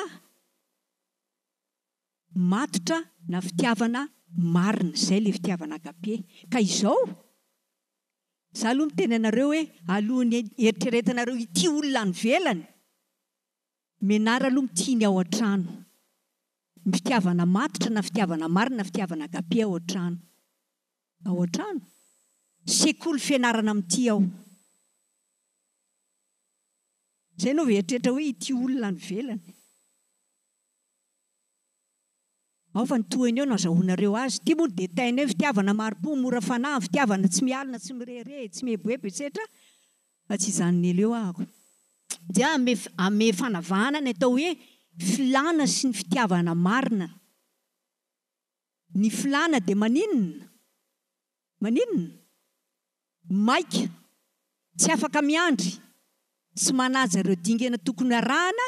Speaker 8: matotra na fitiavana marina, izay le fitiavana agape. Ka izao, za aloha miteny anareo hoe alohan'ny eritreretanareo hitia olona any ivelany, menara aloha mitia ny ao an-trano. Ny fitiavana matotra na fitiavana marina na fitiavana agape ao an-trano. Ao an-trano? Sekoly fianarana mitia ao. Izay ianao vao hieritreritra hoe hitia olona any ivelany. Ao fa ny tohiny eo no azahoanareo azy. Ity moa no détail-ny hoe fitiavana mari-po, mora fanahy, fitiavana tsy mialona, tsy mirehareha, tsy mieboebo etsetra. Fa tsy hijanona ela eo ahako. Dia ame ame fanavahana ny atao hoe filàna sy ny fitiavana marina. Ny filàna dia maninona? Maninona? Maika, tsy afaka miandry, tsy manaja ireo dingana tokony arahana,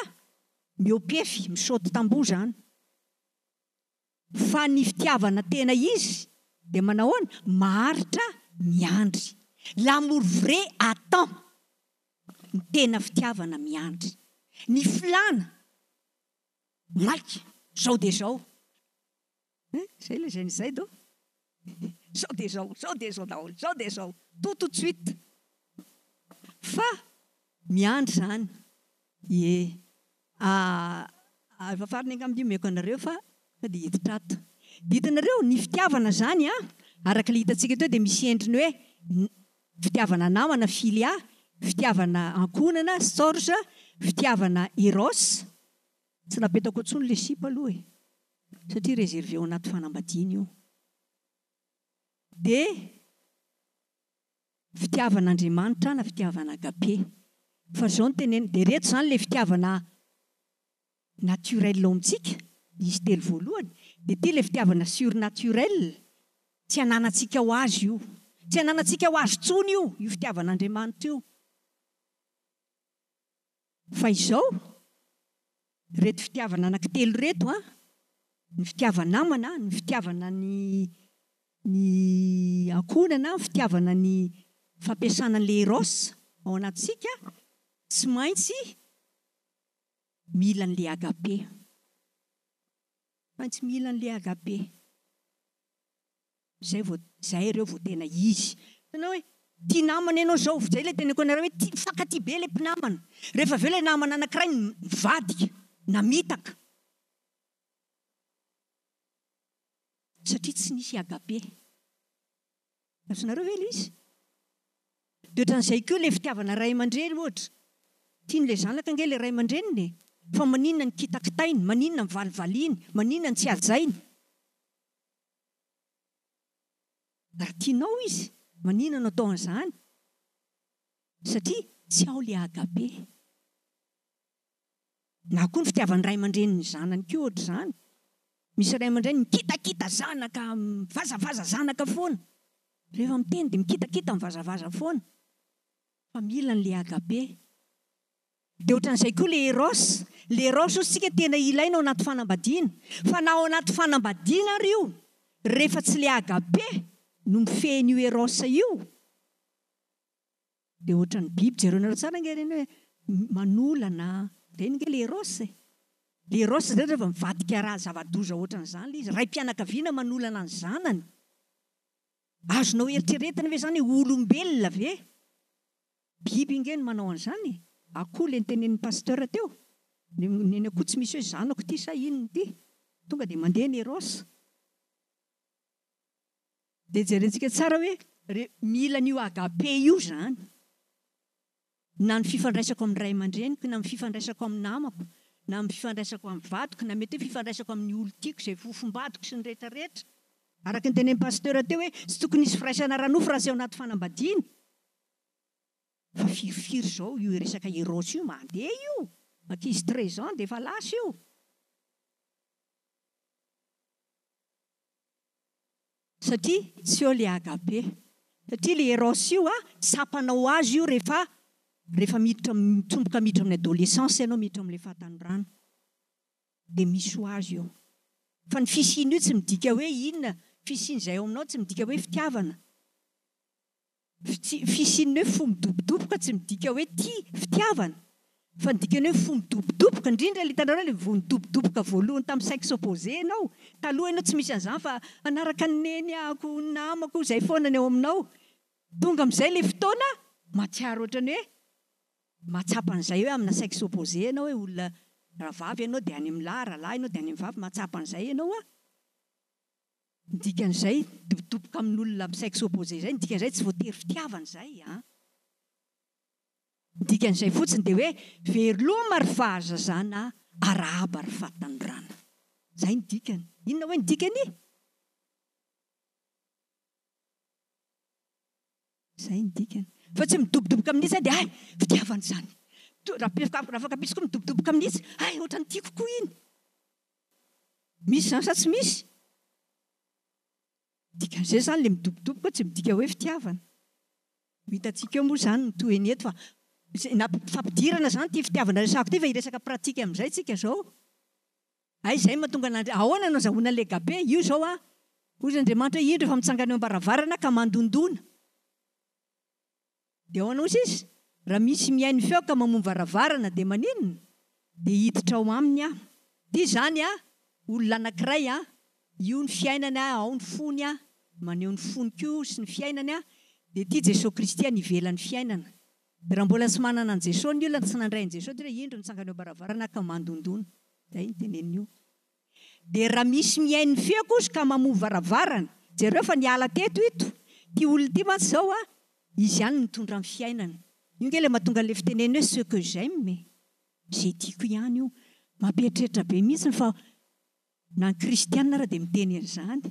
Speaker 8: mihoa-pefy, misaoty tamboho izany. Fa ny fitiavana tena izy dia manahoana? Maharitra miandry. L'amour vrai attend. Ny tena fitiavana miandry. Ny filàna, maika, izao dia izao. Hein? Zay lazainy izay do. Zao dia zao, zao dia zao daholo, zao dia zao, tout tout de suite. Fa miandry izany. Ie. Ah, efa farany angamba ity omeko anareo fa fa dia hiditra ato. Dia hitanareo, ny fitiavana izany an, araka ilay hitantsika teo dia misy endriny hoe fitiavana namana, philia, fitiavana ankohonana, storge, fitiavana eros, Tsy napetako intsony le sipa aloha e! Satria reservé ao anaty fanambadiana io. De fitiavana Andriamanitra na fitiavana agape. Fa zao no teneniko, de reto zany le fitiavana naturel ao amintsika, izy telo voalohany, de ty le fitiavana surnaturel, tsy ananantsika ho azy io. Tsy ananantsika ho azy intsony io, io fitiavan'Andriamanitra io. Fa izao, ireto fitiavana anankitelo ireto an, ny fitiava-namana, ny fitiavana ny ny ankohonana, ny fitiavana ny fampiasana an'ilay eros ao anatintsika, tsy maintsy mila an'ilay agape. Tsy maintsy mila an'ilay agape. Zay vao zay ireo vao tena izy. Hitanao hoe tia namana ianao zao, zay ilay teneniko anareo hoe tia mifankatia be ilay mpinamana. Rehefa avy eo ilay namana anankiray nivadika, namitaka. Satria tsy nisy agape. Azonareo ve ilay izy? Dia ohatran'izay koa ilay fitiavana ray aman-dreny ohatra. Tian'ilay zanaka ange ilay ray aman-dreniny e. Fa maninona ny kitakitainy, maninona ny valivaliany, maninona ny tsy hajainy. Raha tianao izy, maninona no atao an'izany? Satria tsy ao le agape. Na koa ny fitiavan'ny ray aman-dreny ny zanany koa ohatr'izany. Misy ray aman-dreny mikitakita zanaka, mivazavaza zanaka foana. Rehefa miteny dia mikitakita, mivazavaza foana. Fa mila an'le agape. Dia ohatran'izay koa le eros. Le eros hozy tsika tena ilaina ao anaty fanambadiana. Fa na ao anaty fanambadiana ary io, rehefa tsy le agape no mifehy an'io eros io, dia ohatran'ny biby, jerenareo tsara ange ireny hoe manolana, ireny ange le eros e. Le eros zay rehefa mivadika raha zava-doza ohatran'izany le izy, raim-pianakaviana manolana ny zanany. Azonao eritreretina ve izany hoe olombelona ve? Biby ange no manao an'izany e! Akoho le notenenin'ny pasteur teo, ny ny akoho tsy misy hoe zanako ity sa inona ity, tonga dia mandeha ny eros. Dia jerentsika tsara hoe re mila an'io agape io izany, na ny fifandraisako amin'ny ray aman-dreniko, na ny fifandraisako amin'ny namako, na amin'ny fifandraisako amin'ny vadiko, na mety hoe fifandraisako amin'ny olon-tiako izay fofombadiko sy ny rehetra rehetra. Araka ny tenenin'ny pasteur teo hoe tsy tokony hisy firaisana ara-nofo raha tsy ao anaty fanambadiana. Fa firifiry izao io resaka Eros io mandeha io! Ankizy 13 ans dia efa lasa io! Satria tsy eo le agape. Satria le Eros io a, tsapanao azy io rehefa rehefa miditra mitomboka miditra amin'ny adolescence ianao, miditra amin'ilay fahatanorana. Dia misy ho azy io. Fa ny fisian'io tsy midika hoe inona, fisian'izay ao aminao tsy midika hoe fitiavana. Fisian'ny hoe fo midobodoboka tsy midika hoe tia, fitiavana, fa ny dikan'ny hoe fo midobodoboka, indrindra ilay hitanareo ilay vao nidobodoboka voalohany tamin'ny sexe opposé ianao, taloha ianao tsy misy an'izany fa hanaraka ny neny ako, ny namako, izay foana ny ao aminao, tonga amin'izay ilay fotoana mahatsiaro ohatran'ny hoe mahatsapa an'izay hoe amina sexe opposé ianao hoe olona raha vavy ianao dia any amin'ny lahy, raha lahy ianao dia any amin'ny vavy, mahatsapa an'izay ianao an. Ny dikan'izay, dobodoboka amin'olona amin'ny sexe opposé izay, ny dikan'izay tsy voatery fitiavana izay an! Ny dikan'izay fotsiny dia hoe veloma ry fahazazana, arahaba ry fahatanorana. Izay ny dikany. Inona hoe ny dikany? Izay ny dikany. Fa tsy midobodoboka amin'itsy dia hay fitiavana izany. Raha afaka koa midobodoboka amin'itsy, hay ohatran'ny tiako koa iny. Misy izany sa tsy misy? Dikan'izay izany ilay midobodoboka tsy midika hoe fitiavana. Ho hitantsika eo moa izany ny tohiny eto fa na fampidirana izany ity fitiavana resahako ity fa hiresaka pratique amin'izay tsika izao. Hay izay no mahatonga an'Andri-, ahoana no azahoana an'ilay agape? Io izao an, hoy Andriamanitra hoe indro efa mitsangana eo am-baravarana ka mandondona. Dia ahoana hozy izy? Raha misy mihaino feo ka mamoha varavarana dia maninona? Dia hiditra ao aminy aho. Ity izany an, olona anankiray an, io ny fiainany an, ao ny fony an, maneho ny fony koa sy ny fiainany an, dia ity Jesoa Kristy any ivelan'ny fiainana. Dia raha mbola tsy manana an'i Jesoa ny olona, tsy nandray an'i Jesoa dia hoe indro nitsangana eo am-baravarana aho ka mandondona. Izay no teneniny io. Dia raha misy mihaino ny feoko ozy ka mamoha varavarana, jereo fa niala teto ito, ity olona ity mantsy izao a, izy ihany no mitondra ny fiainana. Io nge ilay mahatonga an'ilay fitenenana hoe ce que j'aime e, izay tiako ihany io. Mampieritreritra be mihitsy fa na ny kristiana ara dia miteny an'izany.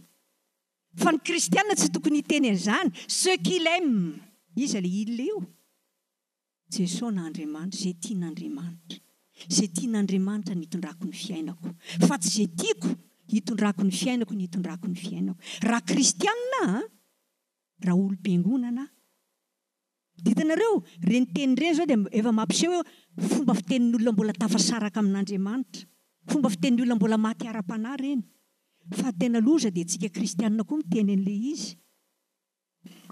Speaker 8: Fa ny kristiana tsy tokony hiteny an'izany, ce qu'il aime, iza ilay il io? Jesoa na Andriamanitra, izay tian'Andriamanitra. Izay tian'Andriamanitra no hitondrako ny fiainako, fa tsy izay tiako hitondrako ny fiainako no hitondrako ny fiainako. Raha kristianina aho, raha olom-piangonana aho, dia hitanareo, ireny teny ireny izao dia efa mampiseho hoe fomba fitenin'ny olona mbola tafasaraka amin'Andriamanitra, fomba fitenin'ny olona mbola maty ara-panahy ireny. Fa tena loza dia tsika kristianina koa miteny an'ilay izy.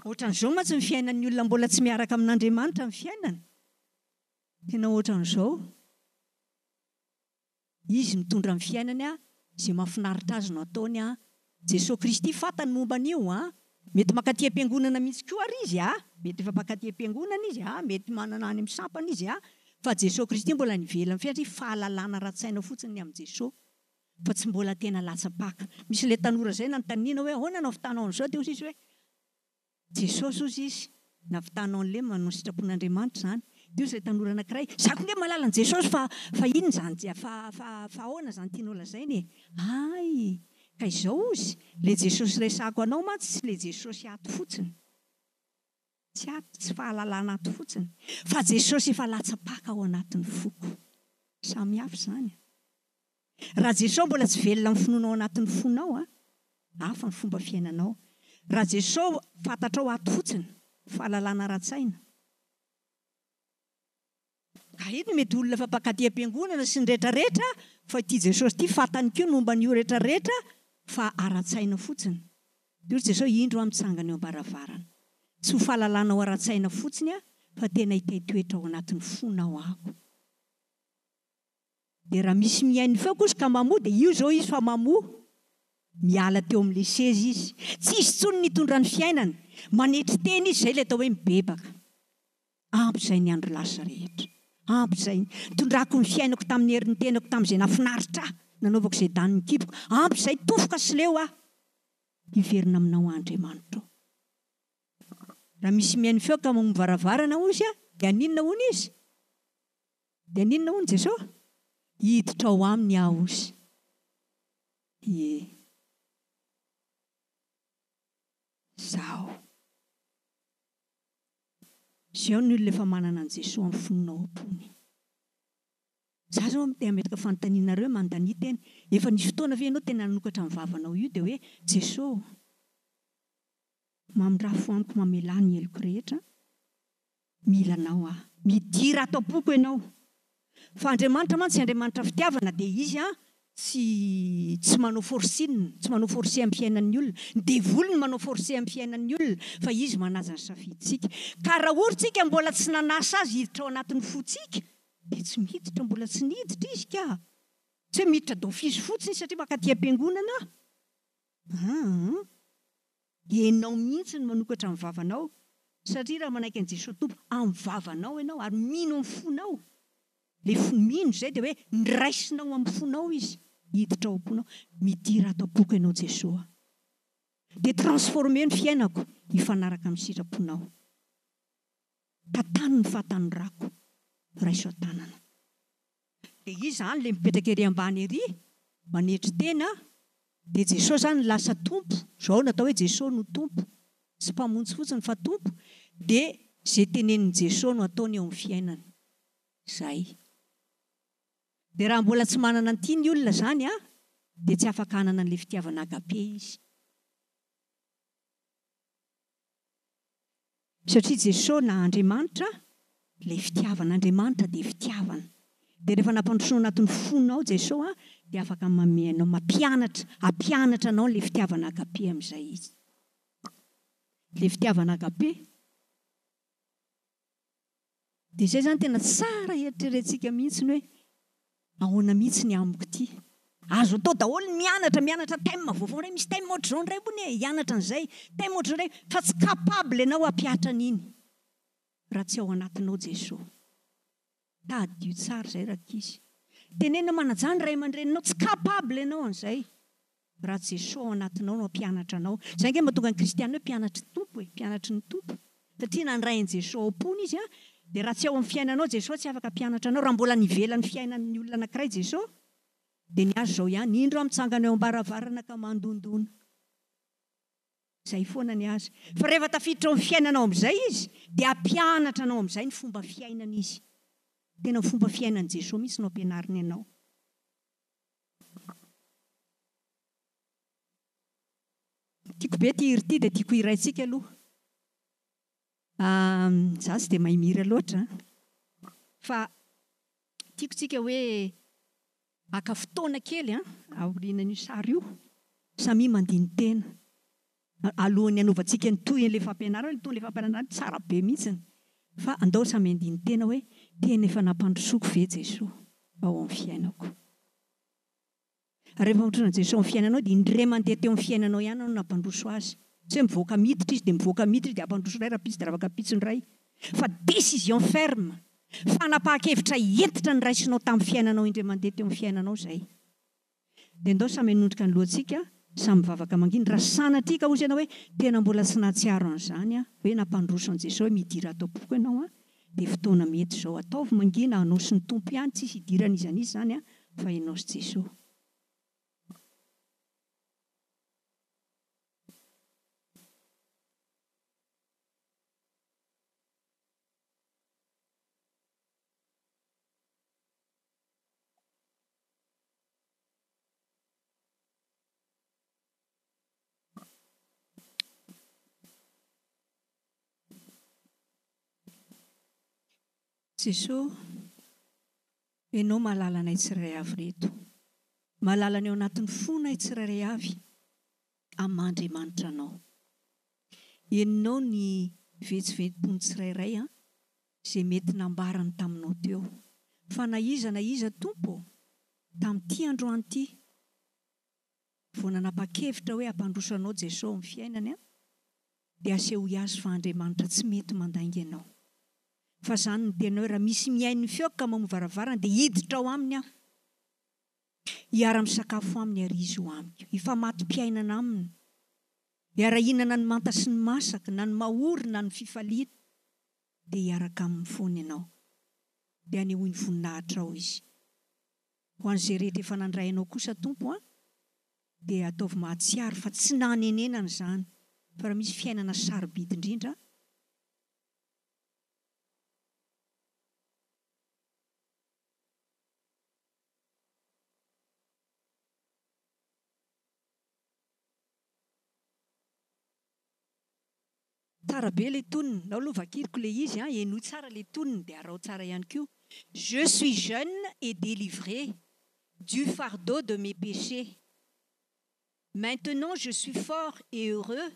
Speaker 8: Ohatran'izao mantsy ny fiainan'ny olona mbola tsy miaraka amin'Andriamanitra ny fiainany. Tena ohatran'izao. Izy mitondra ny fiainany an, izay mahafinaritra azy no ataony an. Jesoa Kristy fantany momba an'io an. Mety mankaty am-piangonana mihitsy koa ary izy an. Mety efa mpankatỳ am-piangonana izy an, mety manana any amin'ny sampana izy an. Fa Jesoa Kristy mbola any ivelan'ny fiainana satria fahalalana ara-tsaina fotsiny ny amin'i Jesoa. Fa tsy mbola tena latsa-paka. Misy ilay tanora izay nanontaniana hoe ahoana no ahavitanao an'izao dia hoy izy hoe Jesosy hozy izy nahavitanao an'ilay manao ny sitrapon'Andriamanitra izany. Dia hoy ilay tanora anankiray, za koa nge mahalala an'i Jesosy fa fa inona izany fa fa fa ahoana izany tianao lazaina e? Hay! Ka izao hozy, ilay Jesosy resahako anao mantsy tsy ilay Jesosy ato fotsiny. Tsy ato, tsy fahalalana ato fotsiny, fa Jesosy efa latsa-paka ao anatin'ny foko. Samy hafa izany an. Raha Jesosy mbola tsy velona amin'ny finoana ao anatin'ny fonao an, hafa ny fomba fiainanao. Raha Jesosy fantatrao ato fotsiny, fahalalana ara-tsaina. Ka ito mety olona efa mpakaty am-piangonana sy ny retraretra fa ity Jesosy ity fantany koa ny momba an'io retraretra fa ara-tsaina fotsiny. Dia hoy Jesosy, Indro aho mitsangana eo am-baravarana. Tsy ho fahalalanao ara-tsaina fotsiny aho fa tena hitaitoetra ao anatin'ny fonao aho. Dia raha misy mihaino ny feoko ozy ka mamoa dia io izao izy fa mamoa. Miala teo amin'ilay seza izy. Tsy izy intsony nitondra ny fiainany. Manetry tena izy, izay ilay atao hoe mibebaka. Ampy izay ny andro lasa rehetra. Ampy izay. Nitondrako ny fiainako tamin'ny herin'ny tenako tamin'izay nahafinaritra ahy, nanaovako izay danin'ny kiboko. Ampy izay, tofoka sy leo aho. Hiverina aminao aho Andriamanitra ô. Raha misy mihaino feo ka mamoha varavarana hozy aho, dia haninona hono izy? Dia haninona hono Jesoa? Hiditra ao aminy aho hozy. Ie. Zaho. Izao ny olona efa manana an'i Jesoa amin'ny finoana ao am-pony. Za zao te hametraka fanontaniana nareo mandania tena, efa nisy fotoana ve ianao tena nanokatra ny vavanao io dia hoe Jesoa ô, mamindrafo amiko mamelà ny heloko rehetra, mila anao aho, midira ato am-poko ianao. Fa Andriamanitra mantsy Andriamanitra fitiavana dia Izy an tsy tsy manao forcing, tsy manao forcer amin'ny fiainan'ny olona. Ny devoly no manao forcer amin'ny fiainan'ny olona fa izy manaja ny safidintsika. Ka raha ohatra tsika mbola tsy nanasa azy hiditra ao anatin'ny fontsika dia tsy miditra, mbola tsy niditra izy ka. Tsy hoe miditra d'office fotsiny satria mankaty am-piangonana aho. Aa. Ianao mihitsy no manokatra ny vavanao satria raha manaiky an'i Jesoa Tompo amin'ny vavanao ianao ary mino amin'ny fonao, ilay fo mino izay dia hoe niraisinao amin'ny fonao Izy, hiditra ao am-ponao, midira ato am-poko ianao Jesoa dia transformer ny fiainako hifanaraka amin'ny sitraponao. Tantano ny fahatanorako, raiso an-tanana. Dia izy izany ilay mipetraka ery ambany ery, manetry tena, dia Jesoa izany lasa Tompo, izao no atao hoe Jesoa no Tompo, tsy Mpamonjy fotsiny fa Tompo, dia izay tenenin'i Jesoa no ataony eo amin'ny fiainany. Izay. Dia raha mbola tsy manana an'ity ny olona izany an, dia tsy afaka hanana an'ilay fitiavana agape izy. Satria Jesoa na Andriamanitra, ilay fitiavana, Andriamanitra dia fitiavana. Dia rehefa nampandrosoana anatin'ny fonao Jesoa dia afaka manome anao, mampianatra, hampianatra anao ilay fitiavana agape amin'izay Izy. Ilay fitiavana agape. Dia izay izany tena tsara eritreretintsika mihitsy ny hoe ahoana mihitsy ny amiko ity. Azo atao daholo ny mianatra, mianatra thème vaovao indray, misy thème ohatr'izao indray hono e, hianatra an'izay, thème ohatr'izao indray, fa tsy capable ianao hampihatra an'iny raha tsy ao anatinao Jesoa. Tadidio tsara izay rankizy. Tenenina manajà ny ray aman-dreninao, tsy capable ianao an'izay. Raha Jesoa ao anatinao no hampianatra anao. Izay ange mahatonga ny kristiana hoe mpianatry Tompo e, mpianatry ny Tompo. Satria nandray an'i Jesoa ao am-pony izy an, dia raha tsy ao amin'ny fiainanao Jesoa tsy afaka hampianatra anao. Raha mbola any ivelan'ny fiainan'ny olona anankiray Jesoa, dia ny azy izao ihany, indro aho mitsangana eo am-baravarana ka mandondona. Izay foana ny azy. Fa rehefa tafiditra ao amin'ny fiainanao amin'izay Izy, dia hampianatra anao amin'izay ny fomba fiainana Izy. Tena ny fomba fiainan'i Jesoa mihitsy no ampianariny anao. Tiako be ity hira ity dia tiako hiraintsika aloha. Za tsy dia mahay mihira loatra fa tiako tsika hoe haka fotoana kely aorianan'io sary io samia mandini-tena. Alohan'ny hanaovantsika ny tohin'ilay fampianarana, ny tohin'ilay fampianarana tsara be mihitsiny, fa andao samy handini-tena hoe tena efa nampandrosoako ve Jesoa ao amin'ny fiainako? Ary rehefa mampandroso an'i Jesoa amin'ny fiainanao dia indray mandeha teo amin'ny fiainanao ihany ianao no nampandroso Azy. Tsy hoe mivoaka miditra Izy dia mivoaka miditra Izy dia hampandroso indray rahampitso dia ravakampitso indray. Fa décision ferme, fanapahan-kevitra hentitra noraisinao tamin'ny fiainanao indray mandeha teo amin'ny fiainanao izay. Dia ndao samy hanondrika ny lohantsika, samy mivavaka mangina. Raha sanatria ka hozy ianao hoe tena mbola tsy nahatsiaro an'izany aho, hoe nampandroso an'i Jesoa hoe midira ato am-poko ianao an, dia fotoana mety izao. Ataovy mangina, anao sy ny Tompo ihany, tsisy idiran'iza n'iza izany an, fa ianao sy Jesoa. Jesoa. Ianao mahalala anay tsirairay avy ireto. Mahalala ny ao anatin'ny fonay tsirairay avy amin'ny maha Andriamanitra Anao. Henonao ny vetsovetsom-pon'ny tsirairay izay mety nambarany taminao teo. Fa na iza na iza Tompo ô, tamin'ity androany ity, vao nanapa-kevitra hoe hampandroso Anao Jesoa ao amin'ny fiainany, dia asehoy azy fa Andriamanitra tsy mety mandainga Ianao. Fa izany no teninao hoe raha misy mihaino ny feoko ka mamoha varavarana dia hiditra ao aminy aho. Hiara-misakafo aminy ary izy ho amiko. Hifamato-piainana aminy. Hiara-hihinana ny manta sy ny masaka, na ny mahory na ny fifaliana. Dia hiaraka aminy foana ianao. Dia hanehoy ny voninahitrao izy. Ho an'izay rehetra efa nandray anao kosa Tompo a, dia ataovy mahatsiaro fa tsy nanenenana izany, fa raha misy fiainana sarobidy indrindra, Tsara be le tonony, nao aloha vakiriko le izy an, henoy tsara le tonony de araho tsara ihany koa, Je suis jeune et délivré du fardeau de mes péchés Maintenant je suis fort et heureux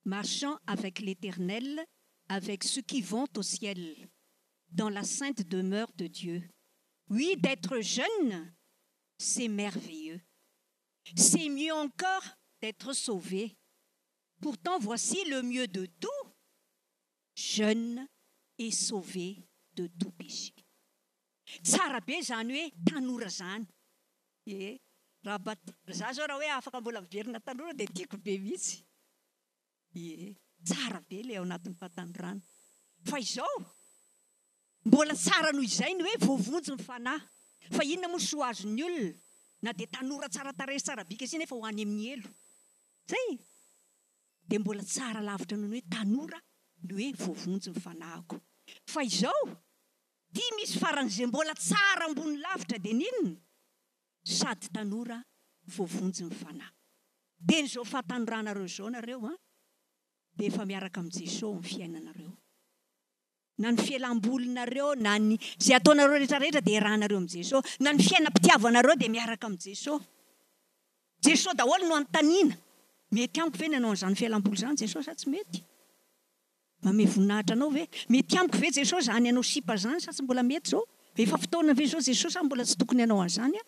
Speaker 8: marchant avec l'Éternel avec ceux qui vont au ciel dans la sainte demeure de Dieu Oui d'être jeune c'est merveilleux C'est mieux encore d'être sauvé Pourtant voici le mieux de tout jeune et sauvé de tout péché. Tsara be izany hoe tanora izany. Ie, raha mba, za zao raha hoe afaka mbola miverina tanora dia tiako be mihitsy. Ie, tsara be ilay ao anatin'ny fahatanorana. Fa izao, mbola tsara noho izay ny hoe voavonjy ny fanahy. Fa inona moa ny soa azon'ny olona na dia tanora tsara tarehy sy tsara bika sy nefa ho any amin'ny helo. Zay! Dia mbola tsara lavitra noho ny hoe tanora ny hoe voavonjy ny fanahiko. Fa izao, ity misy faran'izay mbola tsara ambony lavitra dia ny inona? Sady tanora voavonjy ny fanahy. Dia izao fahatanoranareo izao nareo an, dia efa miaraka amin'i Jesoa ao amin'ny fiainanareo. Na ny fialam-bolinareo na ny izay ataonareo rehetra rehetra dia iarahanareo amin'i Jesoa. Na ny fiainam-pitiavanareo dia miaraka amin'i Jesoa. Jesoa daholo no anontaniana. Mety amiko ve ny hanao an'izany fialam-boly izany Jesoa sa tsy mety? Manome voninahitra anao ve? Mety amiko ve Jesoa izany hanao sipa izany sa tsy mbola mety izao? Efa fotoana ve izao Jesoa sa mbola tsy tokony hanao an'izany aho?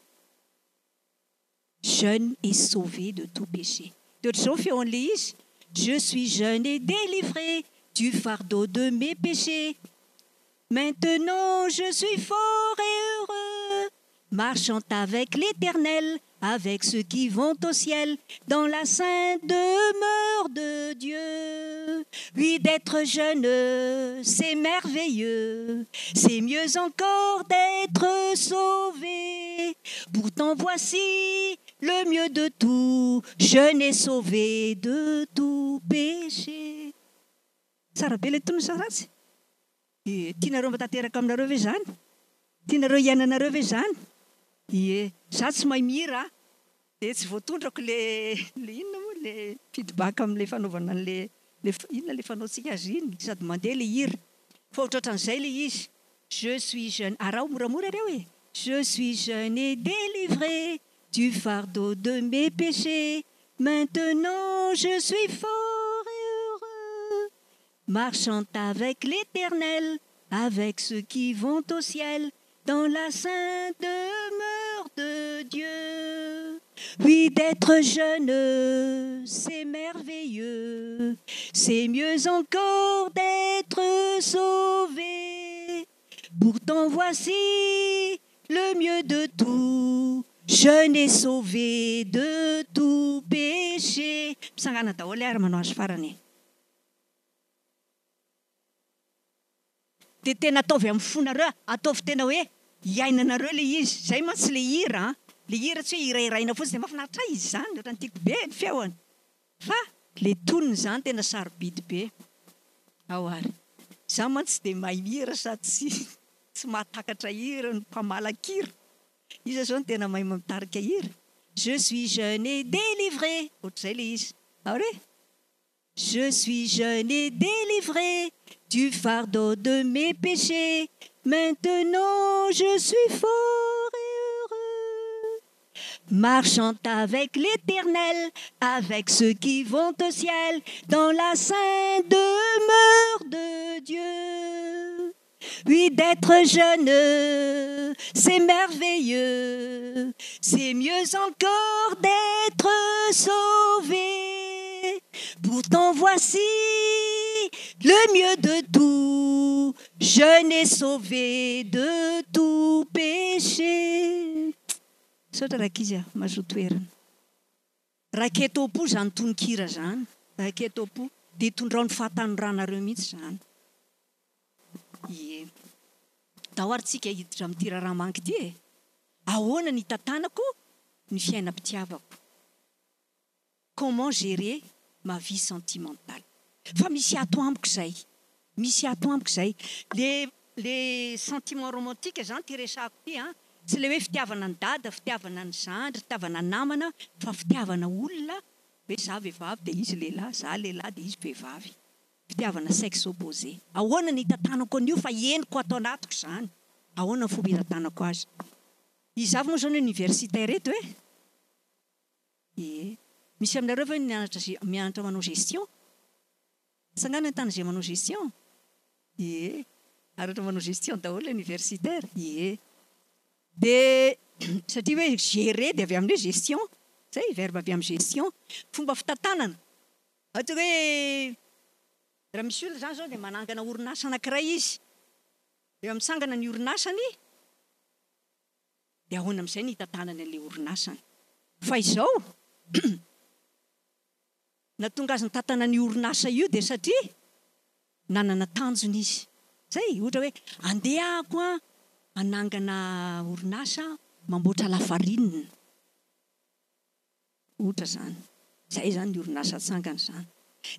Speaker 8: Jeune et sauvé de tout péché. Dia ohatr'izao ny feon'ilay izy, Je suis jeune et délivré du fardeau de mes péchés. Maintenant je suis fort et heureux, marchant avec l'Éternel, avec ceux qui vont au ciel, dans la sainte demeure de Dieu. Oui, d'être jeune, c'est merveilleux, c'est mieux encore d'être sauvé. Pourtant voici le mieux de tout, jeune et sauvé de tout péché. Tsara be ilay tonony sa ratsy? Ie, tianareo mba tanteraka aminareo ve izany? Tianareo hiainanareo ve izany? Ie, za tsy mahay mihira a, dia tsy voatondrako le le inona moa le feedback amin'ilay fanaovana an'le le inona le fanaontsika azy iny sady mandeha le hira fa ohatrohatran'izay le izy, je suis jeune, araho moramora reo e, je suis jeune et délivré du fardeau de mes péchés, maintenant je suis fort et heureux Marchant avec l'Éternel, avec ceux qui vont au ciel, dans la sainte demeure de Dieu. Oui, d'être jeune, c'est merveilleux, c'est mieux encore d'être sauvé. Pourtant voici le mieux de tout, jeune et sauvé de tout péché. Mitsangana daholo ary manao azy farany e. Dia tena ataovy amin'ny fonareo, ataovy tena hoe iainanareo ilay izy. Izay mantsy ilay hira an! Ilay hira tsy hoe hirahiraina fotsiny dia mahafinaritra ahy izy izany, ohatran'ny tiako be ny feony. Fa ilay tonony izany tena sarobidy be. Ao ary. Izaho mantsy tsy dia mahay mihira sady tsy tsy mahatakatra hira no mpamalankira. Iza izao no tena mahay mitarika hira? Je suis jeune et délivré, ohatr'izay ilay izy. Ao re! Je suis jeune et délivré du fardeau de mes péchés. Maintenant je suis fort et heureux, marchant avec l'Éternel, avec ceux qui vont au ciel, dans la sainte demeure de Dieu. Oui, d'être jeune, c'est merveilleux, c'est mieux encore d'être sauvé. Pourtant voici le mieux de tout, jeune et sauvé de tout péché. Misaotra rankizy a, mazoto toerana. Raketo am-po izany tononkira izany, raketo am-po, dia tondrao ny fahatanoranareo mihitsy izany. Ie. Ndao ary tsika hiditra amin'ity raharaha manga ity e! Ahoana ny hitantanako ny fiainam-pitiavako? Comment gérer ma vie sentimentale? Fa misy ato amiko izay. Misy ato amiko izay. Le le sentiment romantique izany ity resahako ity an! Tsy le hoe fitiavana an'i dada, fitiavana an'i zandry, fitiavana namana fa fitiavana olona hoe za vehivavy dia izy lehilahy, za lehilahy dia izy vehivavy. Fitiavana sexe opposé. Ahoana ny hitantanako an'io fa henoko ato anatiko izany. Ahoana ny fomba hitantanako azy? Iza avy moa izao ny universitaire eto e? Ie. Misy aminareo ve nianatra mianatra manao gestion? Tsangano ny tany izay manao gestion. Ie. Ary ohatra manao gestion daholo ny universitaire. Ie. Dia satria hoe gérer dia avy amin'ny hoe gestion. Zay, verbe avy amin'ny gestion. Fomba fitantanana. Ohatra hoe raha misy olona izany izao dia manangana orinasa anankiray izy, rehefa mitsangana ny orinasany dia ahoana amin'izay ny hitantanany an'ilay orinasany. Fa izao, nahatonga azy nitantana an'io orinasa io dia satria nanana tanjona izy. Izay, ohatra hoe andeha aho an hanangana orinasa mamboatra lafarinina. Ohatra izany. Izay izany ny orinasa atsangana izany.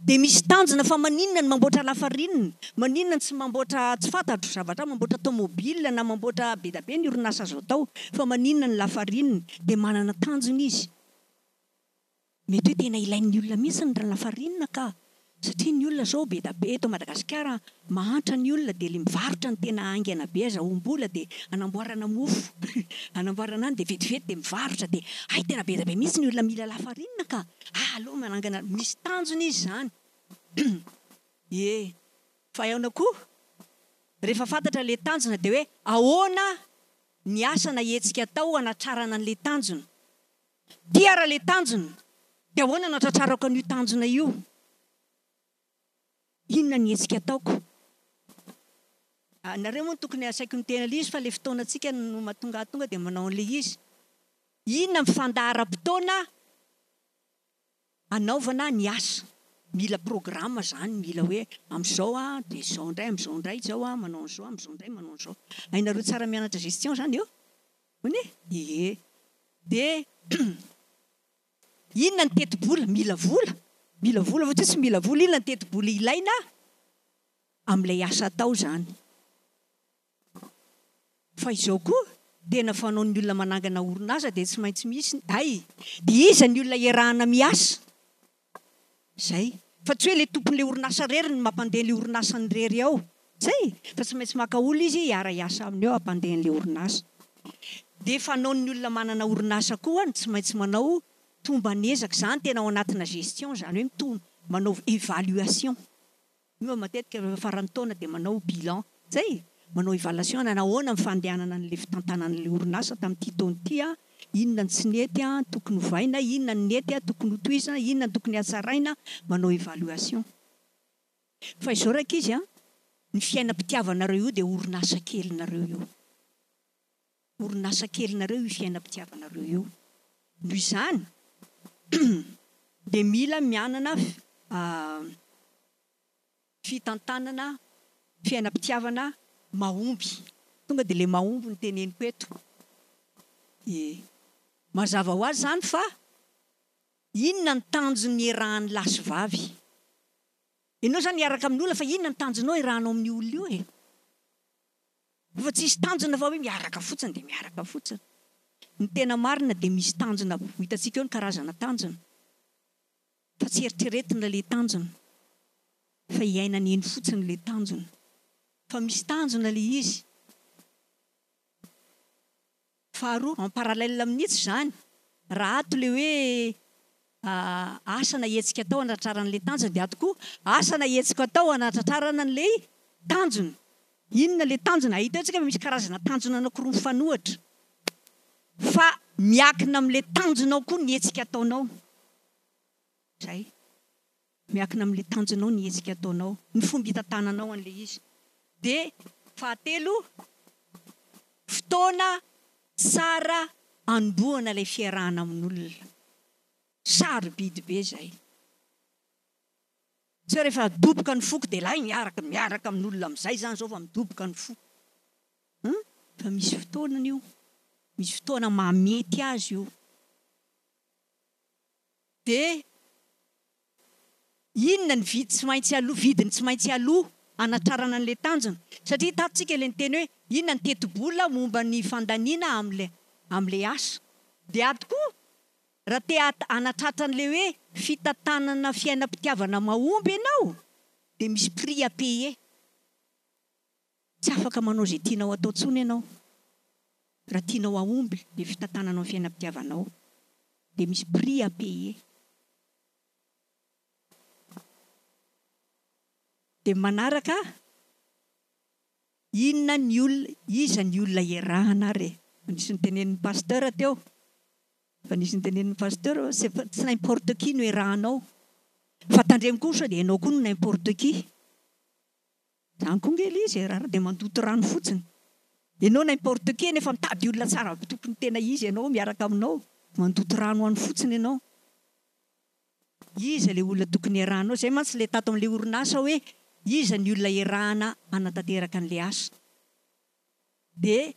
Speaker 8: Dia misy tanjona fa maninona ny mamboatra lafarinina, maninona ny tsy mamboatra tsy fantatro zavatra mamboatra tomobile na mamboatra be dia be ny orinasa azo atao fa maninona ny lafarinina. Dia manana tanjona izy. Mety hoe tena ilain'ny olona mihitsy ny lafarinina ka. Satria ny olona zao be da be eto Madagasikara mahantra ny olona dia le mivarotra no tena haingana be azahoam-bola dia anamboarana mofo anamboarana any dia vetivety dia mivarotra dia hay tena be da be mihitsy ny olona mila lafarinina ka! ah aleo manangana misy tanjona izy zany ie fa aona koa rehefa fantatra le tanjona dia hoe ahoana ny asa na hetsika atao hanatrarana an'le tanjona Ty ara le tanjona, de ahoana no atratrarako an'io tanjona io? Inona ny hetsika ataoko? Nareo moa no tokony asaiko miteny an'ilay izy fa le fotoanantsika no mahatonga ahy tonga de manao an'ilay izy. Inona ny fandaharam-potoana anaovana ny asa? Mila programme zany, mila hoe amin'izao aho de izao indray, amin'izao indray izao aho manao an'izao, amin'izao indray manao an'izao. Hainareo tsara mianatra gestion zany eo? Hono e? Ie. Dia inona ny tetibola? Mila vola. Mila vola fa tsy hoe tsy mila vola. Inona ny tetibola ilaina amin'ilay asa atao izany? Fa izao koa, tena fanaon'ny olona manangana orinasa dia tsy maintsy misy ny, hay! Dia iza ny olona iarahana miasa? Zay. Fa tsy hoe le tompon'le orinasa irery no mampandeha an'le orinasany irery ao. Zay. Fa tsy maintsy maka olona izy hiara hiasa aminy eo hampandeha an'le orinasa. Dia fanaon'ny olona manana orinasa koa ny tsy maintsy manao tomban'ezaka. Izany tena ao anatina gestion izany hoe mitom manao evaluation. Io matetika rehefa faran'ny taona dia manao bilan. Zay! Manao evaluation nanahoana ny fandehanana an'ilay fitantanana an'ilay orinasa tamin'ity taona ity an, inona ny tsy nety an, tokony hovaina, inona ny nety an, tokony hotohizana, inona ny tokony hatsaraina, manao evaluation. Fa izao rankizy an, ny fiainam-pitiavanareo io dia orinasa kelinareo io. Orinasa kelinareo io fiainam-pitiavanareo io. Noho izany dia mila mianana fitantanana fiainam-pitiavana mahomby. Tonga dia ilay mahomby no teneniko eto. Ie. Mazava ho azy izany fa inona ny tanjon'ny iarahan'ny lahy sy vavy? Ianao izany miaraka amin'olona fa inona ny tanjonao iarahanao amin'io olona io e? Fa tsisy tanjona fa hoe miaraka fotsiny dia miaraka fotsiny. Ny tena marina dia misy tanjona, ho hitantsika eo ny karazana tanjona. Fa tsy eritreretina ilay tanjona fa iainana eny fotsiny ilay tanjona. Fa misy tanjona ilay izy. Faharoa, en parallèle amin'itsy izany, raha ato ilay hoe asa na hetsika atao hanatratrarana ilay tanjona dia ato koa asa na hetsika atao hanatratrarana an'ilay tanjona. Inona ilay tanjona? Hita eo tsika fa misy karazana tanjona anankiroa mifanohitra. Fa miakina amin'ilay tanjonao koa ny hetsika ataonao. Izay. Miankina amin'ilay tanjonao ny hetsika ataonao, ny fomba hitantananao an'ilay izy. Dia fahatelo, fotoana tsara hanombohana ilay fiarahana amin'olona. Sarobidy be izay. Tsy hoe rehefa doboka ny foko dia lay miaraka, miaraka amin'olona amin'izay izany izao fa midoboka ny fo. Hum, fa misy fotoanany io, misy fotoana mahamety azy io. Dia inona ny vidy tsy maintsy aloa, vidiny tsy maintsy aloa hanatrarana an'ilay tanjona? Satria tato tsika ilay niteny hoe inona ny tetibola momba ny fandaniana amin'ilay amin'ilay asa. Dia ato koa raha te hanatratra an'ilay hoe fitantanana fiainam-pitiavana mahomby ianao dia misy prix à payer. Tsy afaka manao izay tianao atao intsony ianao. Raha tianao hahomby ilay fitantananao ny fiainam-pitiavanao dia misy prix à payer. Dia manaraka, inona ny olona, iza ny olona iarahana ary e? Efa nisy notenenin'ny pasteur teo, efa nisy notenenin'ny pasteur hoe c'est pas, tsy n'importe qui no iarahanao. Fa tandremo koa sao dia ianao koa no n'importe qui. Zany koa nge le izy e, rara dia mandoto rano fotsiny. Ianao n'importe qui nefa mitady olona tsara tokony tena izy ianao miaraka aminao, mandoto rano any fotsiny ianao. Iza le olona tokony iarahanao, zay mantsy le tato amle orinasa hoe iza ny olona iarahana hanatanteraka anle asa. De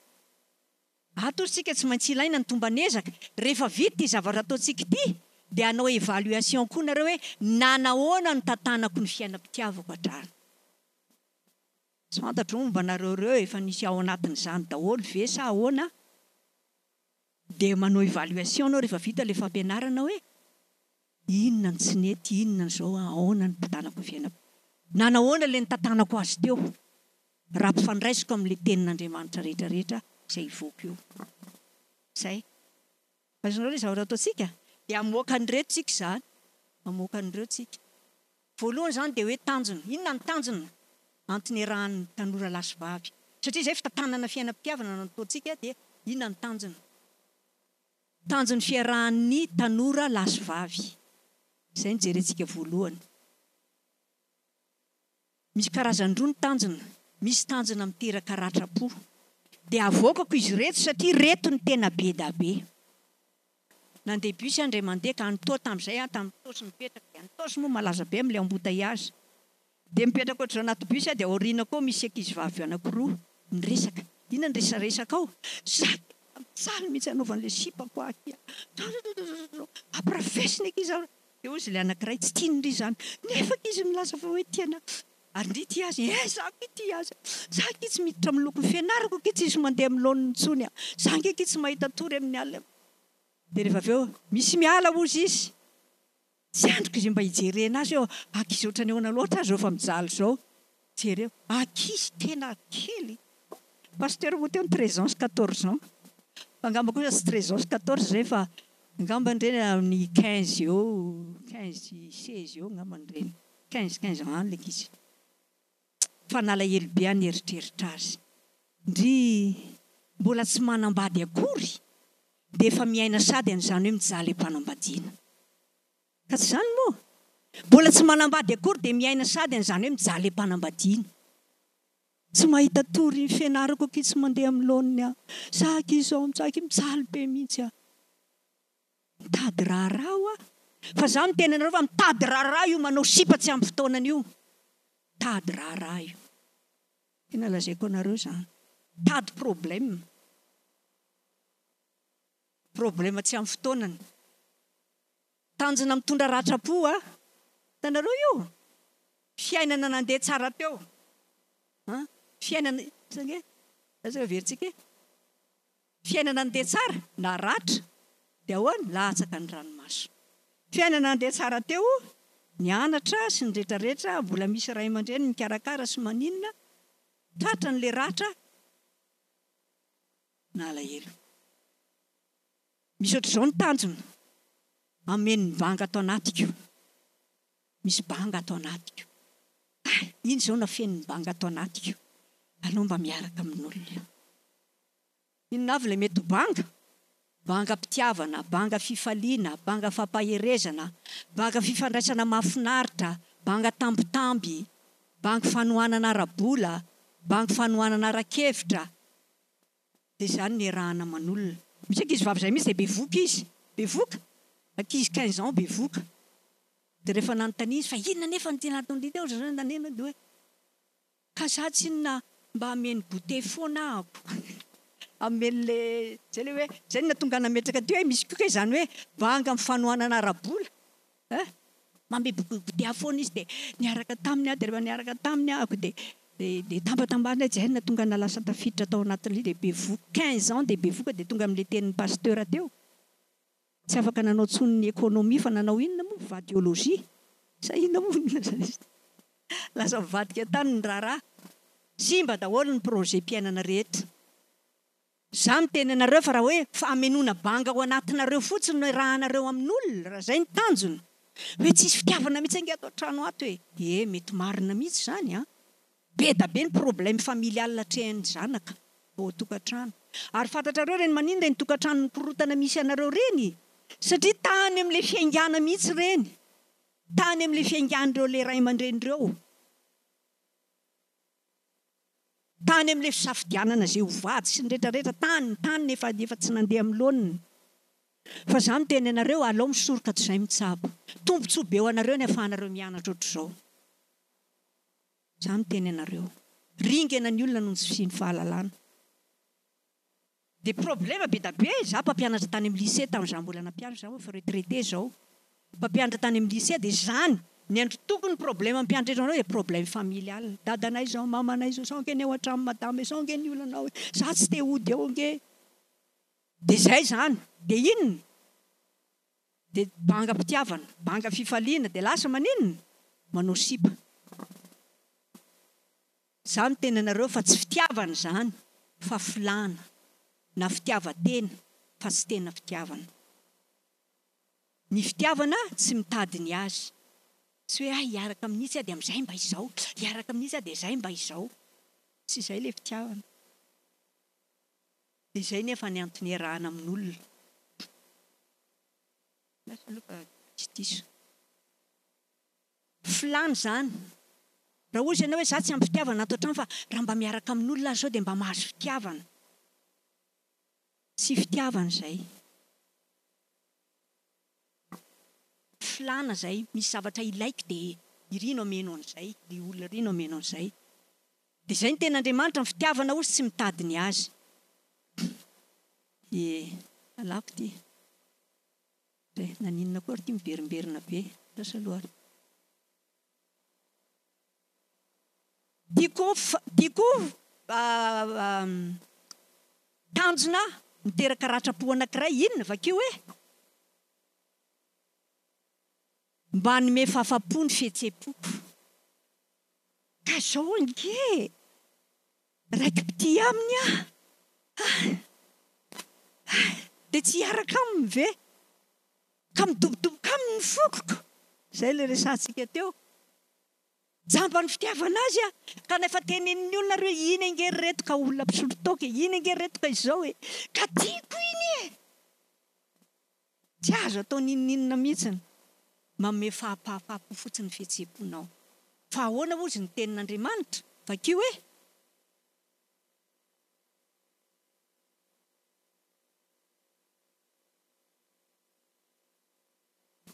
Speaker 8: Ato isika tsy maintsy ilaina ny tomban'ezaka. Rehefa vita ity zavatra ataontsika ity dia hanao évaluation koa nareo hoe nanahoana no tantanako ny fiainam-pitiavako hatrany. Tsy fantatro momba anareo ireo efa nisy ao anatin'izany daholo ve sa ahoana? Dia manao évaluation anao rehefa vita ilay fampianarana hoe inona no tsy nety, inona no izao, ahoana no nitantanako ny fiainam-, nanahoana ilay nitantanako azy teo. Raha ampifandraisiko amin'ilay tenin'Andriamanitra rehetra rehetra izay hivoaka eo. Izay. Azonareo ilay zavatra ataontsika? Dia hamoaka an'ireto tsika izany. Hamoaka an'ireo tsika. Voalohany izany dia hoe tanjona. Inona ny tanjona? Antony iarahan'ny tanora lahy sy vavy. Satria izay fitantanana fiainam-pitiavana no ataontsika dia inona ny tanjona? Tanjon'ny fiarahan'ny tanora lahy sy vavy. Izay no jerentsika voalohany. Misy karazany roa ny tanjona, misy tanjona miteraka ratram-po. Dia avoakako izy ireto satria ireto no tena be da be. Nandeha bus aho indray mandeha ka any Toa tamin'izay aho tamin'ny Tosy nipetraka dia any Tosy moa malaza be amin'ilay embouteillage. Dia mipetraka ohatr'izao anaty bus aho dia aoriana koa misy ankizivavy anankiroa miresaka. Inona ny resaresaka ao? Za tena mijaly mihitsy anaovan'ilay sipako ahy akia. Ampirafesina akia za. Dia hozy ilay anankiray, tsy tiany ndry izany, nefa akia izy milaza fa hoe tiana, ary ndry tia azy, eh za akia tia azy, za akia tsy miditra amin'ny lokon'ny fianarako akia tsisy mandeha amin'ny laoniny intsony a, za ange akia tsy mahita tory amin'ny alina. Dia rehefa avy eo, misy miala hozy izy, tsy andriko izay mba hijerena azy eo, ankizy ohatran'ny ahoana loatra azy izao fa mijaly izao, jereo, ankizy tena kely, Pasteur moa teo ny treize ans sy quatorze ans, fa angamba kosa tsy treize ans sy quatorze izay fa angamba ireny amin'ny quinze eo, quinze, seize eo angamba ireny, quinze, quinze ans any ilay ankizy. Fa nalahelo be aho nieritreritra azy. Ndry mbola tsy manambady akory dia efa miaina sady an'izany hoe mijaly am-panambadiana. Ka tsy izany moa? Mbola tsy manambady akory dia miaina sady an'izany hoe mijaly am-panambadiana. Tsy mahita tory ny fianarako akia tsy mandeha amin'ny laoniny aho. Za akia izao za akia mijaly be mihitsy aho. Mitady raharaha hoa. Fa za miteny anareo fa mitady raharaha io manao sipa tsy ampy fotoanany io. Mitady raharaha io. Tena lazaiko anareo izany. Mitady problème. Problème tsy ampy fotoanany. Tanjona mitondra ratram-po a! Hitanareo io? Fiainana nandeha tsara teo an! Fiainana, zay ange, zay averintsika e! Fiainana nandeha tsara, naratra, dia ahoana? Latsaka ny ranomaso. Fiainana nandeha tsara teo, nianatra sy ny retraretra, mbola misy ray aman-dreny mikarakara sy maninona, tratran'ilay ratra, nalahelo. Misy ohatr'izao ny tanjona, hameno ny banga ato anatiko. Misy banga ato anatiko. Ah, iny izao nafeno ny banga ato anatiko. Aleo mba miaraka amin'olona. Inona avy ilay mety ho banga? Bangam-pitiavana, banga fifaliana, banga fampaherezana, banga fifandraisana mahafinaritra, banga tambitamby, bangy fanohanana ara-bola, bangy fanohanana ara-kevitra. Dia izany ny iarahana aman'olona. Misy ankizivavy izay mihitsy dia bevoka izy. Bevoka? Ankizy 15 ans bevoka. Dia rehefa nanontaniana izy fa inona anefa no tiana ataon'ity teo ry zareo naneno dia hoe. Ka za tsinona mba hameno goûter foana ahako hameno le zay le hoe zay no nahatonga nametraka teo hoe misy koa kay zany hoe banga amin'ny fanohanana ara-bola eh manome goûter ahy foana izy de niaraka taminy aho de rehefa niaraka taminy ahako de de de tambatambarina zay no nahatonga anah lasa tafiditra tao anatin'ilay de bevoka 15 ans de bevoka de tonga amin'le tenin'ny pasteur teo. Tsy afaka nanao tsony ny économie fa nanao inona moa? Vadiologie? Sa inona moa ny ilazana izy ity? Lasa mivadika tany ny raharaha. Simba daholo ny projet-piainana rehetra. Za miteny anareo fa raha hoe fahamenoana banga ao anatinareo fotsiny no iarahanareo amin'olona, raha zay ny tanjona, hoe tsisy fitiavana mihitsy ange ato an-trano ato e! Ie, mety marina mihitsy izany an! Be da be ny problème familial atrehin'ny zanaka ao an-tokantrano. Ary fantatrareo ireny maninona ireny tokantrano mikorontana misy anareo ireny? Satria tany amin'ilay fiaingàna mihitsy ireny. Tany amin'ilay fiaingàn'ireo ilay ray aman-dreny ireo. Tany amin'ilay fisafidianana izay ho vady sy ny rehetra rehetra tany, tany efa efa tsy nandeha amin'ny laoniny. Fa za miteny anareo alao misoroka toy izay mitsabo. Tombotsoa be ho anareo ny afahanareo mianatra ohatr'izao. Za miteny anareo. Ringana ny olona noho ny tsy fisian'ny fahalalana. Dia problème be da be, za mpampianatra tany amin'ny lycée tamin'izaho mbola nampianatra, za moa efa retraité zao. Mpampianatra tany amin'ny lycée dia izany, ny andro tokony problème mpianatra eto anareo dia problème familial. Dadanay zao, mamanay zao, sao ange ny ao an-trano madama e, sao ange ny olana ao e, za tsy te hody ao ange. Dia izay izany. Dia inona? Dia banga pitiavana, banga fifaliana, dia lasa maninona? Manao sipa. Za miteny anareo fa tsy fitiavana izany fa filàna na fitiavan-tena fa tsy tena fitiavana. Ny fitiavana tsy mitady ny azy. Tsy hoe hay hiaraka amin'itsy aho dia amin'izay mba izao, hiaraka amin'itsy aho dia izay mba izao. Tsy izay ilay fitiavana. Dia izay nefa ny antony iarahana amin'olona. Lasa aloha fa tsy diso. Filàna izany. Raha hozy ianao hoe za tsy ampy fitiavana ato an-trano fa raha mba miaraka amin'olona aho izao dia mba mahazo fitiavana. Tsy fitiavana izay. Filàna izay. Misy zavatra ilaiko dia iry no hameno an'izay, ry olona iry no hameno an'izay. Dia izay ny tenin'Andriamanitra, ny fitiavana hozy tsy mitady ny azy. Dia alako ity. Re, naninona koa ary ity miverimberina be. Lasa aloha ary. Ity koa, ity koa tanjona miteraka ratram-po anankiray, inona? Vakio hoe. Mba hanome fahafapo ny fihetseham-poko. Ka zao ange e! Raiki-pitia aminy aho ah! Ah! Dia tsy hiaraka aminy ve? Ka midobodoboka aminy ny fokoko! Izay ilay resahantsika teo. Jamban'ny fitiavana azy aho. Ka nefa tenenin'ny olona ary hoe iny ange ry reto ka olona mpisotro toaka e! Iny ange ry reto ka izao e! Ka tiako iny e! Tsy azo atao n'inon'inona mihitsiny. Manome fahapahapaha-po fotsiny ny fihetseham-ponao. Fa ahoana hozy ny tenin'Andriamanitra? Vakio e!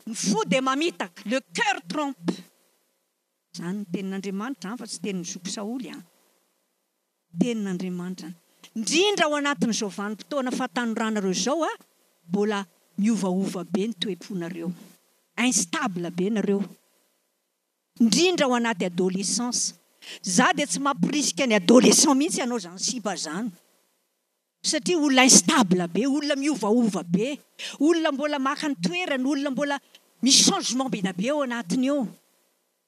Speaker 8: Ny fo dia mamitaka, le cœur trompe. Izany ny tenin'Andriamanitra an, fa tsy tenin'i zoky Saoly an. Tenin'Andriamanitra. Indrindra ao anatin'izao vanim-potoana fahatanoranareo izao a, mbola miovaova be ny toe-ponareo. Instable be nareo. Indrindra ao anaty adolescence. Za dia tsy mamporisika ny adolescent mihitsy hanao izany sipa izany. Satria olona instable be, olona miovaova be, olona mbola maka ny toerany, olona mbola misy changement be dia be ao anatiny ao.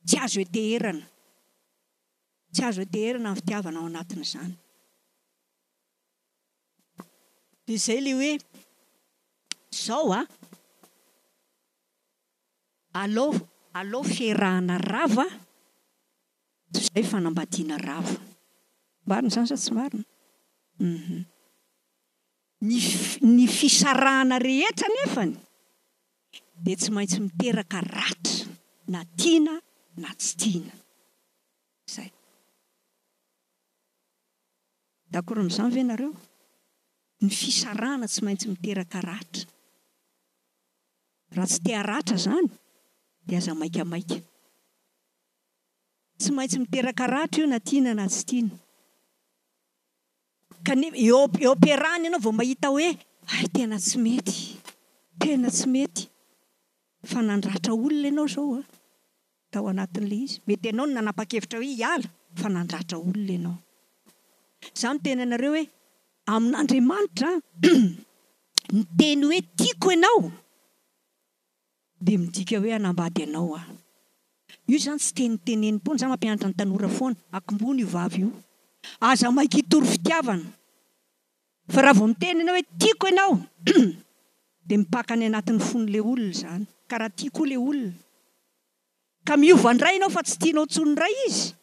Speaker 8: Tsy azo eteherana. Tsy azo eteherana ny fitiavana ao anatin'izany. Dia izay ilay hoe. Zao a! Alao alao fiarahana rava toy izay fanambadiana rava. Marina izany sa tsy marina? Hum. Ny ny fisarahana rehetra anefany dia tsy maintsy miteraka ratra na tiana na tsy tiana. Izay. D'accord amin'izany ve nareo? Ny fisarahana tsy maintsy miteraka ratra. Raha tsy te haratra izany dia aza maikamaika. Tsy maintsy miteraka ratra io na tiana na tsy tiana. Kanefa eo eo am-piarahana ianao vao mahita hoe hay tena tsy mety, tena tsy mety. Fa nandratra olona ianao izao an, tao anatin'ilay izy. Mety ianao no nanapa-kevitra hoe hiala fa nandratra olona ianao. Izaho miteny anareo hoe amin'Andriamanitra ny teny hoe tiako ianao dia midika hoe hanambady anao aho. Io izany tsy teny tenenim-poana, izaho mampianatra ny tanora foana, akombony io vava io. Aza maika hitory fitiavana. Fa raha vao miteny ianao hoe tiako ianao dia mipaka any anatin'ny fon'ilay olona izany. Ka raha tia koa ilay olona ka miova indray ianao fa tsy tianao intsony indray izy,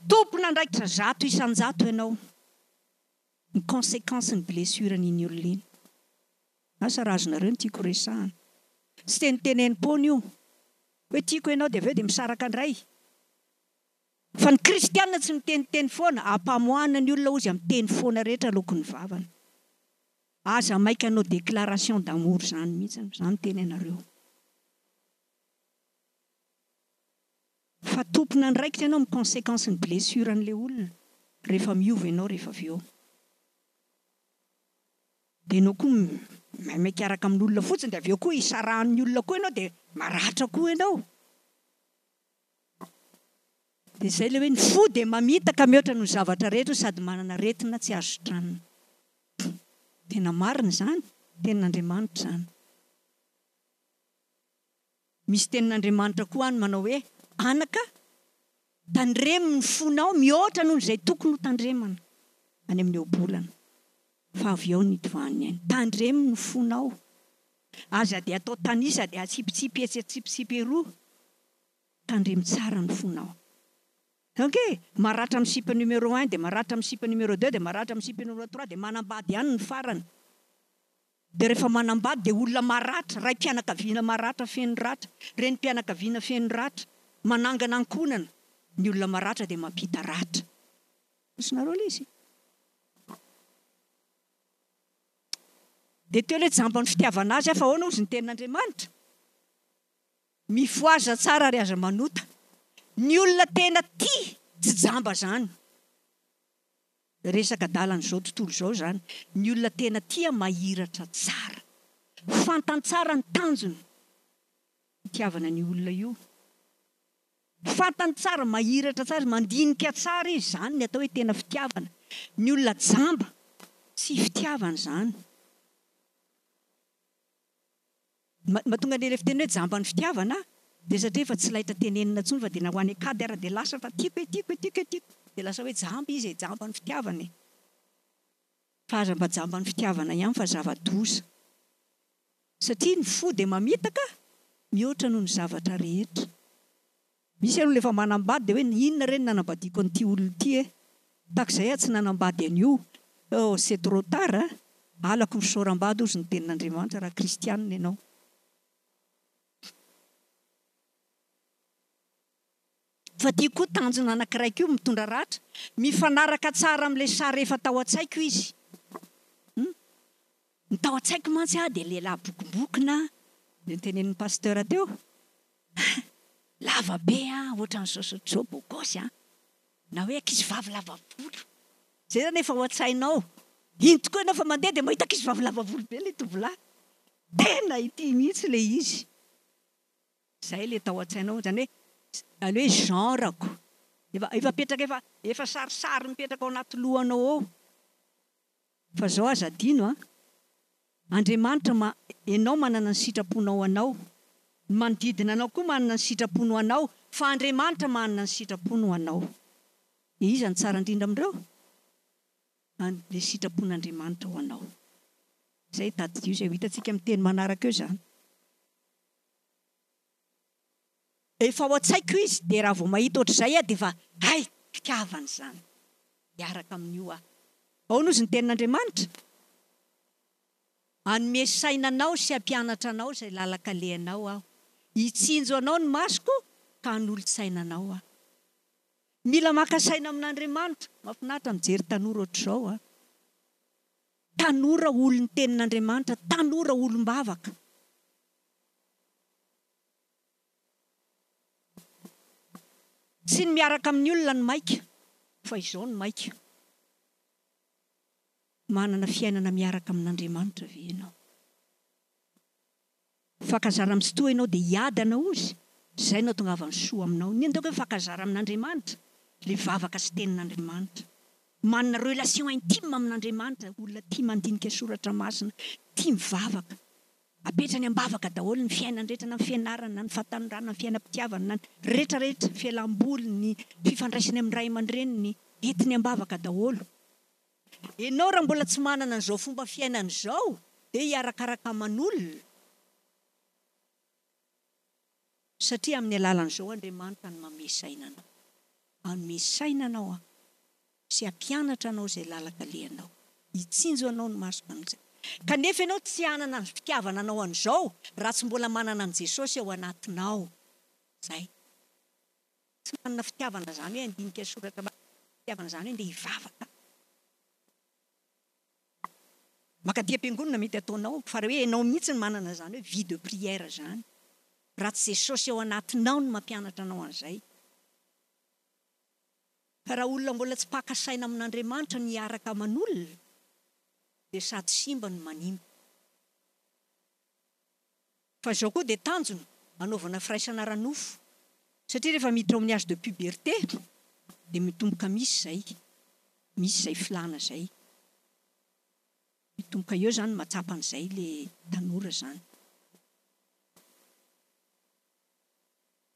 Speaker 8: tompon'andraikitra 100% ianao ny consequence ny blessure n'iny olona iny. Asa raha azonareo ny tiako resahana. Tsy tenitenenim-poana io hoe tiako ianao dia avy eo dia misaraka indray. Fa ny kristiana tsy miteniteny foana, ampamoahana ny olona ozy amin'ny teny foana rehetra aloaky ny vavany. Aza maika hanao déclaration d'amour zany mihitsy, za miteny anareo. Fa tompon'andraikitra ianao amin'ny consequence ny blessure an'le olona rehefa miova ianao rehefa avy eo. Dia ianao koa maimaika hiaraka amin'olona fotsiny dia avy eo koa hisarahan'ny olona koa ianao dia maratra koa ianao. Dia izay ilay hoe ny fo dia mamitaka mihoatra noho ny zavatra rehetra sady manana aretina tsy azo sitranina. Tena marina izany, tenin'Andriamanitra izany. Misy tenin'Andriamanitra koa any manao hoe anaka, tandremo ny fonao mihoatra noho izay tokony ho tandremana any amin'ny ohabolana fa avy ao ny itovahan'ny aina. Tandremo ny fonao. Aza dia atao tanisa dia atsipitsipy etsy atsipitsipy eroa. Tandremo tsara ny fonao. Ok! Maratra amin'ny sipa numéro un dia maratra amin'ny sipa numéro deux dia maratra amin'ny sipa numéro trois dia manambady ihany ny farany. Dia rehefa manambady dia olona maratra, raim-pianakaviana maratra feno ratra, renim-pianakaviana feno ratra, manangana ankohonana, ny olona maratra dia mampita ratra. Azonareo ilay izy? Dia teo ilay jamban'ny fitiavana azy aho fa ahoana hozy ny tenin'Andriamanitra? Mifohaza tsara ary aza manota. Ny olona tena tia tsy jamba zany. Resaka adalan'izao tontolo izao zany. Ny olona tena tia mahiratra tsara. Fantany tsara ny tanjony hitiavana an'io olona io. Fantany tsara, mahiratra tsara izy, mandinika tsara izy, zany ny atao hoe tena fitiavana. Ny olona jamba tsy fitiavana zany. Mahatonga an'ilay fiteny hoe jamban'ny fitiavana dia satria efa tsy laitra tenenina intsony fa dia na ho any an-kady ara dia lasa fa tiako e, tiako e, tiako e, tiako dia lasa hoe jamba izy e, jamban'ny fitiavana e. Fa aza mba jamban'ny fitiavana ihany fa zava-doza. Satria ny fo dia mamitaka mihoatra noho ny zavatra rehetra. Misy aloha efa manambady dia hoe inona re no nanambadiako an'ity olona ity e! Tahak'izay aho tsy nanambady an'io, oh c'est trop tard a! Halako ny fisaoram-bady hozy ny tenin'Andriamanitra raha kristianina ianao. Fa ity koa tanjona anankiray koa mitondra ratra, mifanaraka tsara amin'ilay sary efa tao an-tsaiko izy. Hum. Ny tao an-tsaiko mantsy aho dia lehilahy bokombokona, ilay notenenin'ny pasteur teo. Lava be an, ohatran'izao sy ohatr'izao, beau gosse an. Na hoe ankizivavy lava volo. Izay zany efa ao an-tsainao. Iny tokoa ianao fa mandeha dia mahita ankizivavy lava volo be ilay tovolahy. Tena ity mihitsy ilay izy. Izay ilay tao an-tsainao, izany hoe ilay hoe genre-ko. Efa efa mipetraka efa efa sarisary mipetraka ao anaty lohanao ao. Fa zao aza adino a! Andriamanitra ma enao manana ny sitraponao anao, ny manodidina anao koa manana ny sitrapony ho anao, fa Andriamanitra manana ny sitrapony ho anao. Dia iza no tsara indrindra amin'ireo? An, le sitrapon'Andriamanitra ho anao. Izay tadidio izay ho hitantsika amin'ny teny manaraka eo izany. Efa ao an-tsaiko izy dia raha vao mahita ohatr'izay aho dia efa hay! Fitiavana izany. Hiaraka amin'io aho. Ahoana hozy ny tenin'Andriamanitra? Hanome saina anao sy hampianatra anao izay lalan-kalehanao aho. Hitsinjo anao ny masoko ka hanolo-tsaina anao aho. Mila maka saina amin'Andriamanitra. Mahafinaritra mijery tanora ohatr'izao an. Tanora olon'ny tenin'Andriamanitra, tanora olom-bavaka. Tsy ny miaraka amin'ny olona no maika fa izao no maika. Manana fiainana miaraka amin'Andriamanitra ve ianao? Fankazara amin'ny Tsitoha ianao dia hiadana ozy, izay no ahatongavan'ny soa aminao. Ny ataoko hoe fankazara amin'Andriamanitra, ilay vavaka sy tenin'Andriamanitra. Manana relation intime amin'Andriamanitra, olona tia mandinika soratra masina, tia mivavaka. Apetrany am-bavaka daholo ny fiainany rehetra, na ny fianarana, na ny fahatanorana, ny fiainam-pitiavana, na ny rehetra rehetra, fialam-boly, ny fifandraisany amin'ny ray aman-dreniny, entiny am-bavaka daholo. Ianao raha mbola tsy manana an'izao fomba fiainana izao dia hiarakaraka aman'olona satria amin'ny alalan'izao Andriamanitra no mamehy saina anao. Hanome saina anao aho sy hampianatra anao izay lalan-kalehanao. Hitsinjo anao ny masoko amin'izay. Kanefa ianao tsy hanana ny fitiavana anao an'izao raha tsy mbola manana an'i Jesosy ao anatinao. Izay. Tsy manana fitiavana izany hoe handinika soratra masina, fitiavana izany hoe ndeha hivavaka. Mankaty am-piangonana mety ataonao, fa raha hoe ianao mihitsy no manana izany hoe vie de prière izany, raha tsy Jesosy ao anatinao no mampianatra anao an'izay. Fa raha olona mbola tsy mpaka saina amin'Andriamanitra no hiaraka aman'olona, dia sady simba no manimba. Fa izao koa dia tanjona hanaovana firaisana ara-nofo satria rehefa miditra ao amin'ny âge de puberté dia mitomboka misy izay, misy izay filàna izay. Mitomboka eo izany mahatsapa an'izay le tanora izany.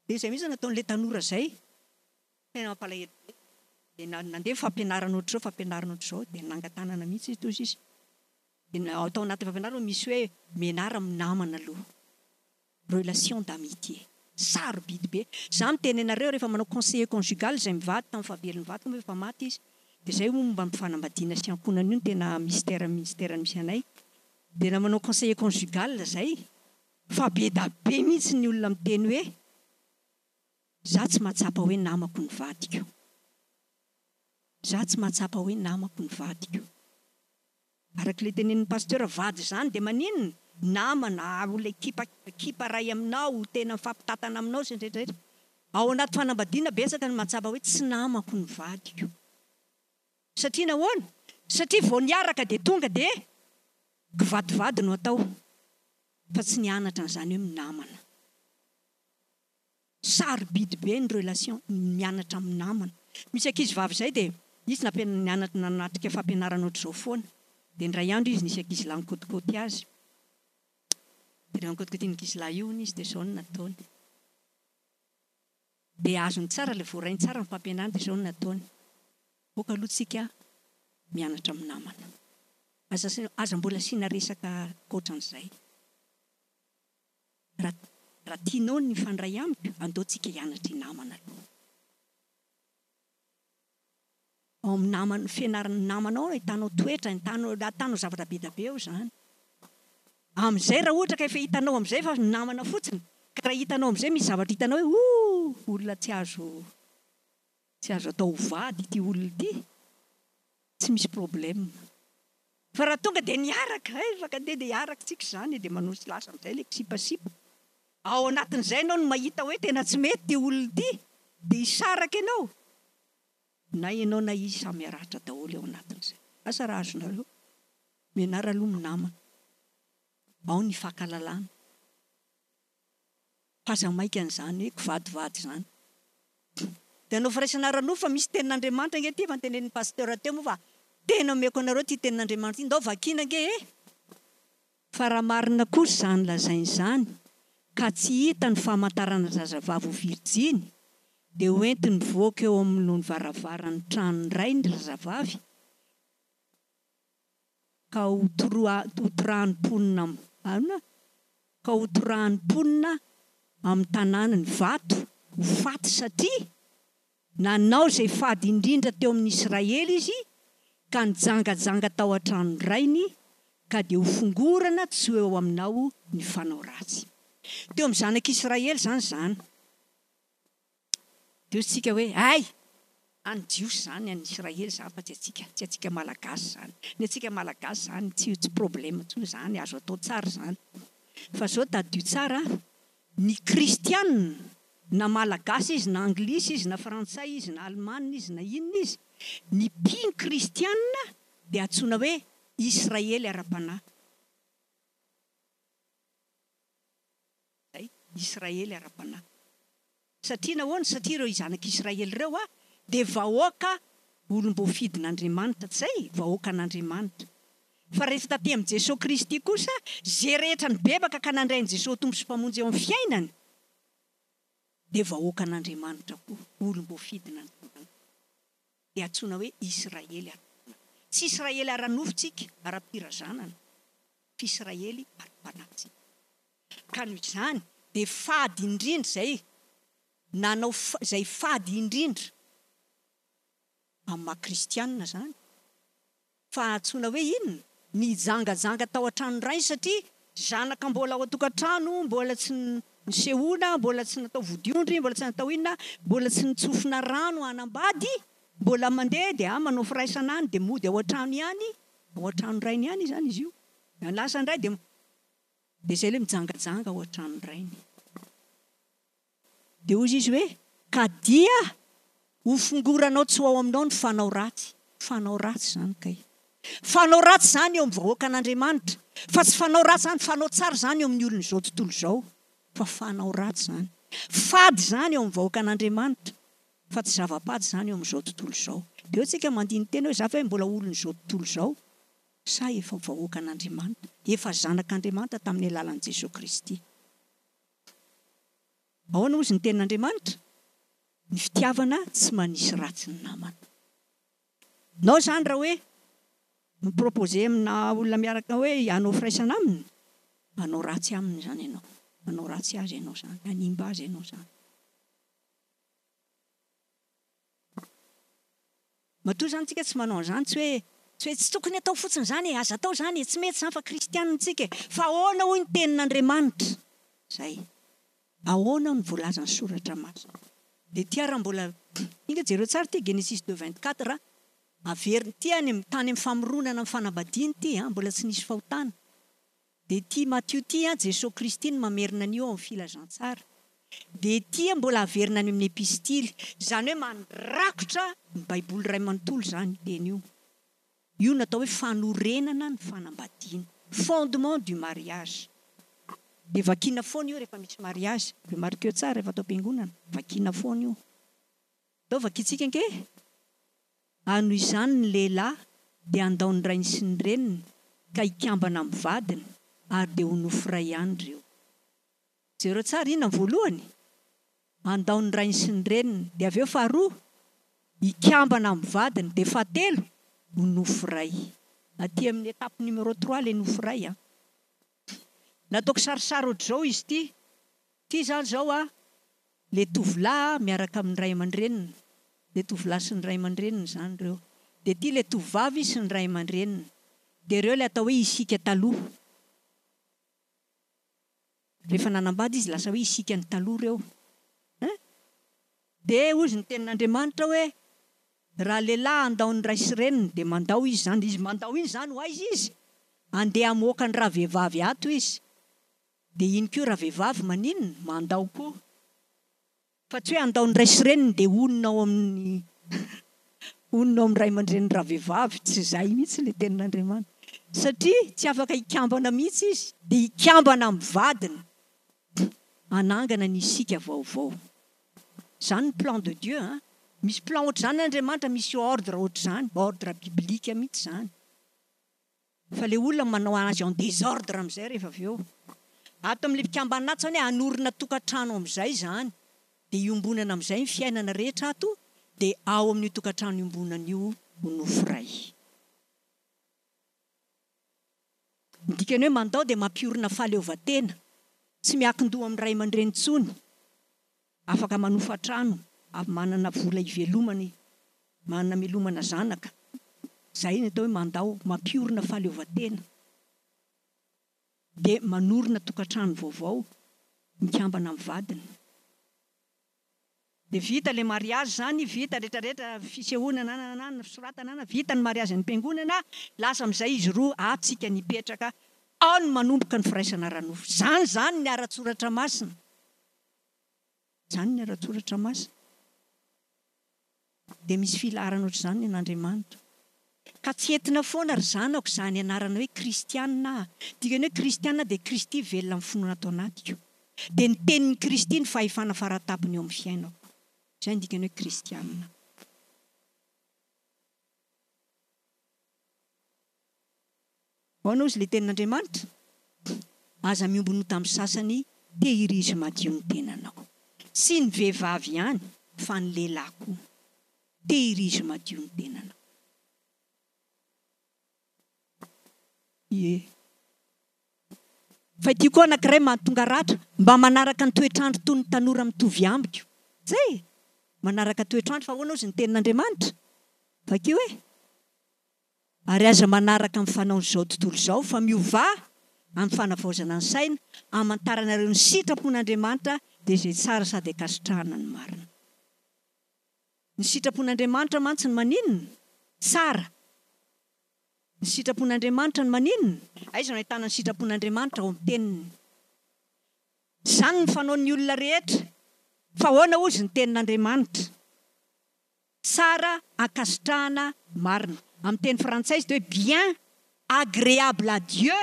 Speaker 8: Dia izay mihitsy nataon'ilay tanora izay. Tena mampalahelo be. Dia nandeha fampianarana ohatr'izao, fampianarana ohatr'izao, dia nangan-tanana mihitsy izy toa izy. Dia tao anatin'ny fampianarana misy hoe mianara amin'ny namana aloha. Relation d'amitié. Sarobidy be. Za miteny anareo rehefa manao conseiller conjugal izay mivady tamin'ny fahavelon'ny vadiko moa efa maty izy. Dia izay moa momba ny fanambadiana sy ankohonana io no tena mystère mystère misy anay. Dia na manao conseiller conjugal izay fa be da be mihitsy ny olona miteny hoe za tsy mahatsapa hoe namako ny vadiko. Za tsy mahatsapa hoe namako ny vadiko. Araka ilay tenenin'ny pasteur, vady izany dia maninona? Namana, olona ekipa ekipa iray aminao, tena mifampitantana aminao sy ny rehetra rehetra. Ao anaty fanambadiana betsaka no mahatsapa hoe tsy namako ny vadiko. Satria nahoana? Satria vao niaraka dia tonga dia kivadivady no atao fa tsy nianatra an'izany hoe minamana. Sarobidy be ny relation, ny mianatra amin'ny namana. Misy ankizy vavy izay dia izy nampian- nianatra nanatrika fampianarana ohatr'izao foana. Dia indray andro izy nisy ankizilahy nikôtikôty azy. Dia rehefa nikôtikôtian'ny ankizilahy io hono izy dia izao no nataony. Dia azony tsara ilay voarainy tsara ny fampianarana dia izao no nataony. Aoka aloha tsika mianatra amin'ny namana. Aza aza mbola asiana resaka ankoatran'izay. Raha raha tianao ny hifandray amiko, andao tsika hianatra hinamana aloha. Ao amin'ny namana, fianaran'ny namana ao ahitanao toetra, ahitanao ahitanao zavatra be dia be ao izany. Amin'izay raha ohatra ka efa hitanao amin'izay fa namana fotsiny, ka raha hitanao amin'izay misy zavatra hitanao hoe oh olona tsy azo tsy azo atao ho vady ity olona ity, tsy misy problème. Fa raha tonga dia niaraka, hay mifankatia dia hiaraka tsika izany e, dia manosy lasa amin'izay ilay kisipasipa. Ao anatin'izay ianao no mahita hoe tena tsy mety ity olona ity, dia hisaraka ianao. Na ianao na izy samy haratra daholo ao anatin'izay. Asa raha azonareo. Mianara aloha minamana. Ao ny fankalalana. Fa aza maika an'izany hoe kivadivady izany. Dia hanao firaisana ara-nofo fa misy tenin'Andriamanitra ange ity efa notenenin'ny Pasteur teo moa fa tena omeko anareo ity tenin'Andriamanitra ity ndao vakiana ange e! Fa raha marina kosa izany lazainy izany ka tsy hita ny famantarana zazavavy ho virjiny dia ho entiny mivoaka eo anoloan'ny varavaran'ny tranon'ny rainy ry zazavavy. Ka ho toroa ho torahan'ny mponina am aona? Ka ho torahan'ny mponina amin'ny tanàna ny vato ho faty satria nanao izay fady indrindra teo amin'ny Israely izy ka nijangajanga tao an-tranon-drainy ka dia ho fongorana tsy ho eo aminao ny fanao ratsy. Teo amin'ny zanak'Israely izany izany. Dia hoy isika hoe, hay! An'ny Jiosy izany, an'ny Israely izany fa tsy antsika, tsy antsika Malagasy izany. Ny antsika Malagasy izany tsy tsy problème intsony izany, azo atao tsara izany. Fa izao tadidio tsara, ny kristiana, na Malagasy izy, na Anglisy izy, na Frantsay izy, na Alemana izy, na inona izy, ny mpino kristiana dia antsoina hoe Israely ara-panahy. Izay, Israely ara-panahy. Satria nahoana? Satria ireo zanak'Israely ireo dia vahoaka olom-boafidin'Andriamanitra, tsy izay? Vahoakan'Andriamanitra. Fa rehefa taty amin'i Jesoa Kristy kosa, izay rehetra nibebaka ka nandray an'i Jesoa ho Tompo sy Mpamonjy eo amin'ny fiainany, dia vahoakan'Andriamanitra koa, olom-boafidin'Andriamanitra. Dia antsoina hoe Israely ara-panahy. Tsy Israely ara-nofo tsika, ara-pirazanana, fa Israely ara-panahy tsika. Ka noho izany dia fady indrindra izay nanao izay fady indrindra amin'ny maha kristianina izany fa antsoina hoe inona? Nijangajanga tao an-tranon-drainy satria zanaka mbola ao an-tokantrano, mbola tsy nisehoana, mbola tsy natao vodiondry, mbola tsy natao inona, mbola tsy nitsofina rano hanambady, mbola mandeha dia manao firaisana any dia mody ao an-trano ihany, ao an-tranon-drainy ihany izany izy io. Lasa indray dia. Dia izay ilay mijangajanga ao an-tranon-drainy. Dia hozy izy hoe, Ka dia hofongoranao tsy ho ao aminao ny fanao ratsy. Fanao ratsy izany kay. Fanao ratsy izany eo amin'ny vahoakan'Andriamanitra. Fa tsy fanao ratsy izany, fanao tsara izany eo amin'ny olon'izao tontolo izao. Fa fanao ratsy izany. Fady izany eo amin'ny vahoakan'Andriamanitra. Fa tsy zava-pady izany eo amin'izao tontolo izao. Dia eo tsika mandini-tena hoe, za ve mbola olon'izao tontolo izao? Sa efa vahoakan'Andriamanitra, efa zanak'Andriamanitra tamin'ny alalan'i Jesoa Kristy? Ahoana hozy ny tenin'Andriamanitra? Ny fitiavana tsy manisy ratsy ny namana. Nao izany raha hoe mi-proposer amina olona miaraka hoe hanao firaisana aminy, manao ratsy aminy izany ianao, manao ratsy azy ianao izany, hanimba azy ianao izany. Matoa izany tsika tsy manao an'izany tsy hoe tsy hoe tsy tokony atao fotsiny izany e, aza atao izany e, tsy mety izany fa kristianina tsika e, fa ahoana hoy ny tenin'Andriamanitra? Izay. Ahoana no voalazan'ny soratra masina? Dia ity ary mbola, inga jereo tsara ity Genesis deux 24 a, averina, ity any amin'ny tany amin'ny famoronana ny fanambadiana ity an, mbola tsy nisy fahotana. Dia ity Matio ity an, Jesoa Kristy no mamerina an'io ao amin'ny filazantsara. Dia ity mbola averina any amin'ny epistily. Izany hoe mandrakotra ny Baiboly iray manontolo izany io teny io. Io no atao hoe fanorenana ny fanambadiana. Fondement du mariage. Dia vakiana foana io rehefa misy mariage. Remarqueo tsara rehefa ato am-piangonana. Vakiana foana io. Ndao vakintsika ange. Ary noho izany ny lehilahy dia handao ny rainy sy ny reniny ka hikambana amin'ny vadiny, ary dia ho nofo iray ihany ireo. Jereo tsara, inona ny voalohany? Handao ny rainy sy ny reniny. Dia avy eo faharoa, hikambana amin'ny vadiny. Dia fahatelo, ho nofo iray. Aty amin'ny étape numéro trois ilay nofo iray an. Nataoko sarisary ohatr'izao izy ity. Ity izany izao an, Le tovolahy miaraka amin'ny ray aman-dreniny, le tovolahy sy ny ray aman-dreniny izany ireo. Dia ity le tovovavy sy ny ray aman-dreniny. Dia ireo ilay atao hoe isika taloha. Rehefa nanambady izy lasa hoe isika ny taloha ireo. Hein? Dia hozy ny tenin'Andriamanitra hoe raha lehilahy handao ny ray sy reniny dia mandao izy izany. Izy mandao iny izany ho aiza izy? Andeha hamoaka ny ravehivavy ato izy. Dia iny koa ravehivavy maninona? Mandao koa. Fa tsy hoe handao ny ray sy reniny dia honina ao amin'ny honina ao amin'ny ray aman-drenin'ny ravehivavy, tsy izay mihitsy ilay tenin'Andriamanitra. Satria tsy afaka hikambana mihitsy izy, dia hikambana amin'ny vadiny hanangana ny isika vaovao. Izany ny plan de Dieu an! Misy plan ohatr'izany Andriamanitra, misy ordre ohatr'izany, ordre biblique mihitsy izany. Fa le olona manao azy en desordre amizay rehefa avy eo. Ato amle mpikambana ato zany hoe hanorina tokantrano amizay zany de iombonana amizay ny fiainana rehetra ato de ao amin'io tokantrano iombonana io ho nofo iray. Ny dikany hoe mandao dia mampiorina fahaleovantena, tsy miakin-doha amin'ny ray aman-dreny intsony, afaka manofa trano, avy manana vola hivelomana, manana hamelomana zanaka. Izay ny atao hoe mandao, mampiorina fahaleovantena. Dia manorina tokantrano vaovao, mikambana amin'ny vadiny. Dia vita ilay mariazy izany, vita retraretra, fisehoana nananana, fisoratana nana, vita ny mariazy any am-piangonana, lasa amin'izay izy roa, ah tsika nipetraka, ao no manomboka ny firaisana ara-nofo. Izany izany ny ara-tsoratra masina. Izany ny ara-tsoratra masina. Dia misy filaharana ohatr'izany ny an'Andriamanitra. Ka tsy entina foana ry zanako izany anarana hoe kristiana a! Dikany hoe kristiana dia Kristy velona amin'ny finoana ato anatiko. Dia ny tenin'i Kristy no fahefana faratampony eo amin'ny fiainako. Izay ny dikany hoe kristiana. Ahoana hozy ilay tenin'Andriamanitra? Aza miombonota amin'ny sasany, tehirizo madio ny tenanao. Tsy ny vehivavy ihany fa ny lehilahy koa. Tehirizo madio ny tenanao. Ie. Fa ity koa anankiray mahatonga ratra, mba manaraka ny toetr'andro toy ny tanora mitovy amiko. Zay e! Manaraka toetr'andro fa ahoana hozy ny tenin'Andriamanitra? Vakio e! Ary aza manaraka ny fanaon'izao tontolo izao, fa miovà amin'ny fanavaozana ny saina, hamantaranareo ny sitrapon'Andriamanitra, dia izay tsara sady ankasitrahana ny marina. Ny sitrapon'Andriamanitra mantsy no maninona? Tsara. Ny sitrapon'Andriamanitra no maninona? Aiza no ahitana ny sitrapon'Andriamanitra? Ao amin'ny Teniny. Izany no fanaon'ny olona rehetra. Fa ahoana hozy ny Tenin'Andriamanitra? Tsara ankasitrahana marina. Amin'ny teny frantsay izy dia hoe bien, agréable à Dieu,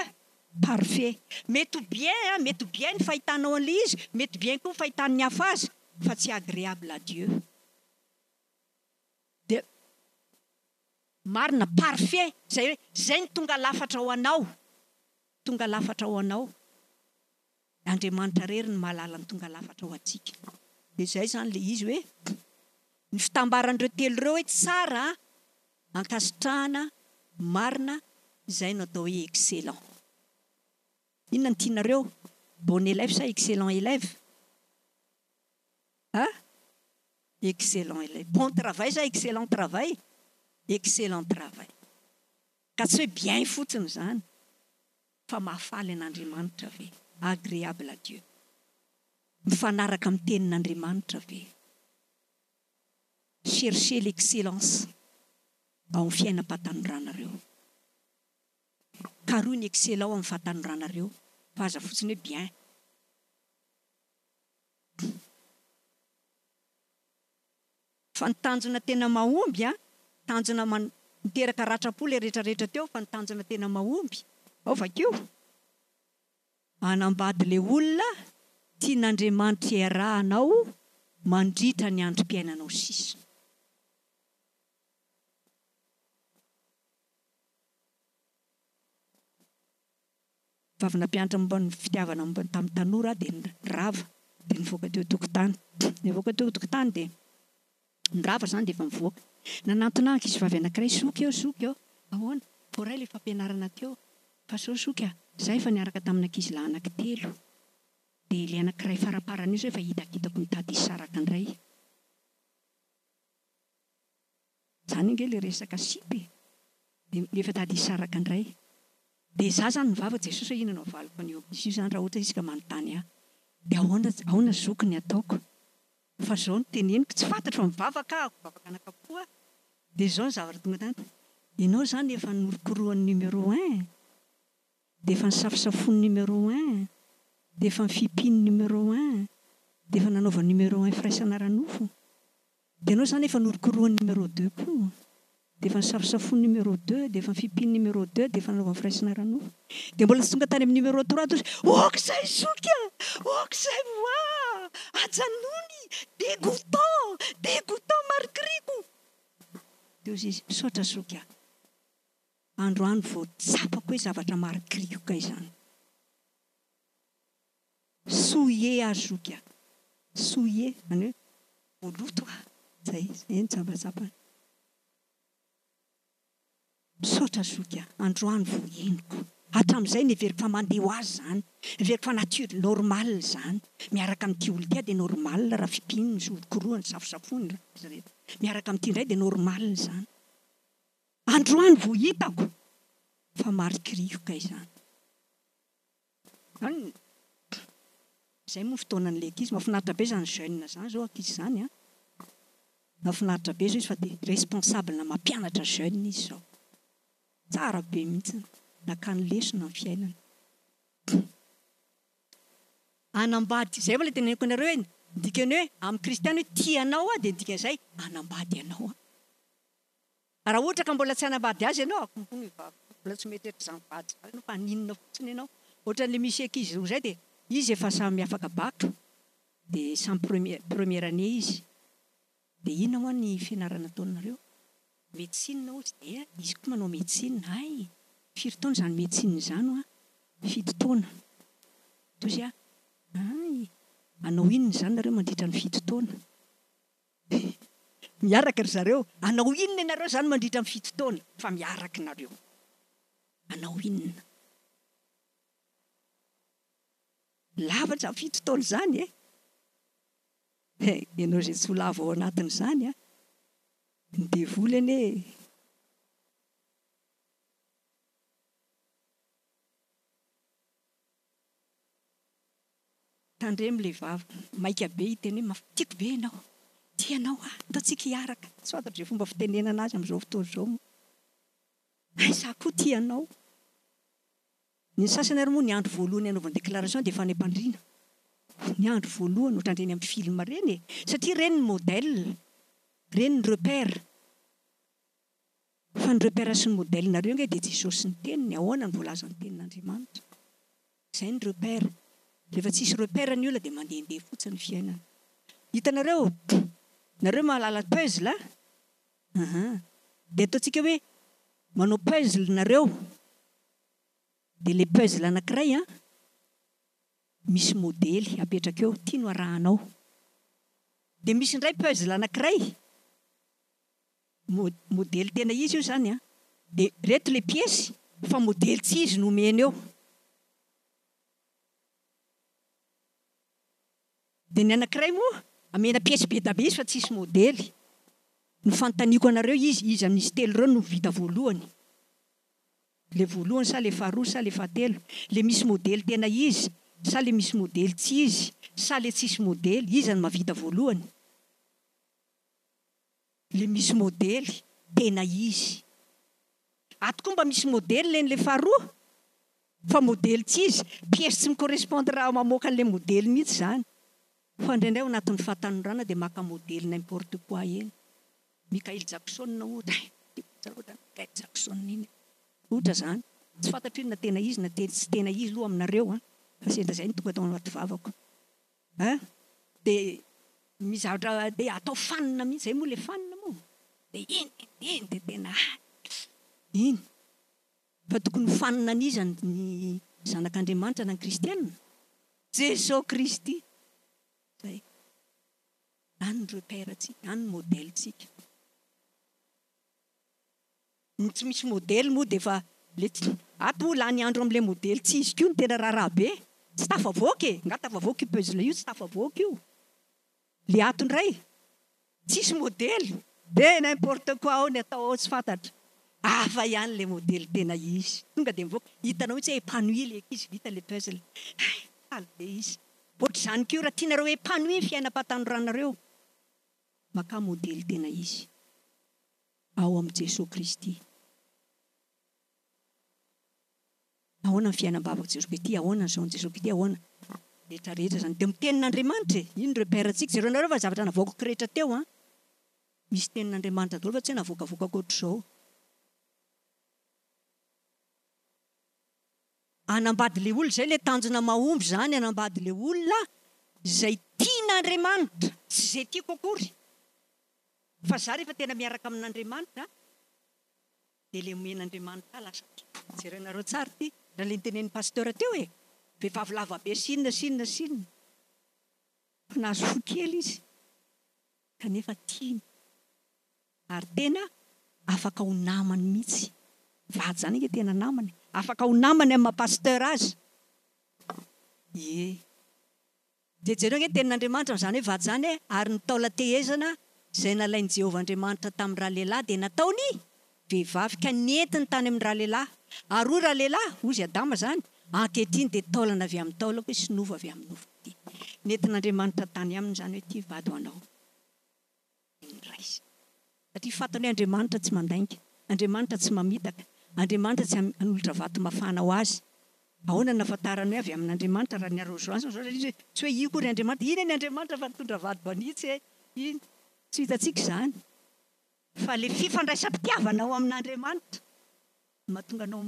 Speaker 8: parfait. Mety ho bien an, mety ho bien ny fahitanao an'ilay izy, mety bien koa ny fahitan'ny hafa azy, fa tsy agréable à Dieu. Dia marina, parfait, izay hoe izay no tonga lafatra ho anao, tonga lafatra ho anao. Andriamanitra irery no mahalala ny tonga lafatra ho antsika. Dia izay izany ilay izy hoe ny fitambaran'ireo telo ireo hoe tsara, ankasitrahana, marina, izay no atao hoe excellent. Inona no tianareo? Bon élève sa excellent élève? Ha? Excellent élève. Bon travail sa excellent travail? Excellent travail. Ka tsy hoe bien fotsiny izany. Fa mahafaly an'Andriamanitra ve? Agréable à Dieu. Mifanaraka amin'ny tenin'Andriamanitra ve? Cherchez l'excellence ao amin'ny fiainam-pahatanoranareo. Karohy ny excellent amin'ny fahatanoranareo fa aza fotsiny hoe bien. Fa ny tanjona tena mahomby an, tanjona miteraka ratram-po le retraretra teo fa ny tanjona tena mahomby, ao vakio, hanambady le olona tian'Andriamanitra iarahanao mandritra ny androm-piainanao sisa. Fa avy nampianatra momba ny fitiavana momba ny tamin'ny tanora aho dia nirava dia nivoaka teo an-tokotany. Nivoaka teo an-tokotany dia nirava izany dia efa nivoaka. Nanantona ahy ankizivavy anankiray, zoky ô, zoky ô, ahoana? Voaray ilay fampianarana teo. Fa izao zoky a, izaho efa niaraka tamina ankizilahy anankitelo. Dia ilay anankiray faraparany io izao efa hitakitako mitady hisaraka indray. Zany ange le resaka sipa e! De efa tady hisaraka ndray. De za zany mivava Jesosy hoe inona no havaliko an'io ankizy io zany raha ohatra izy ka manontany ahy. De ahoana ahoana zoky ny ataoko? Fa zao no teneniko, tsy fantatro fa mivavaka aho, mivavaka anakapo aho. De zao ny zavatra tonga tamiko, ianao zany efa norokorohan'ny numéro un, de efa nisafosafoan'ny numéro un, de efa nifipian'ny numéro un, de efa nanaovan'ny numéro un firaisana ara-nofo. Dia ianao izany efa norokorohan'ny numéro deux koa, dia efa nisafosafoan'ny numéro deux, dia efa nifipian'ny numéro deux, dia efa nanaovany firaisana ara-nofo. Dia mbola tsy tonga tany amin'ny numéro trois toa izy, ok izay zoky a! Ok izay oa! Ajanony! Dégoûtant! Dégoûtant marikoriko! Dia hoy izy, misaotra zoky a! Androany vao tsapako hoe zavatra marikoriko kay izany. Souillé aho zoky a! Souillé, izany hoe voaloto aho. Izay, izay no tsapatsapany. Misaotra zoky a! Androany vao henoko. Hatramin'izay neveriko fa mandeha ho azy izany. Heveriko fa nature, normal izany. Miaraka amin'ity olona ity aho dia normal raha fipihiny, ny orokorohany, ny safosafoiny, izy rehetra. Miaraka amin'ity indray dia normal izany. Androany vao hitako fa marikiriko kay izany. An! Izay moa fotoanan'ilay ankizy. Mahafinaritra be izany jeune izany izao ankizy izany an! Mahafinaritra be izao izy fa dia responsable mampianatra jeune izy izao. Tsara be mihitsy. Nakany lesona ny fiainana. Hanambady, izay moa ilay teneniko anareo hoe ny dikany hoe amin'ny kristiana hoe tia anao aho dia ny dikan'izay hanambady anao aho. Raha ohatra ka mbola tsy hanambady azy ianao, akombony io vavy io, mbola tsy mieritreritra izany vady izany ianao fa haninona fotsiny ianao. Ohatran'ilay misy ankizy roa izay dia izy efa samy afaka bac dia samy premier première année izy. Dia inona moa ny fianarana ataonareo? Médecine hozy dia izy koa manao médecine. Hay! Firy taona izany médecine izany hoa? Fito taona. Tozy aho, hay! Hanao inona izany nareo mandritra ny fito taona? Miaraka ry zareo. Hanao inona ianareo izany mandritra ny fito taona fa miaraka nareo? Hanao inona? Lava izany fito taona izany e! He, ianao izay tsy ho lavo ao anatin'izany an! Ny devoly anie e! Tandremo le vava. Maika be hiteny hoe tiako be ianao, tia anao aho, ndao tsika hiaraka. Tsy fantatro izay fomba fitenenana azy amin'izao fotoana izao moa. Hay za koa tia anao. Ny sasany ary moa ny andro voalohany hanaovany déclaration dia efa any am-pandriana. Ny andro voalohany ohatran'ireny amin'ny film ireny e. Satria ireny ny modèle, ireny ny repère. Fa ny repère sy ny modèle nareo ange dia Jesosy sy ny teniny, ahoana no voalazan'ny tenin'Andriamanitra? Izay ny repère. Rehefa tsisy repère ny olona dia mandehandeha fotsiny ny fiainana. Hitanareo? Nareo mahalala puzzle a? Aha. Dia ataontsika hoe manao puzzle nareo. Dia ilay puzzle anankiray an, misy modely apetraka eo, ity no arahanao. Dia misy indray puzzle anankiray, Modely tena izy io zany an! De reto le piesy fa modely tsy izy no omena eo. De ny anakiray moa amena piesy be da be izy fa tsisy modely. Ny fanontaniako anareo izy iza amin'izy telo ireo no vita voalohany? Le voalohany sa le faharoa sa le fahatelo? Le misy modely tena izy sa le misy modely tsy izy sa le tsisy modely? Iza no mahavita voalohany? Le misy modely tena izy. Ato koa mba misy modely le le faharoa fa modely tsy izy, pièce tsy mi-correspondre mamoaka an'le modely mihitsy zany. Fa indraindray ao anatin'ny fahatanorana dia maka modely n'importe quoi eny. Mickael Jackson ohatra eh, tiako tsara ohatra Mickael Jackson iny ohatra zany. Tsy fantatro iny na tena izy na tsy tena izy aloha aminareo an, fa sendra zay no tonga tao anaty vavako. Hein? Dia misy zavatra dia atao fanina mihitsy, zay moa le fanina moa, dia iny iny dia tena ah! Iny. Fa tokony ho fanina an'iza ny zanak'Andriamanitra na ny kristiana? Jeso Kristy! Zay. Any ny repère-tsika, any ny modèle-tsika. Ny tsy misy modely moa dia efa le tsy ato moa lany andro amle modely tsy izy koa no tena raharaha be, tsy tafavoaka e, nga tafavoaka io puzzle io, tsy tafavoaka io, le ato indray tsisy modely de n'importe quoi ao ny atao ao tsy fantatra, hafa ihany le modely tena izy, tonga de mivoaka, hitanao mihitsy hoe epanoui le ankizy vita le puzzle, hay faly be izy, ohatr'izany koa raha tianareo epanoui ny fiainam-pahatanoranareo, makà modely tena izy. ao amin'i Jesoa Kristy. Ahoana ny fiainam-bavak'i Jesoa Kristy, ahoana ny zaon'i Jesoa Kristy, ahoana rehetra rehetra izany. Dia mitenin'Andriamanitra e! Iny repère-ntsika. Jerenareo fa zavatra navoakako rehetra teo an! Misy tenin'Andriamanitra daholo fa tsy hoe navoakavoakako ohatr'izao. Hanambady le olona, izay le tanjona mahomby izany, hanambady le olona izay tian'Andriamanitra, tsy izay tiako akory. Fa za rehefa tena miaraka amin'Andriamanitra dia le omen'Andriamanitra ahy lasa tiako. Jerenareo tsara ity raha le notenenin'i Pasteur teo e! Vehivavy lava be sy inona sy inona sy inona. Fa nahazo fo kely izy kanefa tiany ary tena afaka ho namany mihitsy. Vady zany ange tena namana e! Afaka ho namany amin'ny maha pasteur azy. Ie. Dia jereo ange ny tenin'Andriamanitra amin'izany hoe vady izany e, ary ny taolan-tehezana izay nalain'i Jehovah Andriamanitra tamin'ny ralehilahy dia nataony vehivavy ka nentiny tany amin'ny ralehilahy. Ary hoy ralehilahy, hozy Adama izany, ankehitriny dia taolana avy amin'ny taolako sy nofo avy amin'ny nofoko ity. Nentin'Andriamanitra tany aminy izany hoe ity vady ho anao. Dia noraisiny. Satria fantany hoe Andriamanitra tsy mandainga, Andriamanitra tsy mamitaka, Andriamanitra tsy hanolotra vato mafana ho azy. Ahoana no nahafantarany hoe avy amin'Andriamanitra raha ny arrogance zao satria tsy hoe io akory Andriamanitra, iny anie Andriamanitra fa nitondra vato manitsy e, iny. Tsy hitantsika izany. Fa le fifandraisam-pitiavana ao amin'Andriamanitra no mahatonga anao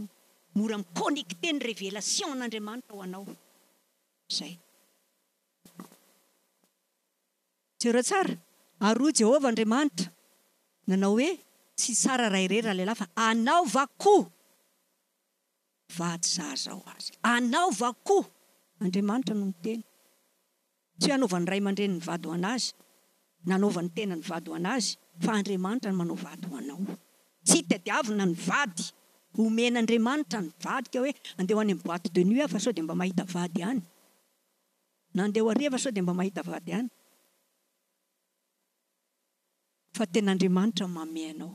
Speaker 8: mora mi-connecter ny révélation an'Andriamanitra ho anao. Zay. Jereo tsara, ary hoy Jehovah Andriamanitra nanao hoe, Tsy tsara raha irery ralehilahy, fa anaovako vady sahaza ho azy. Anaovako! Andriamanitra no miteny. Tsy hoe anaovan'ny ray aman-dreniny vady ho an'azy, na anaovan'ny tenany vady ho an'azy, fa Andriamanitra no manao vady ho anao. Tsy tadiavina ny vady. Omen'Andriamanitra ny vady ka hoe andeha ho any amin'ny boite de nuit aho fa sao dia mba mahita vady any. Na andeha ho hariva sao dia mba mahita vady any. Fa tena Andriamanitra manome anao.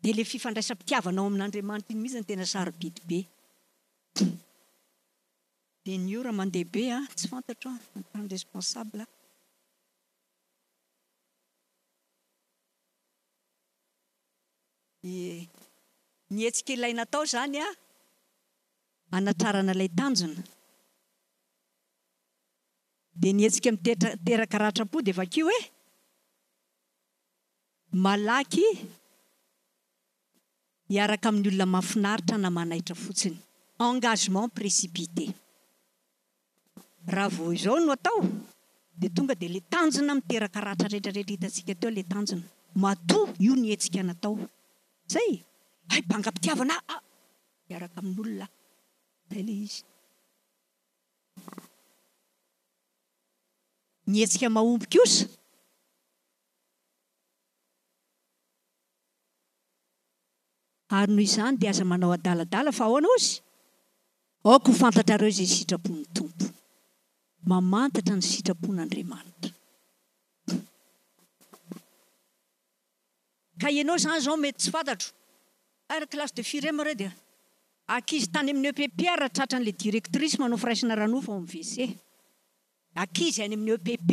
Speaker 8: Dia ilay fifandraisam-pitiavanao amin'Andriamanitra iny mihitsy no tena sarobidy be. Dia ny ora mandeha be an, tsy fantatro an, manontany responsable aho. Dia ny hetsika ilaina atao izany an, hanatrarana ilay tanjona. Dia ny hetsika miteraka ratram-po dia vakio e! Malaky hiaraka amin'ny olona mahafinaritra na manaitra fotsiny. Engagement précipité. Raha vao izao no atao dia tonga dia ilay tanjona miteraka ratra rehetra rehetra hitantsika teo ilay tanjona. Matoa io ny hetsika natao. Zay! Hay bangam-pitiavana ah! Miaraka amin'olona. Zay ilay izy. Ny hetsika mahomby kosa. Ary noho izany dia aza manao adaladala fa ahoana hozy? Aoka ho fantatrareo izay sitrapon'ny Tompo. Mamantatra ny sitrapon'Andriamanitra. Ka ianao izany izao mety tsy fantatro. Ary classe de firem re dia ankizy tany amin'ny EPP ary tratran'ilay directrice manao firaisana ara-nofo ao amin'ny WC. Ankizy any amin'ny EPP.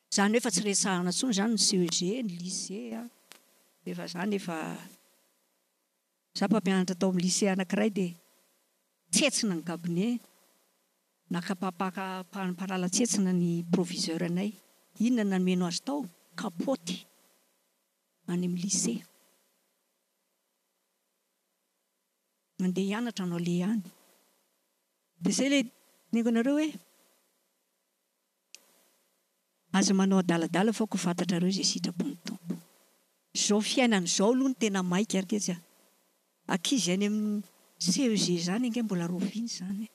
Speaker 8: Izany hoe efa tsy resahana intsony izany ny CEG, ny lycée a. Efa izany efa Za mpampianatra tao amin'ny lycée anankiray dia tsetsina ny cabinet, naka mpaka mpanala tsetsina ny proviseur anay. Inona no nameno azy tao? Kapoty any amin'ny lycée. Mandeha hianatra no aleha any. Dia izay ilay teneniko anareo hoe aza manao adaladala fa aoka ho fantatrareo izay sitrapon'ny Tompo. Izao fiainana izao aloha no tena maika ry ketsy a! Ankizy any amin'ny CEG izany ange mbola raoviana izany e!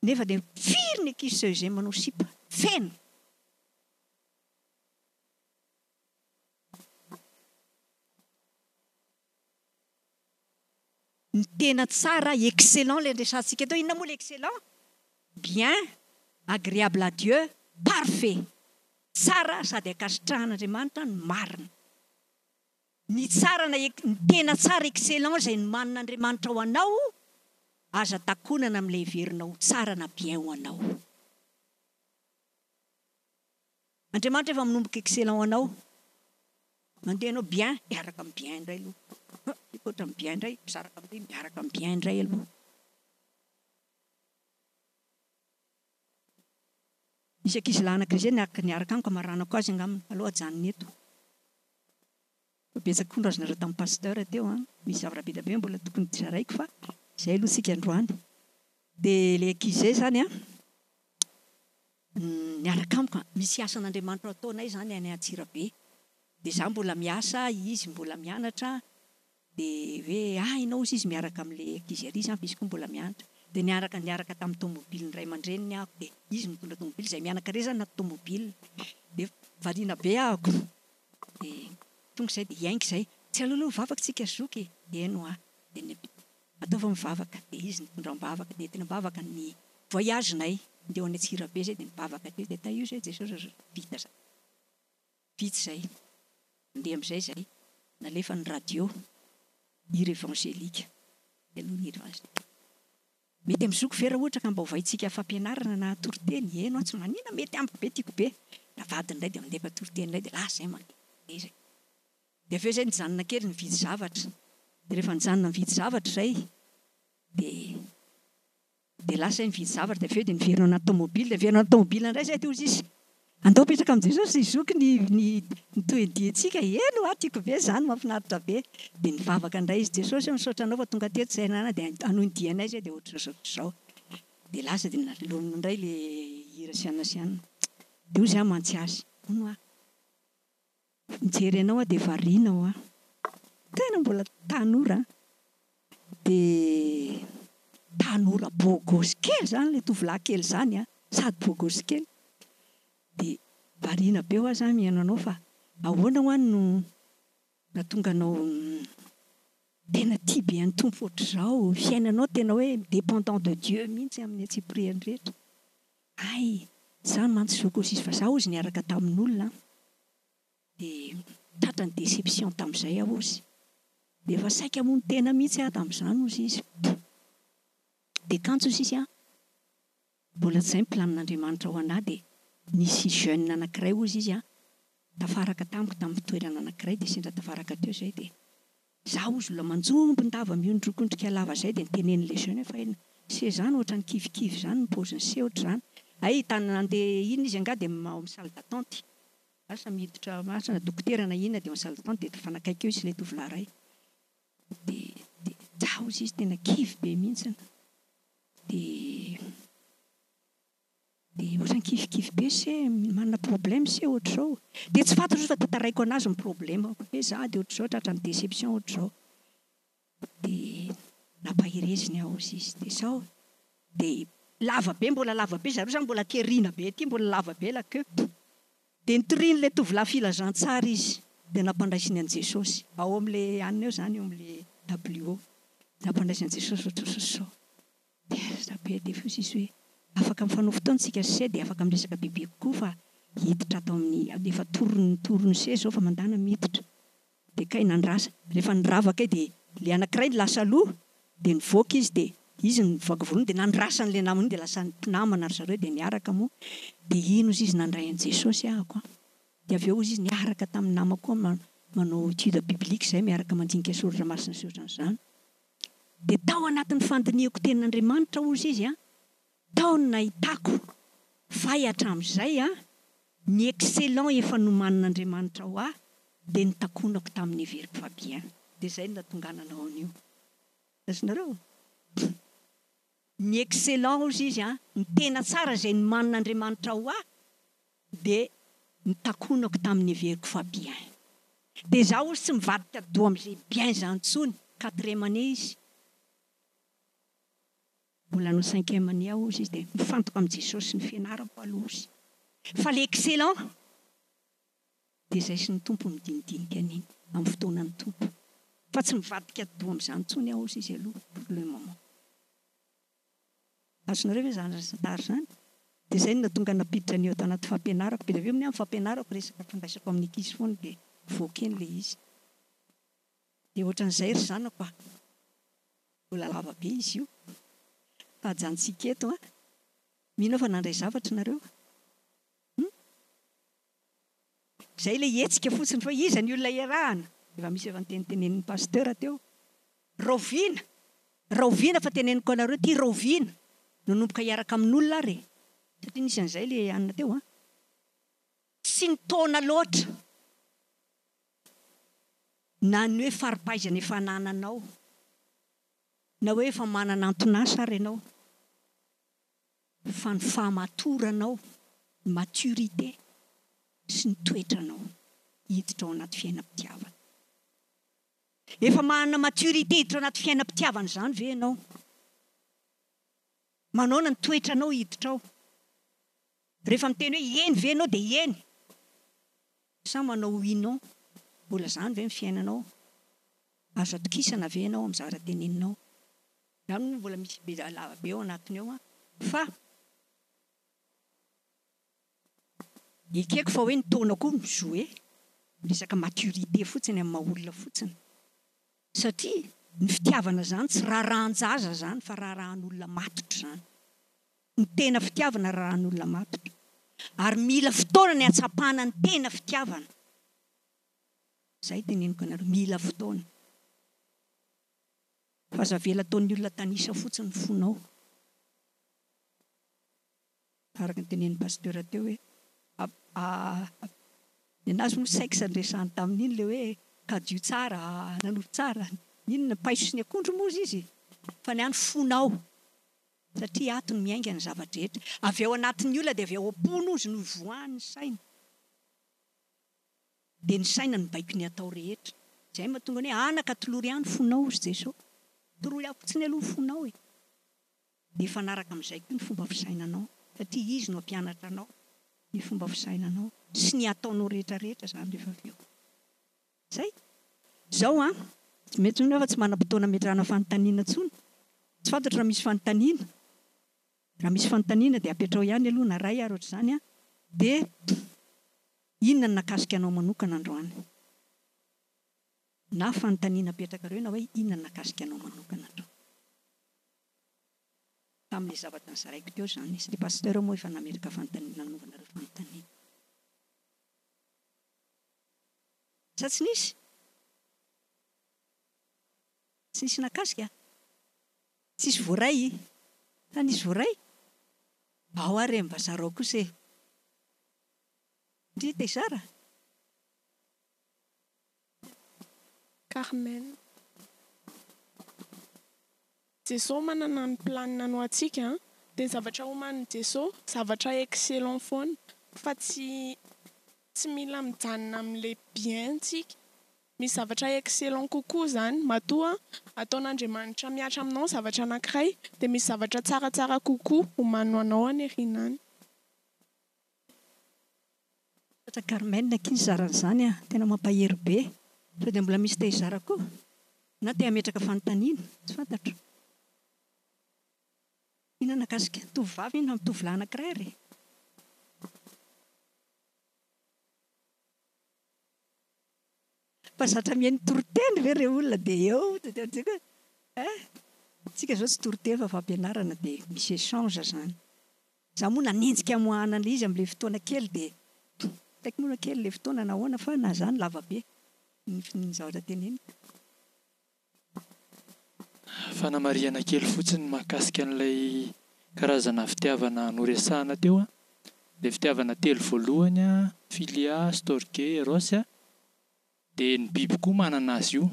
Speaker 8: Nefa dia firy ny ankizy CEG manao sipa? Feno! Ny tena tsara, excellent ilay niresahantsika teo, inona moa ilay excellent? Bien, agréable à Dieu, parfait. Tsara sady ankasitrahan'Andriamanitra ny marina. Ny tsara na ny tena tsara excellent izay nomanin'Andriamanitra ho anao, aza takonana amin'ilay heverinao ho tsara na bien ho anao. Andriamanitra efa manomboka excellent ho anao. Mandeha ianao bien, miaraka amin'ny bien indray aloha. Tiako ohatran'ny bien indray, misaraka amin'ity, miaraka amin'ny bien indray aloha. Nisy ankizy lahy anankiray izay niaraka niaraka amiko, hamaranako azy angamba, aleo ajanona eto. Fa betsaka koa ny azonareo tamin'ny pasteur teo an, misy zavatra be dia be mbola tokony hozaraiko fa izay aloha tsika androany. Dia ilay ankizy izay izany an, niaraka amiko, misy asan'Andriamanitra ataonay izany any Antsirabe, dia izaho mbola miasa, izy mbola mianatra, dia hoe ah ianao hozy izy miaraka amin'ilay ankizy ary izany fa izy koa mbola mianatra, dia niaraka niaraka tamin'ny tomobilin'ny ray aman-dreniny aho, dia izy mitondra tomobily, izahay mianaka irery izany anaty tomobily, dia variana be ahako, dia tonga izay dia hiainga izay, tsy aleo aloha hivavaka isika ry zoky e, eny hoa. Dia ny ataovy mivavaka. Dia izy nitondra am-bavaka, dia nentina am-bavaka ny voyage-nay. Ndeha ho any Antsirabe izay dia nivavaka teo dia tahio izay Jesosy ô, vita izany. Vita izay. Nandeha amin'izay izahay. Nalefa ny radio, hira évangélique. Izay aloha ny hira évangélique. Mety amin'ny zoky ve raha ohatra ka mba ovaintsika fampianarana na toriteny? Eny hoa tsy maninona, mety amiko be, tiako be. Navadiny indray dia mandefa toriteny indray dia lasa izay mandeha izay. Dia avy eo izay nijanona kely nividy zavatra. Dia rehefa nijanona nividy zavatra izay dia dia lasa izay nividy zavatra dia avy eo dia niverina ao anaty tomobile, dia niverina ao anaty tomobile indray izay dia hoy izy, Andao apetraka amin'i Jesosy ry zoky ny ny ny tohidiantsika, eny hoa tiako be izany, mahafinaritra be. Dia nivavaka indray izy, Jesosy ô misaotra anao fa tonga teto izay nana dia hanohy ny dianay izay dia ohatr'izao sy ohatr'izao. Dia lasa dia naloniny indray ilay hira sy anona sy anona. Dia hoy izaho mantsy azy, hono hoa, Mijery anao aho dia variana hoa. Tena mbola tanora an! Dia tanora beau gosse kely izany ilay tovolahy kely izany an! Sady beau gosse kely. Dia variana be hoa za mihaino anao fa ahoana hoa no nahatonga anao tena tia be an'i Tompo ohatr'izao, fiainanao tena hoe mi-dependant de Dieu mihitsy amin'ny antsipiriany rehetra. Hay! Izany mantsy zoky hozy izy fa za hozy niaraka tamin'olona an! Dia tratran'ny déception tamin'izay aho hozy. Dia efa saika hamono tena mihitsy aho tamin'izany hozy izy. Dia kanjo hozy izy an, mbola tsy izay ny planin'Andriamanitra ho an'ahy dia nisy jeune anankiray hozy izy an, tafaraka tamiko tamin'ny toerana anankiray dia sendra tafaraka teo izay dia Za ozy olona manjombon-dava miondrokondrika lava zay dia nitenenin'le jeune hoe fa inona se zany ohatran'ny kivikivy zany ny paozin'i se ohatr'izany. Hay tany nandeha iny izy angaha dia ao amin'ny salle d'attente. Asa miditra asa na dokotera na inona dia ao amin'ny salle d'attente dia nifanakaiky eo izy sy ilay tovolahy iray. Dia dia za ozy izy tena kivy be mihitsiny. Dia. Dia ohatran'ny kivikivy be se, manana problème se ohatr'izao. Dia tsy fantatro fa tantaraiko an'azy ny problème-ko hoe za dia ohatr'izao tratran'ny déception ohatr'izao. Dia nampahereziny aho hozy izy. Dia zao, dia lava be, mbola lava be, zareo zany mbola terina be aty, mbola lava be la queue. Dia nitorian'ilay tovolahy filazantsara izy, dia nampandraisiny an'i Jesosy. Ao amin'ilay anona eo izany, eo amin'ilay WO. Nampandraisiny an'i Jesosy ohatr'izao. Tezitra be dia hoy izy hoe, afaka mifanao fotoana isika se dia afaka miresaka bebe kokoa fa hiditra ato amin'ny, efa toron'ny toron'ny se izao fa mandana miditra. Dia kay nandrasa, rehefa nirava kay dia ilay anankiray lasa aloha dia nivoaka izy dia izy nivoaka voalohany dia nandrasany ilay namany iny dia lasa mpinamana ry zareo dia niaraka moa dia iny hozy izy nandray an'i Jesosy ahako an. Dia avy eo hozy izy niaraka tamin'ny namako koa manao étude biblique izay miaraka mandinika soratra masina sy ohatran'izany. Dia tao anatin'ny fandinihako tenin'Andriamanitra hozy izy an, tao no nahitako fay hatramin'izay an, ny excellent efa nomanin'Andriamanitra ho ahy dia nitakonako tamin'ny heveriko fa bien. Dia izay no nahatonga ahy nanao an'io. Azonareo? Ny excellent hozy izy an, ny tena tsara izay nomanin'Andriamanitra ho ahy Dia nitakonako tamin'ny heveriko fa bien. Dia za ozy tsy mivadika doha amin'izay bien zany tsony, quatrième année izy, mbola hanao cinquième année aho ozy izy dia mifantoka amin'i Jesosy sy ny fianarako aloha ozy. Fa le excellent dia zay sy ny Tompo midinidinika an'iny amin'ny fotoanan'ny Tompo. Fa tsy mivadika doha amin'izany tsony aho ozy izy aloha pour le moment. Azonareo ve izany tantara izany? Dia izay no nahatonga nampiditra an'io ato anaty fampianarako. Be dia be moa ny fampianarako resaka fandraisako amin'ny ankizy foana dia mivoaka eny ilay izy. Dia ohatran'izay ry zanako a! Mbola lava be izy io. Fa ajanontsika eto an! Mino aho fa nandray zavatra nareo. Hum? Izay ilay hetsika fotsiny fa iza ny olona iarahana? Efa misy efa nitenitenenin'ny pasteur teo. Raoviana? Raoviana fa teneniko anareo ity raoviana nanomboka hiaraka amin'olona ary e! Satria nisy an'izay ilay anona teo an! Tsy ny taona loatra na ny hoe fari-pahaizana efa anananao na hoe efa manana anton'asa ary ianao. fa ny fahamatoranao, ny maturité, sy ny toetranao hiditra ao anaty fiainam-pitiavana. Efa manana maturité hiditra ao anaty fiainam-pitiavana izany ve ianao? Manaona ny toetranao hiditra ao? Rehefa miteny hoe eny ve ianao dia eny? Sa manao oui non? Mbola izany ve ny fiainanao? Azo atokisana ve ianao amin'ny zavatra teneninao? Izany moa mbola misy be lava be ao anatiny ao an! Fa ekeko fa hoe ny taona koa mi-jouer, resaka maturité fotsiny amin'ny maha olona fotsiny. Satria ny fitiavana izany tsy raharahan-jaza izany fa raharahan'olona matotra izany. Ny tena fitiavana raharahan'olona matotra. Ary mila fotoana ny hatsapana ny tena fitiavana. Izay teneniko anareo, mila fotoana. Fa aza avela ataon'ny olona tanisa fotsiny ny fonao. Araka ny tenenin'ny pasteur teo hoe ny anazy moa sexe no resahany tamin'iny le hoe kadio tsara, nanofy tsara, inona paiso sy ny akondro moa ozy izy fa ny ahy ny fonao satria ato no miainga ny zava-drehetra. Avy ao anatin'ny olona dia avy ao am-pony ozy no ivoahan'ny saina. Dia ny saina no baiko ny atao rehetra. Izay no mahatonga ny hoe anaka tolory ahy ny fonao hozy Jeso. Toroy ahy fotsiny aloha ny fonao e. Dia hifanaraka amin'izay koa ny fomba fisainanao satria Izy no hampianatra anao ny fomba fisainanao sy ny hataonao rehetra rehetra izany rehefa avy eo. Izay. Izao an, tsy mety hono aho fa tsy manam-potoana hametrahana fanontaniana intsony. Tsy fantatro raha misy fanontaniana. Raha misy fanontaniana dia apetraho ihany aloha na iray ary ohatr'izany an. Dia inona no nahakasika anao manokana androany? Na fanontaniana apetrakareo na hoe inona no nahakasika anao manokana androany? Tamin'ilay zavatra nozaraiko teo izany. Satria Pasteur moa efa nametraka fanontaniana nanaovanareo fanontaniana. Sa tsy nisy? Tsy nisy nahakasika? Tsisy voaray? Sa nisy voaray? Ao ary e, mba zarao kosa e! Ndry te hizara?
Speaker 3: Carmen. Jeso manana ny planina ho antsika an, dia ny zavatra omanin'i Jeso zavatra excellent foana fa tsy tsy mila mijanona amin'ilay bien tsika, misy zavatra excellent kokoa izany, matoa ataon'Andriamanitra mihatra aminao ny zavatra anankiray dia misy zavatra tsaratsara kokoa omaniny ho anao any aoriana any.
Speaker 8: Misaotra Carmen akia nizara an'izany a! Tena mampahery be! Sao dia mbola misy te hizara koa? Na te hametraka fanontaniana? Tsy fantatro. Inona nahakasika tovovavy iny fa tovolahy anankiray ary e! Fa zatra mihaino toriteny ve re olona dia eo dia hoe eh! Tsika zao tsy toriteny fa fampianarana dia misy échange zany. Za moa nanenjika hamoahana an'ilay izy amin'ilay fotoana kely dia tsy haiko moa na kely ilay fotoana na ahoana fa na zany lava be ny zavatra teneniko.
Speaker 10: Fanamarihana kely fotsiny mahakasika an'ilay karazana fitiavana noresahana teo an, ilay fitiavana telo voalohany an, philia, storge, eros an, dia ny biby koa manana azy io.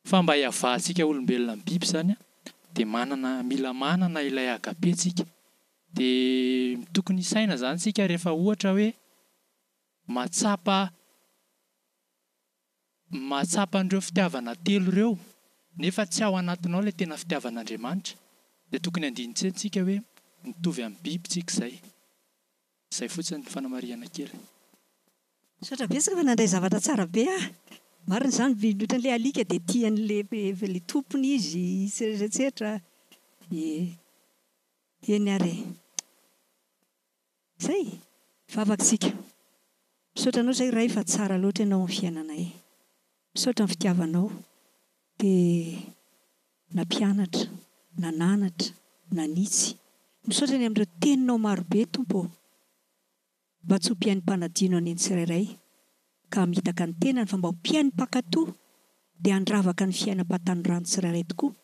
Speaker 10: Fa mba hiavahantsika olombelona amin'ny biby izany an, dia manana, mila manana ilay agape tsika. Dia tokony hisaina izany tsika rehefa ohatra hoe mahatsapa Mahatsapa an'ireo fitiavana telo ireo nefa tsy ao anatinao ilay tena fitiavan'Andriamanitra dia tokony handini-tsaina tsika hoe mitovy amin'ny biby tsika izay. Izay fotsiny ny fanamarihana kely.
Speaker 8: Misaotra betsaka fa nandray zavatra tsara be aho. Marina izany, ohatran'ilay alika dia tia an'ilay tompony izy etsetra etsetra. Ie. Eny ary e. Zay! Vavaka isika. Misaotra anao zay Ray fa tsara loatra ianao amin'ny fiainanay. Misaotra ny fitiavanao dia nampianatra, nananatra, nanitsy. Misaotra ny amin'ireo teninao marobe Tompo ô. Mba tsy ho mpihaino mpanadino anie ny tsirairay ka hamitaka ny tenany fa mba ho mpihaino mpankato dia handravaka ny fiainam-pahatanorany tsirairay tokoa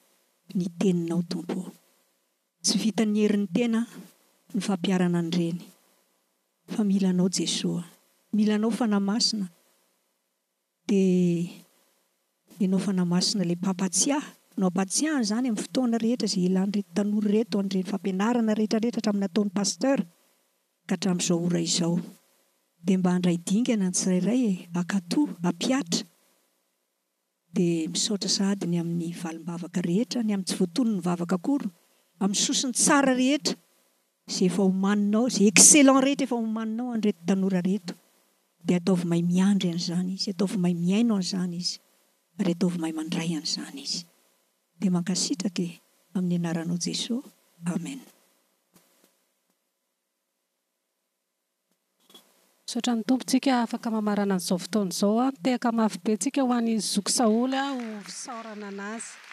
Speaker 8: ny teninao Tompo ô. Tsy vitan'ny herin'ny tena ny fampiharana an'ireny fa mila anao Jesoa, mila anao Fanahy Masina dia ianao Fanahy Masina ilay mpampatsiahy no ampatsiahiny izany amin'ny fotoana rehetra izay ilan'ireto tanora ireto an'ireny fampianarana rehetra rehetra hatramin'ny nataon'ny Pasteur ka hatramin'izao ora izao dia mba handray dingana ny tsirairay e, hankatò, hampihatra. Dia misaotra sahady ny amin'ny valim-bavaka rehetra, ny amin'ny tsy voatonon'ny vavaka akory, amin'ny sosony tsara rehetra izay efa omaninao, izay excellent rehetra efa omaninao an'ireto tanora ireto. Dia ataovy mahay miandry an'izany izy, ataovy mahay mihaino an'izany izy. Ary ataovy mahay mandray an'izany izy. Dia mankasitraka e! Amin'ny anaranao Jesoa. Amen.
Speaker 7: Misaotra ny Tompo tsika afaka mamarana an'izao fotoana izao. Mitehaka mafy be tsika ho an'i Zoky Saholy ho fisaorana anazy.